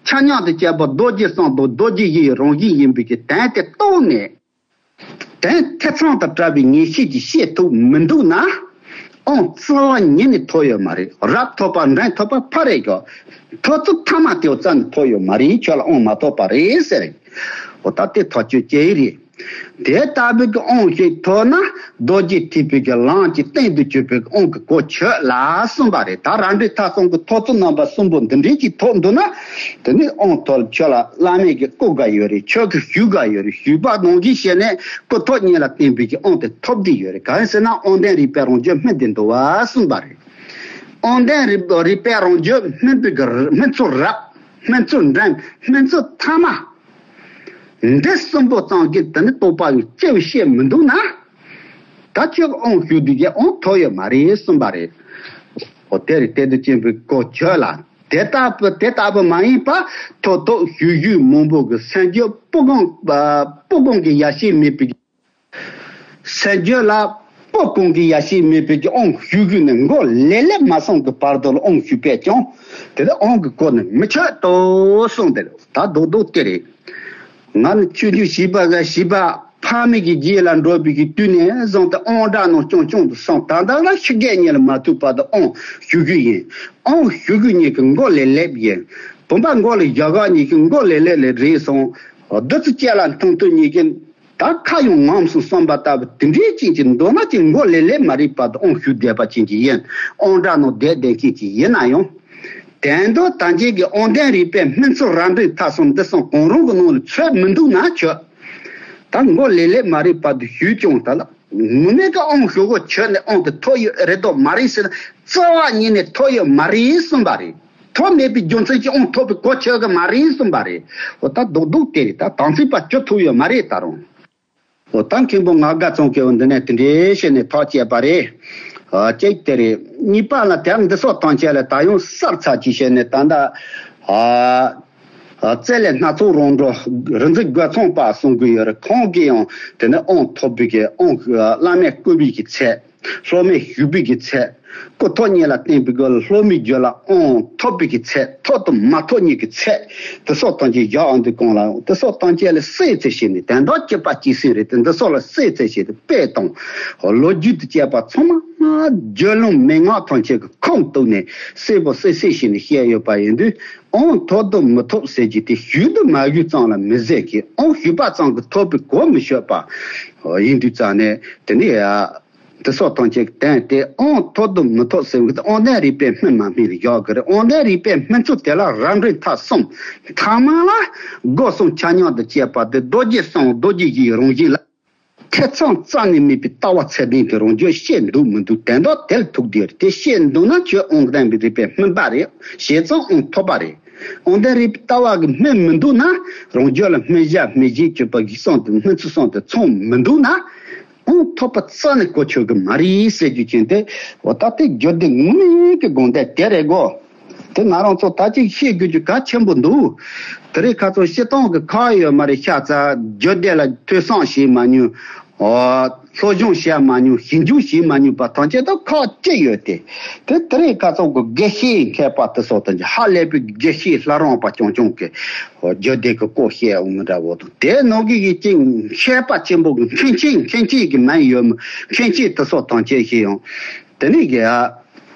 ཆ་མཉམ་དུ་བཅས་པ་རྡོ་རྗེ་གསུམ་དང་རྡོ་རྗེ་བཞི་ཡི་རང་བཞིན་ཡིན་པའི་གི་དོན་དེ་རྟོགས་ནས། དོན་ཐེ་ཚོམ་དང་བྲལ་བའི་ངེས་ཤེས་ཀྱིས་ཤེས་ཐུབ་མི་འདུག་ན། དབང་རྩ་བ་ཉིད་ནས་ཐོབ་ཡོད་མ་རེད། རབ་ཐོབ་པ་འབྲིང་ཐོབ་པ་ཕ་རེད་གོ། ཐོབ་ཚུལ་མཐའ་མ་དེའོ་རྩ་ནས་ཐོབ་ཡོད་མ་རེད། ཁྱོད་ལ་དབང་མ་ཐོབ་པ་རེད་ཟེར། འོ་ད་དེ་ཐག་གཅོད་བྱེད་ཡི་རེད། དེ་ལྟ་བུའི་གི་དབང་ཞིག་ཐོབ་ན་རྡོ་རྗེ་ཐེག་པའི་གི་ལམ་གྱི་སྟེང་དུ་གྱུར་པའི་དབང་གི་གོ་ཆོད་ལ་གསུངས་པ་རེད། ད་རབ་འབྲིང་ཐ་གསུམ་གྱི་ཐོབ་ཚུལ་རྣམ་པ་གསུམ་པོ་འདི་འདྲའི་གཅིག་ཐོབ་འདུག་ན། དེ་ནི་དབང་ཐོབ་ཁྱོད་ལ་བླ་མས་གི་བསྐུར་དགའ་ཡོད་རེད། ཁྱོད་ཀྱི་ཞུ་དགའ་ཡོད་རེད། ཞུས་པ་ནང་བཞིན་བྱས་ནས་སྐུ་ཐོབ་གཉིས་ལ་བརྟེན་པའི་གི་དབང་དེ་ཐོབ་བསྡད་ཡོད་རེད། གང་ཡིན་ཟེར་ན་དབང་ལྡན་རིག་པའི་རང་རྒྱུད་སྨིན་བསྡད་འདུག་བ་གསུངས་པ་རེད། དབང་ལྡན་རིག་རིག་པའི་རང་རྒྱུད་སྨིན་པའི་གི་སྨིན་ཚུལ་རབ། སྨིན་ཚུལ་འབྲིང་། སྨིན་ཚུལ་ཐ་མ། འདི་གསུམ་པོ་ཙམ་གྱིས་དེ་ནི་རྟོགས་པ་ཡི་སྐྱེ་བའི་ཤེས་མི་འདུག་ན། ད་ཁྱོད་དབང་ཞུ་དུས་ཀྱི་དབང་ཐོབ་ཡོད་མ་རེད་གསུངས་པ་རེད། འོ་དེ་རེད། དེ་དུས་ཅན་པའི་གོ་ཆོད་ལ། དེ་ལྟ་བུ་དེ་ལྟ་བུ་མ་ཡིན་པ་ཐོབ་ཐོབ་ཞུ་ཞུ་མང་པོ་གི་སེམས་རྒྱུད་སྤུ་གང་སྤུ་གང་གི་ཡ་ཤེས་མེད་པའི། སེམས་རྒྱུད་ལ་སྤུ་གང་གི་ཡ་ཤེས་མེད་པའི་ཀྱི་དབང་ཞུ་ཞུ་ནས་མགོ་ལེ་ལེ་མ་སོང་གི་བར་དུ་ལ་དབང་ཞུ་པས་ཀྱང་དེ་ལ་དབང་གི་གོ་ནི་མི་ཆོད་དོ་གསུངས་དེ་རེད། ད་རྡོག་རྡོག་དེ་རེད། ང་ནི་ཆོས་བརྒྱུད་བྱིས་པ་ག་བྱིས་པ་ཕ་མེས་ཀྱི་རྗེས་ལ་འགྲོ་བའི་གི་དུས་ནས་བཟུང་སྟེ་དབང་དྲག་ནང་སྐྱོང་སྐྱོང་དུ་སོང་། ད་ལྟ་ལ་ཤི་རྒས་ཉིད་ལ་མ་ཐུག་བར་དུ་དབང་ཞུ་རྒྱུ་ཡིན། དབང་ཞུ་རྒྱུ་ཉིད་ཀྱི་མགོ་ལས་ལེབ་ཡིན། བུམ་པ་མགོ་ལ་བཞག་ག་ཉིད་ཀྱི་མགོ་ལས་ལེབ་ལས་རེད་སོང་། བདུད་རྩི་ཅན་ལ་འཐུང་དུས་ཉིད་ཀྱི་ད་ཁ་ཡང་ངོམས་སུ་སོང་བ་ལྟ་བུ་དེ་འདྲའི་ཅན་གྱི་མདོར་ན་ཅིག་མགོ་ལས་ལེབ་མ་རེད་བར་དུ་དབང་ཞུ་བསྡད་པ་ཅན་གྱི་ཡིན། དབང་དྲག་ནང་བསྡད་བསྡད་ཅན་གྱི་ཡིན་ན་ཡང་། དོན་དུ་ད་ཅན་གྱི་དབང་ལྡན་རིག་པའི་སྨིན་ཚུལ་རབ་འབྲིང་ཐ་གསུམ་འདི་གསུམ་གང་རུང་གི་ནང་ལ་ཚུད་མི་འདུག་ན་ཆོག་ད་མགོ་ལས་ལེབ་མ་རེད་བར་དུ་ཞུས་ཀྱང་ད་ལ་ངོ་མའི་ཀ་དབང་ཞུ་གོ་ཆོད་ནས་དབང་དུ་ཐོབ་ཡོད་རེད་དོ་མ་རེད་ཟེར་ན་རྩ་བ་ཉིད་ནས་ཐོབ་ཡོད་མ་རེད་གསུངས་པ་རེད། ཐོབ་མེད་པའི་རྒྱུ་མཚན་གྱིས་དབང་ཐོབ་པའི་གོ་ཆོད་གི་མ་རེད་གསུངས་པ་རེད། འོ་ད་རྡོག་རྡོག་དེ་རེད། ད་དམ་ཚིག་པ་བཅུ་ཐུབ་ཡོད་མ་རེད་ད་རུང་། འོ་ད་མཁན་པོ་ང་དགའ་ཚང་གི་འོ་འདི་ནས་དེ་འདྲའི་བཤད་ནས་ཐག་བཅད་པ་རེད། ཨ་གཅིག་དེ་རེད། གཉིས་པ་ལ་དེར་འདི་སོགས་དང་བཅས་ལ་ད་ཡང་གསར་ཚ་གྱིས་བཤད་ནས་ད་ལྟ་ཨ་ཨ་རྩེ་ལས་སྣ་ཚོགས་རང་འགྲོ་རིག་འཛིན་རྒོད་ཚང་པ་གསུང་གི་ཡོད་རེད། ཁོང་གིས་ཡང་དེ་ནས་དབང་ཐོབ་པའི་གི་དབང་བླ་མས་བསྐུལ་བའི་གི་ཚད། སློབ་མས་ཞུས་པའི་གི་ཚད། སྐུ་ཐོག་གཉིས་ལ་བརྟེན་པའི་སྒོ་ལ་སློབ་མའི་རྒྱུད་ལ་དབང་ཐོབ་པའི་གི་ཚད། ཐོབ་དང་མ་ཐོབ་གཉིས་ཀྱི་ཚད། དེ་སོགས་དང་བཅས་བཞག་འོང་དུས་གང་ལ་དེ་སོགས་དང་བཅས་ལ་སྲེད་ཚེ་ཞེས་ནས་དོན་དག་གཅིག་པ་གཅིག་སྲིད་རེད་དེ་འདི་སོགས་ལ་སྲེད་ཚེ་ཞེས་ཏེ་དཔེ་དང་ལོ་རྒྱུས་དང་བཅས་པ་ཚང་མ་རྒྱུད་ལུང་མན་ངག་ཐམས་ཅད་ཀྱི་ཁུངས་གཏུགས་ནས་སྲེད་པོ་སྲེད་སྲེད་ཞེས་ནས་བཤད་ཡོད་པ་ཡིན་དུས་དབང་ཐོབ་དང་མི་ཐོབ་ཟེར་རྒྱུ་དེ་ཞུས་དང་མ་ཞུས་ཙམ་ལ་མི་ཟད་ཀྱི་དབང་ཞུས་པ་ཙམ་གྱིས་ཐོབ་པའི་གོ་མི་ཆོད་པ་ཡིན་དུས་ཙང་ནས་དེ་ནས་ཡ། འདི་སོགས་ཐམས་ཅད་ཀྱི་དོན་དེ་དབང་ཐོབ་དང་མི་ཐོབ་ཟེར་བའི་དབང་ལྡན་རིག་པའི་སྨིན་མ་སྨིན་ལ་བཞག་གི་རེད། དབང་ལྡན་རིག་པའི་སྨིན་ཚུལ་དེ་ལ་རབ་འབྲིང་ཐ་གསུམ། ཐ་མ་ལ་སྒོ་གསུམ་ཆ་མཉམ་དང་བཅས་པ་དེ་རྡོ་རྗེ་གསུམ་རྡོ་རྗེ་བཞིའི་རང་བཞིན་ལ་ཐེ་ཚོམ་རྩ་ནས་མེད་པའི་ལྟ་བ་ཚད་ལྡན་དེ་རང་རྒྱུད་ཤེས་འདུག་མི་འདུག་དོན་དག་དེ་ལ་ཐུག་བསྡད་རེད། དེ་ཤེས་འདུག་ན་ཁྱོད་དབང་ལྡན་པའི་རིག་པའི་སྨིན་པ་རེད། བྱས་ཙང་དབང་ཐོབ་པ་རེད། དབང་ལྡན་རིག་པའི་ལྟ་བ་གི་སྨིན་མི་འདུག་ན་རང་རྒྱུད་ལ་སྨིན་བྱ་སྨིན་བྱེད་གཅོད་པ་གི་གསུམ་དེ་སྨིན་ཚུལ་གསུམ་དེ་ཚང་མི་འདུག་ན། དབང་ཐོབ་པ་རྩ་ནས་གོ་ཆོད་གི་མ་རེད་ཟེར་རྒྱུ་ཅན་དེ། འོ་ད་དེ་རྒྱུད་སྡེ་དངོས་གནས་ཀྱི་དགོངས་དོན་དེ་རེད་གོ། དེ་ང་རང་ཚོ་ད་ཅིག་ཤེས་དགོས་རྒྱུ་གལ་ཆེན་པོ་འདུག་དེ་རིང་ཁ་སང་སྤྱིར་བཏང་གི་ཁག་ཡོད་མ་རེད། ཤ་ཚ་རྒྱུད་སྡེ་ལ་ཐོས་བསམ་བྱེད་མ་མྱོང་། འོ་སློབ་སྦྱོང་བྱེད་མ་མྱོང་། ཞིབ་འཇུག་བྱེད་མ་མྱོང་པ་ཐམས་ཅད་ད་ཁག་ཅིག་ཡོད་དེ། དེ་དེ་རིང་ཁ་སང་གི་དགེ་བཤེས་མཁས་པ་དེ་སོགས་དང་ཧ་ལས་པའི་དགེ་བཤེས་ལྷ་རམས་པ་རྐྱང་རྐྱང་གི་རྒྱུད་སྡེ་གི་སྐོར་བཤད་འོང་འདྲ་བོ་དང་། དེ་ནང་གི་ཡིད་ཀྱི་མཁས་པ་ཆེན་པོ་གི་མཁན་ཆེན་མཁན་ཆེན་གྱི་མིང་ཡོད་མོད། མཁན་ཆེན་དེ་སོགས་ཐམས་ཅད་ཤེས་ཡོང་། དེ་ནས་གི་ཨ།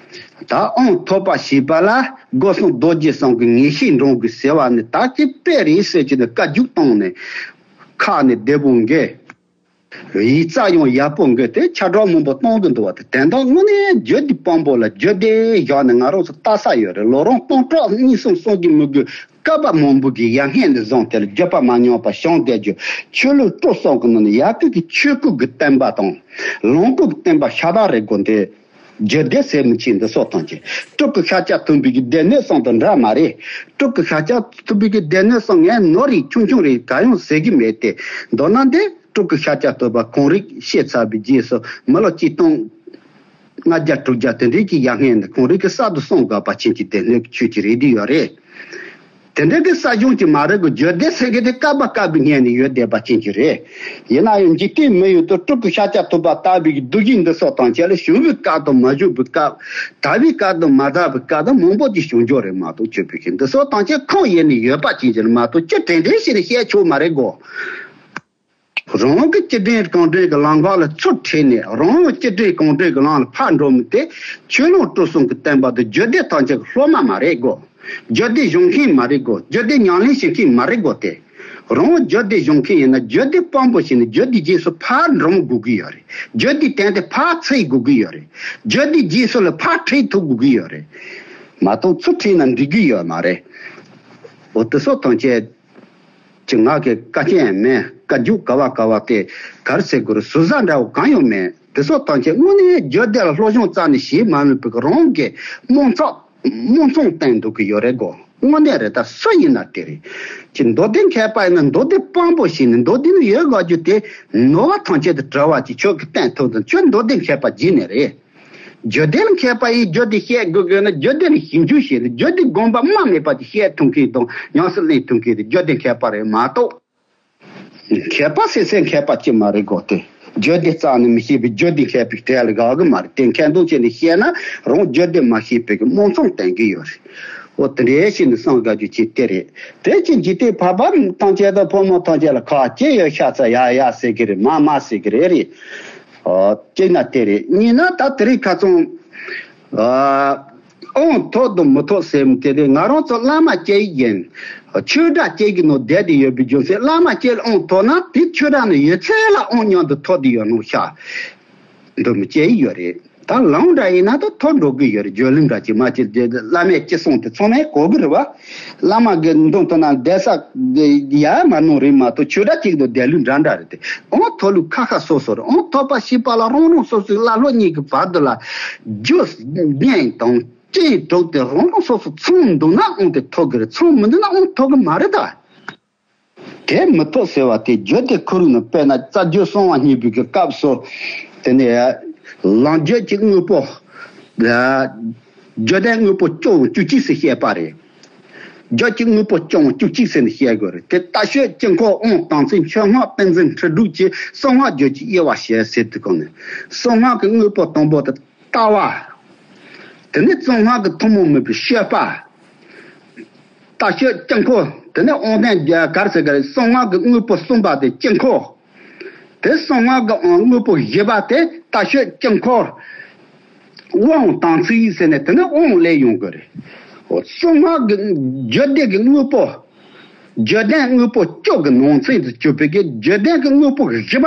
ད་དབང་ཐོབ་པ་ཞེས་པ་ལ་སྒོ་གསུམ་རྡོ་རྗེ་གསུམ་གྱི་ངེས་ཤེས་འདྲོངས་དགོས་ཟེར་བ་ནི་ད་ཅི་དཔེ་རེད་ཟེར་གྱི་ནི་བཀའ་བརྒྱུད་བཏང་ནས་ཁག་ནས་བདེ་པོ་འགའ། ཡིག་རྩ་ཡང་ཡག་པོ་འགའ་དེ་ཆ་གྲངས་མང་པོ་གཏོང་གི་འདུག་བ་དེ་དོན་དག་དངོས་གནས་རྒྱུད་སྡེ་དཔང་པོ་ལ་རྒྱུད་སྡེ་བཞག་ནས་ང་རང་ཚོ་ལྟ་ས་ཡོད་རེད། ལོ་རིམ་སྟོང་ཕྲག་གཉིས་གསུམ་གསུང་གི་མི་དགོས། བསྐལ་པ་མང་པོ་གི་ཡར་སྔོན་ནས་བཟུང་དེ་ལ་བརྗོད་པ་མ་མྱོང་པ་བྱུང་བསྡད་རྒྱུ། ཆོས་ལུགས་དཀྲུག་གསུམ་གི་ནང་ནས་ཡ་གི་གི་ཆོས་སྐུ་གི་བསྟན་པ་དང་ལོངས་སྐུ་གི་བསྟན་པ་ཤ་སྟག་རེད་དགོས་འདི། རྒྱུད་སྡེ་ཟེར་མི་ཆེན་འདི་སོགས་དང་བཅས་སྤྲུལ་སྐུ་ཤཱཀྱ་ཐུབ་པའི་གི་སྡེ་སྣོད་གསུམ་དང་འདྲ་མ་རེད། སྤྲུལ་སྐུ་ཤཱཀྱ་ཐུབ་པའི་གི་སྡེ་སྣོད་གསུམ་ངས་ནོར་རིགས་ཆུང་ཆུང་རེད་ག་ཡང་ཟེར་གི་མེད་དེ། མདོར་ན་འདི་སྤྲུལ་སྐུ་ཤཱཀྱ་ཐུབ་པ་གང་རིགས་བཤད་ཚར་བའི་རྗེས་སུ་མི་ལོ་ཆིག་སྟོང་ལྔ་བརྒྱ་དྲུག་བརྒྱ་དེ་འདྲའི་གི་ཡར་སྔོན་ནས་གང་རིགས་ཀྱི་གསར་དུ་གསུངས་དགོས་པ་ཆེན་གྱི་སྡེ་སྣོད་ཀྱི་ཆོས་ཀྱི་རིགས་འདི་ཡོད་རེད། དེ་འདྲ་གི་ས་གཞུང་གཅིག་མ་རེད་གོ། རྒྱུད་སྡེ་ཟེར་གི་དེ་བསྐལ་པ་བསྐལ་པའི་སྔོན་ནས་ཡོད་བསྡད་པ་ཅན་གྱི་རེད། ཡིན་ན་ཡང་འཇིག་རྟེན་མི་ཡུལ་དུ་སྤྲུལ་སྐུ་ཤཱཀྱ་ཐུབ་པ་ལྟ་བུའི་གི་གདུལ་བྱ་འདི་སོགས་དང་བཅས་ལ་བྱུང་བའི་སྐབས་དང་མ་བྱུང་བའི་སྐབས། དར་བའི་སྐབས་དང་མ་དར་བའི་སྐབས་དང་མང་པོ་ཅིག་བྱུང་ཆོག་རེད་མ་གཏོགས་ཆོས་པའི་གི་འདི་སོགས་དང་བཅས་ཁུངས་ཡེ་ནས་ཡོད་པ་ཅན་གྱི་རེད་མ་གཏོགས་ཅི་དྲན་དྲན་བྱས་ནས་བཤད་ཆོག་མ་རེད་གོ། རང་གི་སྤྱི་དྲིན་གང་དྲིན་གྱི་ལམ་ཁ་ལ་ཚུར་ཁྲིད་ནས་རང་སྤྱི་དྲིན་གང་དྲིན་གྱི་ལམ་ལ་ཕར་འགྲོ་མི་དེ་ཆོས་ལུགས་དཀྲུག་གསུམ་གྱི་བསྟན་པ་དེ་རྒྱུད་སྡེ་ཐམས་ཅད་ཀྱི་སློབ་མ་མ་རེད་གོ། རྒྱུད་སྡེ་སྦྱོང་མཁན་མ་རེད་གོ། རྒྱུད་སྡེ་ཉམས་ལེན་བྱེད་མཁན་མ་རེད་གོ་དེ། རང་རྒྱུད་སྡེ་སྦྱོང་མཁན་ཡིན་ན་རྒྱུད་སྡེ་དཔང་པོ་བྱས་ནས་རྒྱུད་སྡེའི་རྗེས་སུ་ཕར་འབྲང་དགོས་ཀྱི་ཡོད་རེད། རྒྱུད་སྡེའི་དོན་དེ་ཕར་འཚོལ་དགོས་ཀྱི་ཡོད་རེད། རྒྱུད་སྡེའི་རྗེས་སུ་ལ་ཕར་ཁྲིད་ཐུབ་དགོས་ཀྱི་ཡོད་རེད། མ་གཏོགས་ཚུར་ཁྲིད་ན་འགྲིག་གི་ཡོད་མ་རེད། འོ་དེ་སོགས་ཐམས་ཅད་ཀྱི་ང་གི་བཀའ་རྐྱེན་མེད། བཀའ་བརྒྱུད་ག་བ་ག་བ་དེ་གར་ཟེར་དགོས་རེད། ཟུར་ཟ་འདྲ་བོ་གང་ཡང་མེད། དེ་སོགས་ཐམས་ཅད་དངོས་གནས་རྒྱུད་སྡེ་ལ་སློབ་སྦྱོང་རྩ་ནས་བྱེད་མ་ནུས་པའི་རང་གི་རྨོངས་ཚོགས་རྨོངས་ཚོང་བསྟན་འདུག་གི་ཡོད་རེད་གོ། དངོས་གནས་རེད། ད་སུ་ཡིན་ན་དེ་རེད། ཅི་མདོ་སྡེ་མཁས་པ་ཡིན་ན་མདོ་སྡེ་དཔང་པོ་ཞིག་ནས་མདོ་སྡེ་ནས་ཡོད་དགོས་རྒྱུ་དེ། ནོར་བ་ཐམས་ཅད་དུ་གྲོལ་བ་ཅིག་ཁྱོད་ཀྱིས་བསྟན་ཐུབ་དང་། ཁྱོད་མདོ་སྡེ་མཁས་པ་རྗེས་ནས་རེད། རྒྱུད་སྡེ་ལ་མཁས་པ་ཡིས་རྒྱུད་སྡེ་བཤད་དགོས་དགོས་ན། རྒྱུད་སྡེ་ལ་ཞིབ་འཇུག་བྱས་ནས་རྒྱུད་སྡེ་དགོངས་པ་སྨྲ་མེད་པ་ཅིག་བཤད་ཐུབ་མཁན་དང་ཉམས་སུ་ལེན་ཐུབ་མཁན་དེ་རྒྱུད་སྡེ་མཁས་པ་རེད་མ་གཏོགས། མཁས་པ་ཟེར་སའི་མཁས་པ་ཅིག་མ་རེད་གོ། དེ་རྒྱུད་སྡེ་རྩ་ནས་མི་ཤེས་པའི་རྒྱུད་སྡེ་མཁས་པའི་གྲས་ལ་དགའ་གི་མ་རེད། དེ་མཁས་མདོག་བྱས་ནས་བཤད་ན་རང་རྒྱུད་སྡེ་མ་ཤེས་པའི་གི་རྨོངས་གསུམ་བསྟན་གི་ཡོད་རེད། འོ་དེ་འདྲའི་ཞིག་ནས་གསུང་དགའ་རྒྱུ་ཅིག་དེ་རེད། དེ་ཅི་འཇིག་རྟེན་བར་པ་ཐམས་ཅད་དང་ཕོ་མོ་ཐམས་ཅད་ལ་ཁ་ཅི་ཡོད་ཤ་ཚ་ཡ་ཡ་ཟེར་གི་རེད། མ་མ་ཟེར་གི་རེད་རེད། འོ་གཅིག་ན་དེ་རེད། གཉིས་ན་ད་དེ་རིང་ཁ་སང་ཨ། དབང་ཐོབ་དང་མི་ཐོབ་ཟེར་མི་དེ་རེད། ང་རང་ཚོ་བླ་མ་སྐྱེ་ཡི་ཡིན། ཆོས་གྲྭ་སྐྱེ་གི་ནང་བསྡད་དེ་ཡོད་པའི་རྒྱུ་མཚན། བླ་མ་སྐྱེ་ལ་དབང་ཐོབ་ན་དེ་ཆོས་གྲྭ་ནང་ཡོད་ཚད་ལ་དབང་མཉམ་དུ་ཐོབ་དེ་ཡོད་ནོ་ཤ། འདི་མི་སྐྱེ་ཡི་ཡོད་རེད། ད་ལམ་འདྲ་ཡིན་ན་ད་ཐོབ་འགྲོ་གི་ཡོད་རེད། རྒྱུད་ལུང་འདྲ་ཅིག་མ་ཅིག་དེ་བླ་མས་ཅི་གསུངས་དེ་ཚང་མས་གོ་གི་རེད་བ། བླ་མ་གི་མདུན་དུ་ན་བསྡད་ས་ཡ་མ་ནོར་རེད་མ་གཏོགས་ཆོས་གྲྭ་གཅིག་ཏུ་བསྡད་ལུགས་འདྲ་འདྲ་རེད་དེ། དབང་ཐོབ་ལུགས་ཁ་ཁ་སོ་སོ་རེད། དབང་ཐོབ་པ་ཞེས་པ་ལ་རང་རང་སོ་སོའི་བླ་སློབ་གཉིས་ཀྱི་བར་དུ་ལ་རྒྱུ་གཉེན་དང་སྤྲིན་དྲུག་དེ་རང་རང་སོ་སོ་ཚང་འདུག་ན་དབང་དེ་ཐོབ་གི་རེད། ཚང་མི་འདུག་ན་དབང་ཐོབ་གི་མ་རེད་ད། དེ་མི་ཐོབ་ཟེར་བ་དེ་རྒྱུད་སྡེ་ཁོ་རང་ནང་དཔེར་ན་རྩ་རྒྱུད་གསང་བ་གཉིས་པའི་གི་སྐབས་སུ་དེ་ནས་ལམ་རྒྱུད་ཀྱི་དངོས་པོ། རྒྱུད་ལྡན་དངོས་པོ་བཅུ་བཅུ་གཅིག་ཟེར་བཤད་པ་རེད། རྒྱུད་ཀྱི་དངོས་པོ་བཅུ་བཅུ་གཅིག་ཟེར་ནས་བཤད་དགོས་རེད། དེ་ལྟ་སྤྱོད་དཀྱིལ་འཁོར་དབང་དམ་ཚིག་མཆོད་བསྔགས་ཏིང་འཛིན་ཁྲི་དྲུག་བཅས་གསང་བ་རྒྱུད་ཀྱི་དབྱེ་བ་བཤད་ཟེར་དུས་གོང་ནས་གསང་བ་གི་དངོས་པོ་དང་པོ་དེ་ལྟ་བ། དེ་ནས་གསང་བ་གི་ཐུན་མོང་མིན་པའི་སྤྱོད་པ། ལྟ་སྤྱོད་དཀྱིལ་འཁོར། དེ་ནས་དབང་ལྡན་རྒྱུད་ག་རེ་ཟེར་གི་རེད། གསང་བ་གི་དངོས་པོ་གསུམ་པ་དེ་དཀྱིལ་འཁོར། དེ་གསང་བ་གི་དངོས་པོ་བཞི་པ་དེ་ལྟ་སྤྱོད་དཀྱིལ་འཁོར། དབང་དམ་ཚིག་ཟེར་ནས་དེ་ནས་དབང་ལས་ཡོང་གི་རེད། འོ་གསང་བ་གི་རྒྱུད་སྡེ་གི་དངོས་པོ། རྒྱུད་ལྡན་དངོས་པོ་བཅུ་གི་ནང་ཚན་དུ་གྱུར་པའི་གི་རྒྱུད་ལྡན་གི་དངོས་པོ་བཞི་པ་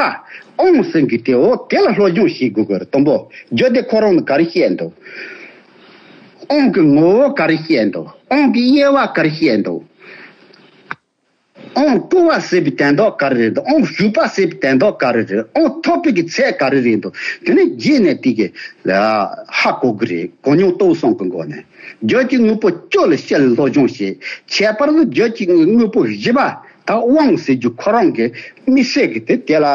དབང་ཟེར་གི་དེ། འོ་དེ་ལ་སློབ་སྦྱོང་བྱེད་དགོས་གི་རེད། དང་པོ་རྒྱུད་སྡེ་ཁོ་རང་ནི་ག་རེ་བཤད་འདུག་དབང་གི་ངོ་བོ་ག་རེ་བཤད་འདུག་དབང་གི་དབྱེ་བ་ག་རེ་བཤད་འདུག་དབང་བསྐུར་བ་ཟེར་བའི་དོན་དག་ག་རེ་རེད་འདུག་དབང་ཞུས་པ་ཟེར་བའི་དོན་དག་ག་རེ་རེད། དབང་ཐོབ་པའི་གི་ཚད་ག་རེ་རེད་འདུག་དེ་ནས་རྗེས་ནས་དེ་གི་ཧ་གོ་གི་རེད། གོ་མྱོང་རྟོགས་སོང་གི་མགོ་ནས་རྒྱུད་ཀྱི་དངོས་པོ་བཅུ་ལ་སྤྱི་ལ་སློབ་སྦྱོང་བྱེད། ཁྱད་པར་དུ་རྒྱུད་ཀྱི་དངོས་པོ་བཞི་པ་ད་དབང་ཟེར་རྒྱུ་ཁོ་རང་གི་དམིགས་བསལ་གི་དེ་དེ་ལ་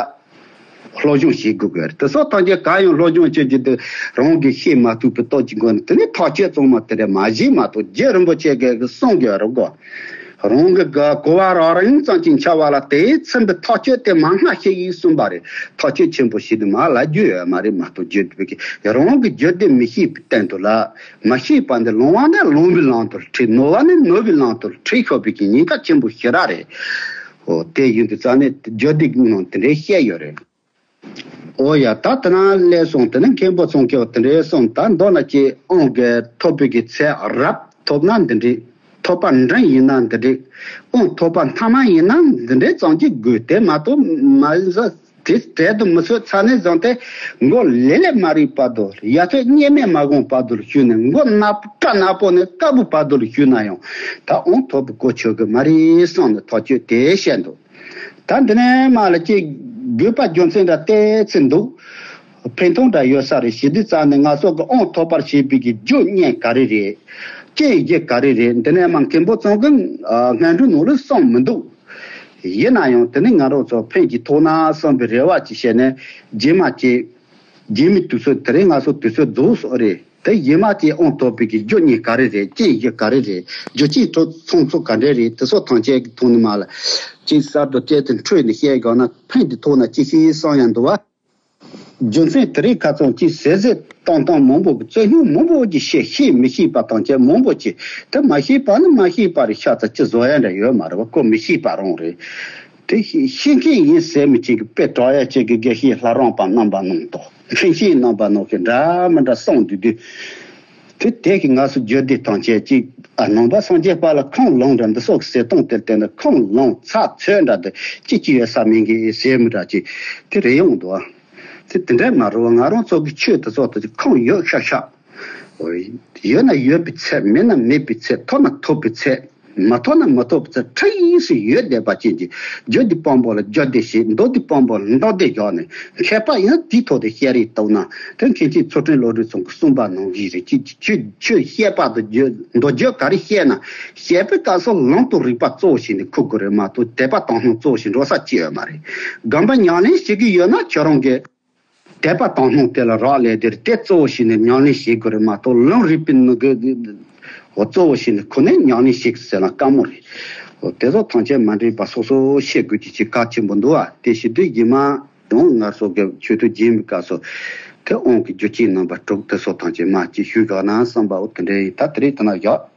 སློབ་སྦྱོང་བྱེད་དགོས་གི་རེད། དེ་སོགས་ཐམས་ཅད་གང་ཡང་སློབ་སྦྱོང་བྱེད་རྒྱུ་དེ་རང་གིས་ཤེས་མ་ཐུབ་པའི་སྟོབས་ཀྱི་སྒོ་ནས་དེ་ནས་ཐག་གཅོད་གཙང་མ་དེ་འདྲ་མ་བྱས་མ་གཏོགས། རྗེ་རིན་པོ་ཆེ་གིས་གསུངས་ཡོད་རེད་གོ། རང་གི་གོ་བ་རང་རང་ཙམ་གྱིས་འཆར་བ་ལ་དེས་ཚིམ་པའི་ཐག་གཅོད་དེ་མ་སྔ་ཤེས་ཡིན་གསུངས་པ་རེད། ཐག་གཅོད་ཆེན་པོ་ཞིག་ཏུ་མ་ལབ་རྒྱུ་ཡོད་མ་རེད་མ་གཏོགས། རྒྱུད་པའི་གི་རང་གི་རྒྱུད་དེ་མི་ཤེས་པའི་སྟེང་དུ་ལ་མ་ཤེས་པ་འདི་ལོང་བ་ནི་ལོང་བའི་ལམ་དུ་ཁྲིད། ནོར་བ་ནི་ནོར་བའི་ལམ་དུ་ཁྲིད་ཤོར་བའི་གི་ཉེན་ཁ་ཆེན་པོ་ཞེ་དྲག་རེད། འོ་དེ་ཡིན་དུས་ཙང་ནས་རྒྱུད་སྡེ་ནང་དེ་འདྲའི་བཤད་ཡོད་རེད། འོ་ཡ། ད་དེ་ན་སླེབས་སོང་། དེ་ནས་མཁན་པོ་ཚང་གིས་དེ་འདྲའི་གསུངས། ད་མདོར་ན་ཅིག་དབང་གི་ཐོབ་པའི་གི་ཚད་རབ་ཐོབ་ན་འདི་འདྲའི། ཐོབ་པ་འབྲིང་ཡིན་ན་འདི་འདྲའི། དབང་ཐོབ་པ་ཐ་མ་ཡིན་ན་འདི་འདྲའི་ཙམ་གྱིས་དགོས། དེ་མ་གཏོགས་མ་ཟད་དེ་གྲལ་དུ་མི་ཚུད་ཚར་ནས་བཟུང་སྟེ་མགོ་ལེ་ལེ་མ་རིག་བར་དུ། ཡ་ཐོད་གཉེར་མས་མ་གོམས་བར་དུ་ཞུས་ནས་མགོ་ནག་སྐྲ་ནག་པོ་ནས་དཀར་པོ་བར་དུ་ཞུས་ན་ཡང་ད་དབང་ཐོབ་པའི་གོ་ཆོད་གི་མ་རེད་གསུངས་ནས་ཐག་གཅོད་དེ་བཤད་འདུག་ད་འདི་ནས་མར་ལ་ཅིག་དགོས་པ་རྒྱུ་མཚན་འདྲ་ཏོག་ཙམ་འདུག་འཕེན་སྟངས་འདྲ་ཡོད་ས་རེད། ཞེ་དུས་ཙང་ནས་ང་ཚོ་གི་དབང་ཐོབ་པར་བྱེད་པའི་གི་རྒྱུ་གཉིས་ག་རེ་རེད། རྐྱེན་གཞི་ག་རེ་རེད། འདི་ནས་མར་མཁན་པོ་ཚང་གི་སྔ་འགྲོའི་ནང་ལ་གསུངས་མི་འདུག་ཡིན་ན་ཡང་དེ་ནི་ང་རང་ཚོ་ཕན་གྱི་ཐོག་ན་བསམ་པའི་རེ་བ་ཅིག་བྱས་ནས་རྗེས་མ་ཅིག་རྗེས་མའི་དུས་ཚོད་དེ་རིང་ང་ཚོ་དུས་ཚོད་རྫོགས་སོང་རེད། དེ་ཡིན་མ་ཅིག་དབང་ཐོབ་པའི་གི་རྒྱུ་གཉིས་ག་རེ་རེད། རྐྱེན་གཞི་ག་རེ་རེད། རྒྱུ་རྐྱེན་ཚོགས་ཚོགས་ག་འདྲ་རེད། དེ་ཚོ་ཐམས་ཅད་ཀྱི་ཐོག་ནས་མར་ལ་ཅིག་གསར་དུ་བལྟས་ཏེ་འཕྲོས་ནས་བཤད་དགོས་ན་ཕན་གྱི་ཐོག་ན་ཅིག་ཤེས་བསམ་ཡང་འདུག་བ། རྒྱུ་མཚན་དེ་རིང་ཁ་སང་ཅིག་ཟེར་ཟེར་བཏང་བཏང་མང་པོ་གི་རྩོད་རྙོག་མང་པོ་ཅིག་བཤད། ཤེས་མི་ཤེས་པ་ཐམས་ཅད་མང་པོ་ཅིག་དེ་མ་ཤེས་པ་ནི་མ་ཤེས་པ་རེད། ཤ་ཚ་ཅི་བཟོ་ཡ་འདྲ་ཡོད་མ་རེད་བ། ཁོ་མི་ཤེས་པ་རང་རེད། དེ་ཤེས་ཤེས་མཁན་ཡིན་ཟེར་མི་ཅིག་གི་དཔེ་དྲག་ཡ་ཅིག་གི་དགེ་བཤེས་ལྷ་རམས་པ་རྣམ་པ་རྣམས་དང་འཕྲིན་བཤེས་རྣམ་པ་རྣམས་ཀྱིས་འདྲ་མི་འདྲ་གསུངས་དུས་དུས། དེ་དེ་གི་ང་ཚོ་རྒྱུད་སྡེ་ཐམས་ཅད་ཅིག་ཨ་ནང་པ་སངས་རྒྱས་པ་ལ་ཁུངས་ལུང་འདྲ་འདི་སོགས་ཟེར་སྟངས་དེར་བརྟེན་ནས་ཁུངས་ལུང་ཚགས་ཚོད་འདྲ་དེ་ཅི་ཅི་ཡོད་ས་མིན་གི་ཟེར་མི་འདྲ་ཅིག་དེ་རེ་ཡོང་འདུག་ཨ། དེ་དེ་འདྲ་མ་རེད་བ། ང་རང་ཚོ་གི་ཆོས་དེ་ཚོ་དེ་ཁུངས་ཡོད་ཤག་ཤག་ཡོད་ན་ཡོད་པའི་ཚད། མེད་ན་མེད་པའི་ཚད། ཐོབ་ན་ཐོབ་པའི་ཚད། མ་ཐོབ་ན་མ་ཐོབ་ཚེ་ཁྲིད་ཡིན་ཟེར་ཡོད་བསྡད་པ་ཅན་གྱི། རྒྱུ་འདི་དཔང་པོ་ལ་རྒྱུ་འདི་བཤད། མདོ་འདི་དཔང་པོ་ལ་མདོ་འདི་བཞག་ནས་མཁས་པ་ཡང་དེའི་ཐོག་ཏུ་བཤད་རེས་གཏོང་ན། དེ་མཁན་ཆེན་ཚུལ་ཁྲིམས་བློ་གྲོས་ཚང་གིས་གསུངས་པ་ནང་བཞིན་རེད། ཁྱོད་ཁྱོད་ཁྱོད་བཤད་པ་དང་རྒྱུ་མདོ་རྒྱུད་ག་རེ་བཤད་ན། བཤད་པའི་སྐབས་སུ་ལམ་དང་རིགས་པ་གཙོ་བོ་བྱས་ནས་འཁུར་དགོས་རེད་མ་གཏོགས། དད་པ་དག་སྣང་གཙོ་བོ་བྱས་འགྲོ་ས་ཅི་ཡོད་མ་རེད། དགོན་པ་ཉམས་ལེན་བྱེད་ཀྱི་ཡོད་ན་ཁྱོད་རང་གི་དད་པ་དག་སྣང་དེ་ལ་རག་ལས་དེར་དེ་གཙོ་བོ་བྱས་ནས་ཉམས་ལེན་བྱེད་དགོས་རེད་མ་གཏོགས། ལམ་རིགས་པའི་ནང་གི་འོ་གཙོ་བོ་བྱས་ནས་ཁོ་ནས་ཉམས་ལེན་བྱེད་ཟེར་ན་དཀའ་མོ་རེད། འོ་དེ་ཚོ་ཐམས་ཅད་མ་འགྲིག་པ་སོ་སོ་ཤེས་དགོས་ཀྱི་ཆེས་གལ་ཆེན་པོ་འདུག་ཨ། དེ་བྱེད་དུས་རྗེས་མ་ཡང་ང་ཚོ་གི་ཆོས་དུས་རྗེས་མའི་སྐབས་སུ་དེ་དབང་གི་རྒྱུ་རྐྱེན་རྣམ་པ་དྲུག་དེ་ཚོ་ཐམས་ཅད་མ་ཅིག་ཞུས་བཞག་ན་བསམ་པ། འོ་དེ་འདྲ་ཡིན། ད་དེ་རིང་དེ་ན་བཞག